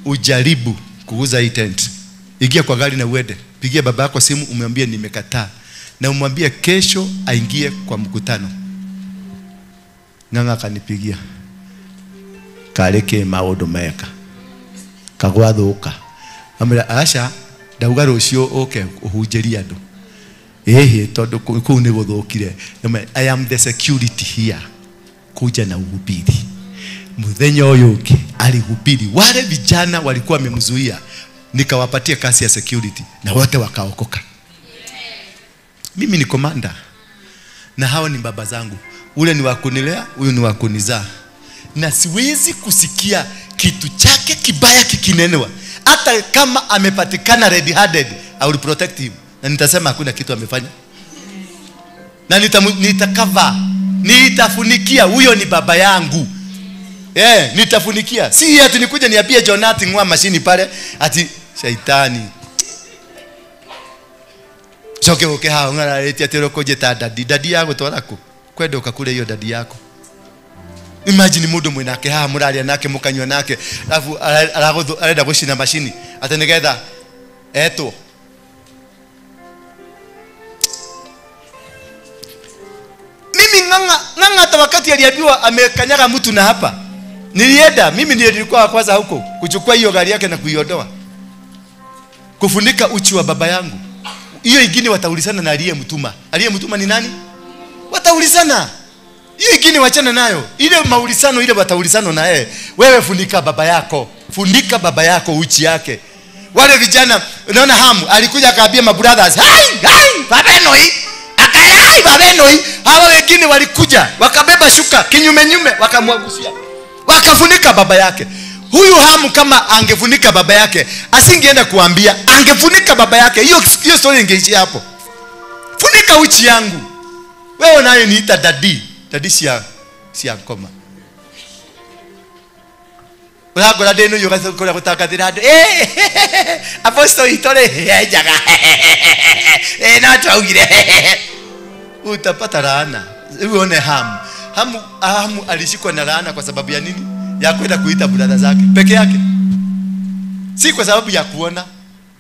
Ujaribu kuuza hii tent. Ingia kwa gari na uende. Pigia baba yako simu umwambie nimekataa. Na umwambie kesho aingie kwa mkutano. Ng'ang'a akanipigia. Kareke maundu meka. Kagwathuka. Amwira aca ndauga rucio uke uhunjĩrie andũ. Ehe tondu kuu nĩ gũthũkire. I am the security here. Kuja na uhubiri. Muthenya ũyũ ũngĩ alihubiri. Wale vijana walikuwa wamemzuia, nikawapatia kasi ya security na wote wakaokoka. Mimi ni komanda na hao ni baba zangu. Ule ni wa kunilea, huyu ni wa kunizaa. Na siwezi kusikia kitu chake kibaya kikinenwa. Hata kama amepatikana red-handed, I will protect him. Na nitasema hakuna kitu amefanya. Na nitakava, nitafunikia, huyo ni baba yangu. Nitafunikia. Si ati nikuja niambie Jonathan ng'oa mashini pale ati shaitani. Coke oke hao ng'ararĩtie atĩ ũrũkũnjĩta dadi. Dadi ya gũtwara kũ? Kwenda ũkakure hiyo dadi yako. Imagine mũndũ mwĩnake haha mũraria nake mũkanyua nake, alafu arenda gũcina mashini atĩ nĩgetha etwo. Mimi ng'ang'a hata wakati aliambiwa amekanyaga mtu na hapa, nilienda mimi ndiye nilikuwa wa kwanza huko kuchukua hiyo gari yake na kuiondoa, kufunika uchi wa baba yangu. Hiyo ingine wataulizana na aliyemtuma. Aliyemtuma ni nani? Wataulizana. Hiyo ingine wachana nayo. Ile maulizano ile wataulizana na yeye. Wewe funika baba yako. Funika baba yako uchi yake. Wale vijana unaona Hamu alikuja akaambia ma brothers, "Hai, hai, baba enoi." Akalai baba enoi. Hawa wengine walikuja wakabeba shuka kinyume nyume wakamwagusia. Wakafunika baba yake. Huyu Hamu kama angefunika baba yake, asingeenda kuambia, angefunika baba yake. Hiyo story ingeishia hapo. Funika uchi yangu. Wewe naye niita dadi. Dadi si koma. Uragora ndinu yuga kuria gutangathira andu. Apostle itore njaga. No twaugire. Utapata laana. Uone Hamu. Hamu alishikwa na laana kwa sababu ya nini? Ya kwenda kuita brother zake peke yake. Si kwa sababu ya kuona,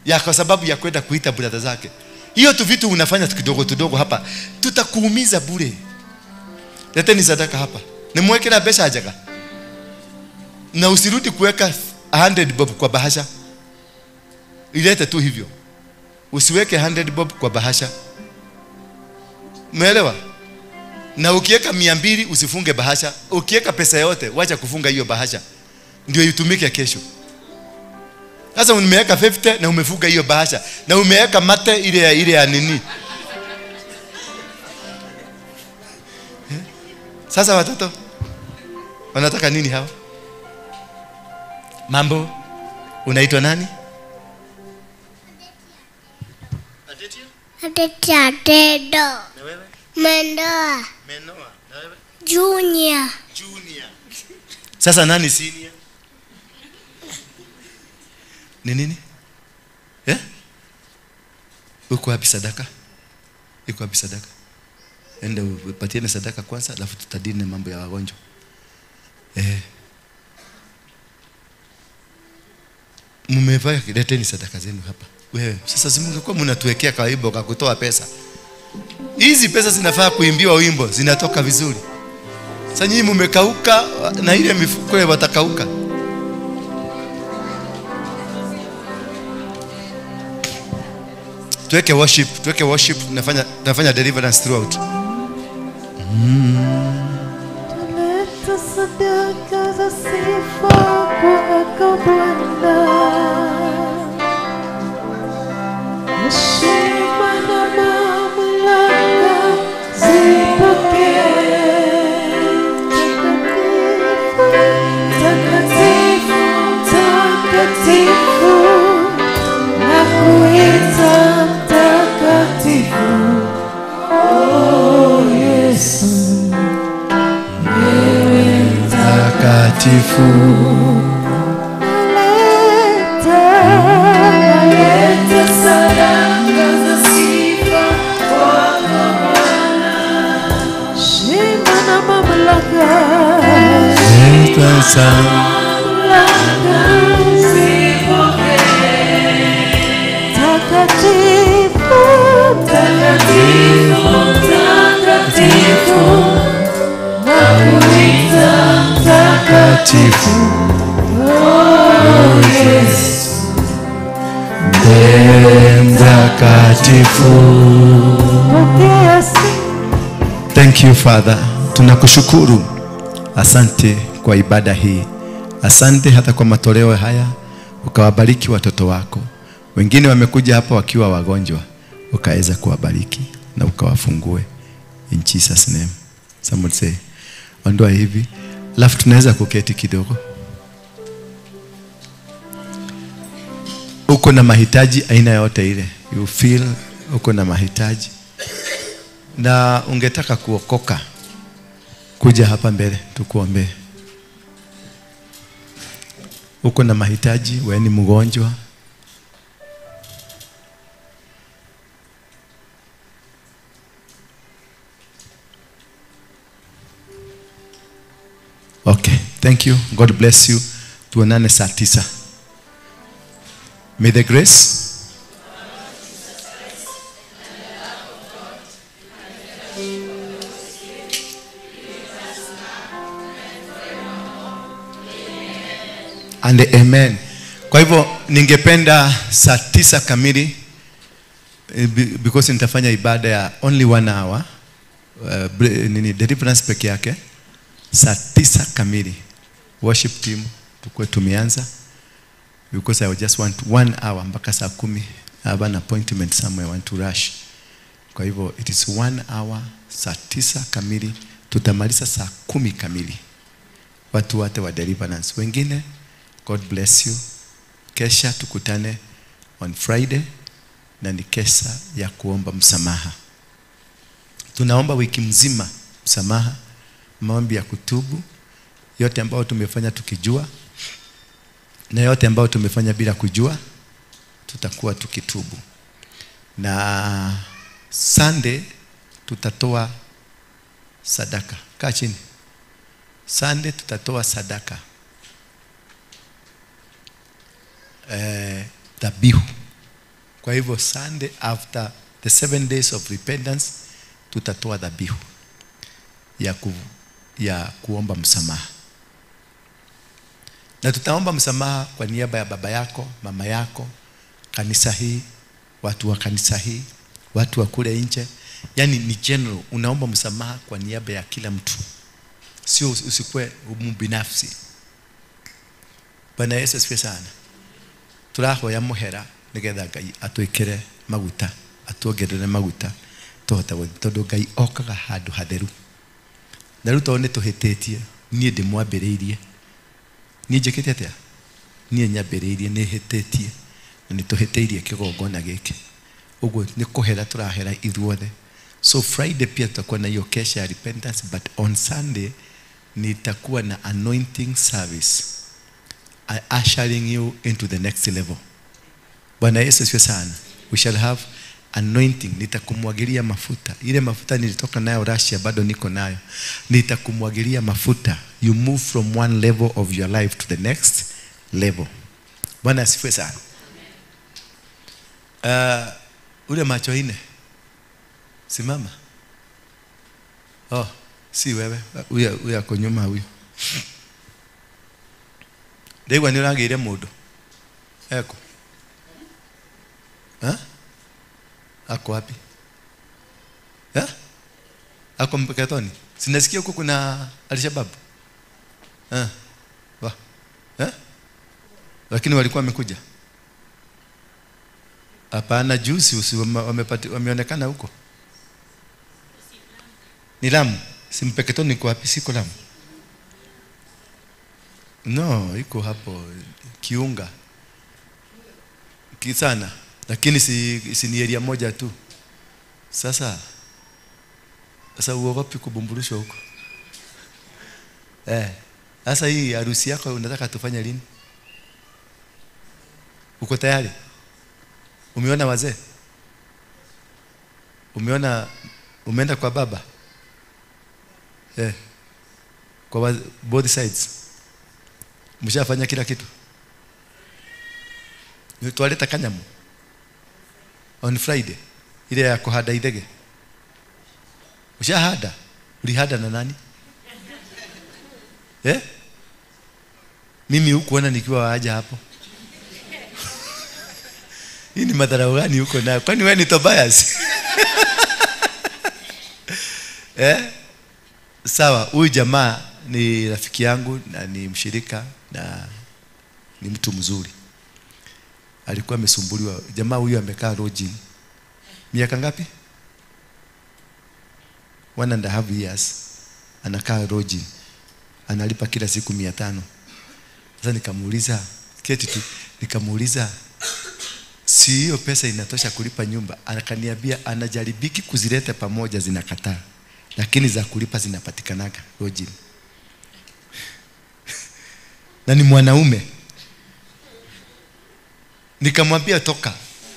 ya kwa sababu ya kwenda kuita brother zake. Hiyo tu vitu unafanya kidogo kidogo hapa, tutakuumiza bure. Leteni sadaka hapa. Nimweke na pesa ajaga. Na usirudi kuweka 100 bob kwa bahasha. Ilete tu hivyo. Usiweke 100 bob kwa bahasha. Umeelewa? Na ukiweka 200 usifunge bahasha. Ukiweka pesa yote wacha kufunga hiyo bahasha. Ndio itumike kesho. Sasa umeweka 50 na umefunga hiyo bahasha. Na umeweka mate ile ya nini. Sasa watoto wanataka nini hawa? Mambo, unaitwa nani? Adetia Dedo. Na wewe? Mendoa. Menoa. Na wewe? Junior. Junior. Sasa nani senior? Ni nini? Eh? Uko wapi sadaka? Iko wapi sadaka? Enda upatiane sadaka kwanza alafu tutadini mambo ya wagonjwa. Mmevaa, leteni sadaka zenu hapa. Wewe sasa si mngekuwa mnatuwekea kaibo kwa kutoa pesa. Hizi pesa zinafaa kuimbiwa wimbo, zinatoka vizuri. Sasa nyinyi mmekauka na ile mifuko ile watakauka. Tuweke worship, nafanya deliverance throughout. Leta sadaka za sifa kwako Bwana. Heshima na mamlaka zipokee. Takatifu, takatifu, nakuita mtakatifu. Oh Yesu, wewe mtakatifu. Naleta sadaka za sifa kwako Bwana. Heshima na mamlaka, mamlaka zipokee. Mtakatifu, mtakatifu, mtakatifu, nakuita mtakatifu. Oh Yesu, ndiye mtakatifu. Thank you Father, tunakushukuru. Asante kwa ibada hii. Asante hata kwa matoleo haya. Ukawabariki watoto wako. Wengine wamekuja hapa wakiwa wagonjwa, ukaweza kuwabariki na ukawafungue. In Jesus name. Somebody say, ondoa hivi. Alafu tunaweza kuketi kidogo. Uko na mahitaji aina yote ile. You feel uko na mahitaji na ungetaka kuokoka, kuja hapa mbele tukuombee. Uko na mahitaji, wewe ni mgonjwa, okay, thank you. God bless you. Tuonane saa 9. May the grace and amen. Kwa hivyo ningependa saa 9 kamili, because nitafanya ibada ya only 1 hour, deliverance peke yake. Saa 9 kamili worship team tukue tumeanza, because I just want 1 hour mpaka saa 10. I have an appointment somewhere, I want to rush. Kwa hivyo it is 1 hour, saa 9 kamili tutamaliza saa 10 kamili. Watu wote wa deliverance wengine, God bless you. Kesha tukutane on Friday, na ni kesha ya kuomba msamaha. Tunaomba wiki mzima msamaha, maombi ya kutubu, yote ambayo tumefanya tukijua na yote ambayo tumefanya bila kujua, tutakuwa tukitubu. Na Sunday tutatoa sadaka. Kaa chini. Sunday tutatoa sadaka, dhabihu. Kwa hivyo Sunday after the 7 days of repentance tutatoa dhabihu ya kuomba msamaha. Na tutaomba msamaha kwa niaba ya baba yako, mama yako, kanisa hii, watu wa kanisa hii, watu wa kule nje. Yani ni general, unaomba msamaha kwa niaba ya kila mtu. Sio usikue mbinafsi. Bwana Yesu asifiwe sana. Turahoya muhera nigetha Ngai atwikire maguta, atuongerere maguta tuhota gũthiĩ, tondũ Ngai okaga handũ hatheru. Na rĩu tondũ nĩtũhĩtĩtie, niĩ ndĩmwambĩrĩirie. Niĩ njĩkĩte atĩa? Niĩ nyambĩrĩirie, nĩhĩtĩtie na nĩtũhĩtĩirie kĩgongona gĩkĩ. Ũguo nĩ kũhera tũrahera ithuothe. So Friday pia tutakuwa na hiyo kesha ya repentance, but on Sunday nitakuwa na anointing service, ushering you into the next level. Bwana Yesu asifiwe sana. We shall have anointing. Nitakumwagilia mafuta. Ile mafuta nilitoka nayo Russia bado niko nayo. Nitakumwagilia mafuta. You move from one level of your life to the next level. Bwana asifiwe sana. Ule macho ine. Simama. Oh, si wewe. Huyu ako nyuma huyu. Ndegwa ni uragire mundu. Eko. Ha? Ako wapi? Eh? Ako Mpeketoni. Sinasikia huko kuna Al-Shabaab. Eh. Wa. Eh? Lakini walikuwa wamekuja. Hapana, juzi wameonekana huko. Ni Lamu. Si Mpeketoni iko wapi? Siko Lamu. No, iko hapo Kiunga. Kisana. Lakini si ni area moja tu. Sasa uogopi kubumburushwa huko? Sasa hii harusi yako unataka tufanye lini? Uko tayari? Umeona wazee? Umeona, umeenda kwa baba? Kwa both sides. Mshafanya kila kitu. Ni tualeta kanyamu. On Friday ile ya kuhanda ithege. Ushahanda? Ulihanda na nani? Eh? Mimi hukuona nikiwa waja hapo. Hii ni madharau gani huko nayo? Kwani wewe ni Tobias? Eh? Sawa, huyu jamaa ni rafiki yangu na ni mshirika na ni mtu mzuri. Alikuwa amesumbuliwa. Jamaa huyu amekaa lodging miaka ngapi? 1.5 years. Anakaa lodging. Analipa kila siku 500. Sasa nikamuuliza, keti tu, nikamuuliza si hiyo pesa inatosha kulipa nyumba? Akaniambia anajaribiki kuzileta pamoja zinakataa. Lakini za kulipa zinapatikanaga lodging. Na ni mwanaume. Nikamwambia toka,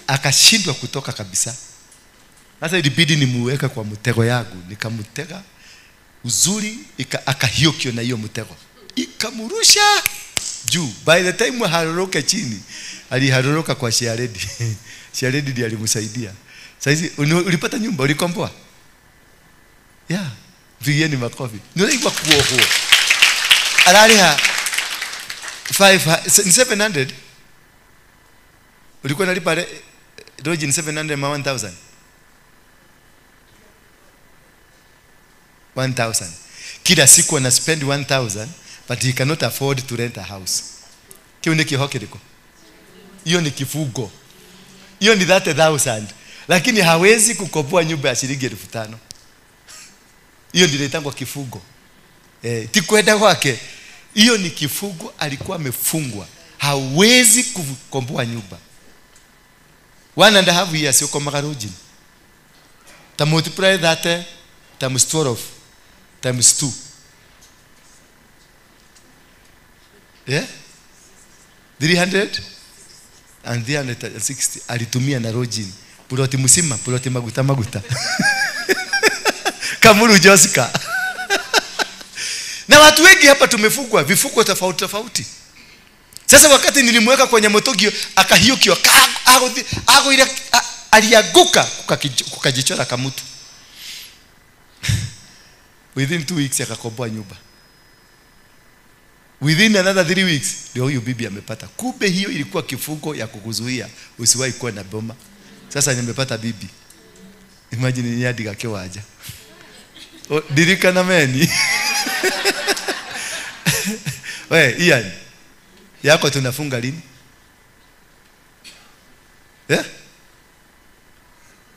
akashindwa kutoka kabisa. Sasa ilibidi nimuweke kwa mtego yangu, nikamtega uzuri, akahiokio na hiyo mtego. Ikamrusha juu. By the time haroroke chini, aliharoroka kwa Sharedi. Sharedi ndiye alimsaidia. Sasa ulipata nyumba, ulikomboa? Yeah, pigieni makofi. Nilikuwa kuoho. Alaliha 700. Ulikuwa unalipa lodging 700 ma 1000. 1000. Kila siku ana spend 1000, but he cannot afford to rent a house. Kiu ni kihokiriko. Hiyo ni kifugo. Hiyo ni 30,000. Lakini hawezi kukopoa nyumba ya shilingi 5,000. Hiyo ndio inaitwa kifugo. Tikwenda kwake. Hiyo ni kifugo, alikuwa amefungwa. Hawezi kukomboa nyumba. 1.5 years yuko magarojini. Ta multiply that times 12 times 2. Yeah? 300 and 360 alitumia na lodging. Ploti msima, ploti maguta maguta. Kamuru Jessica. Na watu wengi hapa tumefungwa vifuko tofauti tofauti. Sasa wakati nilimweka kwenye motogio akahiokio ago ile alianguka kukajichora kamutu. Within 2 weeks akakomboa nyumba. Within another 3 weeks ndio huyu bibi amepata. Kumbe hiyo ilikuwa kifungo ya kukuzuia usiwahi kuwa na boma. Sasa nimepata bibi. Imagine ni hadi gakiwaja. Dirika na meni. We, Ian, yako tunafunga lini? Eh?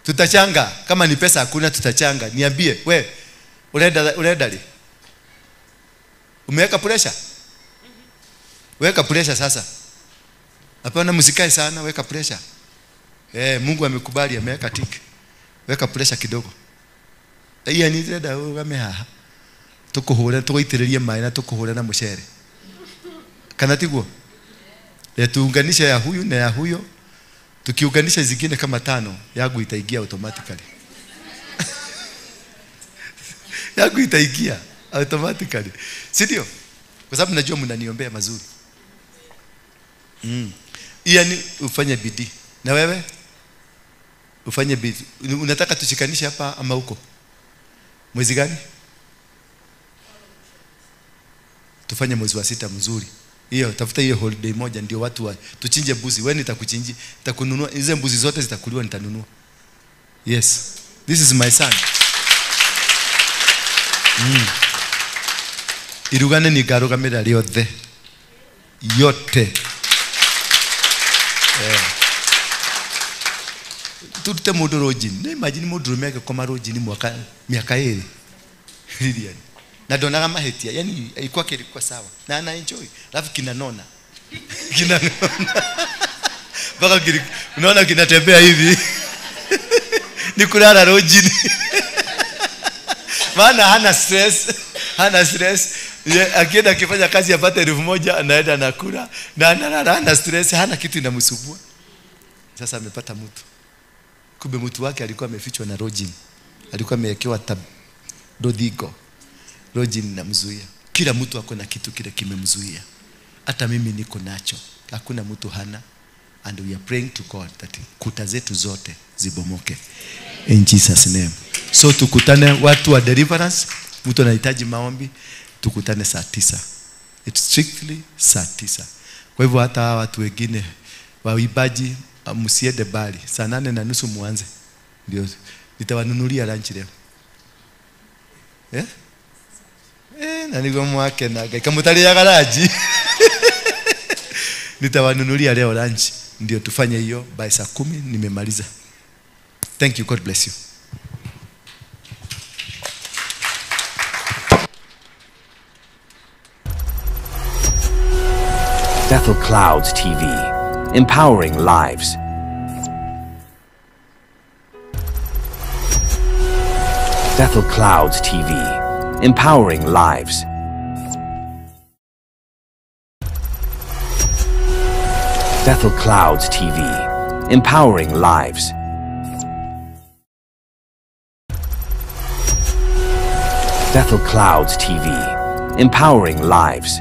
Tutachanga. Kama ni pesa hakuna tutachanga. Niambie, we, urenda li? Umeweka pressure? Weka pressure sasa. Hapana, msikae sana, weka pressure. Mungu amekubali, ameweka tick. Weka pressure kidogo. Ian irenda ugame haha. Tukuhure, tuguitiririe mai na tukuhure na mucere. Kana tiguo? Tuunganisha ya huyu na ya huyo. Tukiunganisha zingine kama 5, yangu itaingia automatically. Yangu itaingia automatically. Si ndio? Kwa sababu najua mnaniombea mazuri. Yaani ufanye bidii. Na wewe? Ufanye bidii. Unataka tushikanishe hapa ama huko? Mwezi gani? Tufanye mwezi wa 6 mzuri. Hiyo tafuta hiyo holiday moja ndio watu wa tuchinje mbuzi. Wewe nitakuchinji, nitakununua hizo mbuzi zote zitakuliwa, nitanunua. Yes. This is my son. Irugane ni garugamira riothe. Yote. Turute mundu rojini. Ne imagine mundu rume agikoma rojini mwaka miaka 2. Lilian. Na donaga mahetia, yani ilikuwa kilikuwa sawa. Na ana enjoy. Alafu kinanona. Kinanona. Baka unaona kinatembea hivi. Ni kulala rojini. Maana hana stress, hana stress. Akienda akifanya kazi apate 1,000 anaenda nakula na hana stress, hana kitu inamsumbua. Sasa amepata mtu. Kumbe mtu wake alikuwa amefichwa na rojini. Alikuwa amewekewa dodhigo. Rojini inamzuia. Kila mtu ako na kitu kile kimemzuia. Hata mimi niko nacho. Hakuna mtu hana. And we are praying to God that kuta zetu zote zibomoke in Jesus name. So tukutane watu wa deliverance, mtu anahitaji maombi, tukutane saa 9. It's strictly saa 9. Kwa hivyo hata hawa watu wengine waibaji msiende bali, saa 8:30 muanze. Ndio nitawanunulia lunch leo. Eh? Na niguo mwake na Ngai kamutariaga garaji. Nitawanunulia leo lunch ndio tufanye hiyo by saa 10 nimemaliza. Thank you, God bless you. Bethel Clouds TV, empowering lives. Bethel Clouds TV, empowering lives. Bethel Clouds TV, empowering lives. Bethel Clouds TV, empowering lives.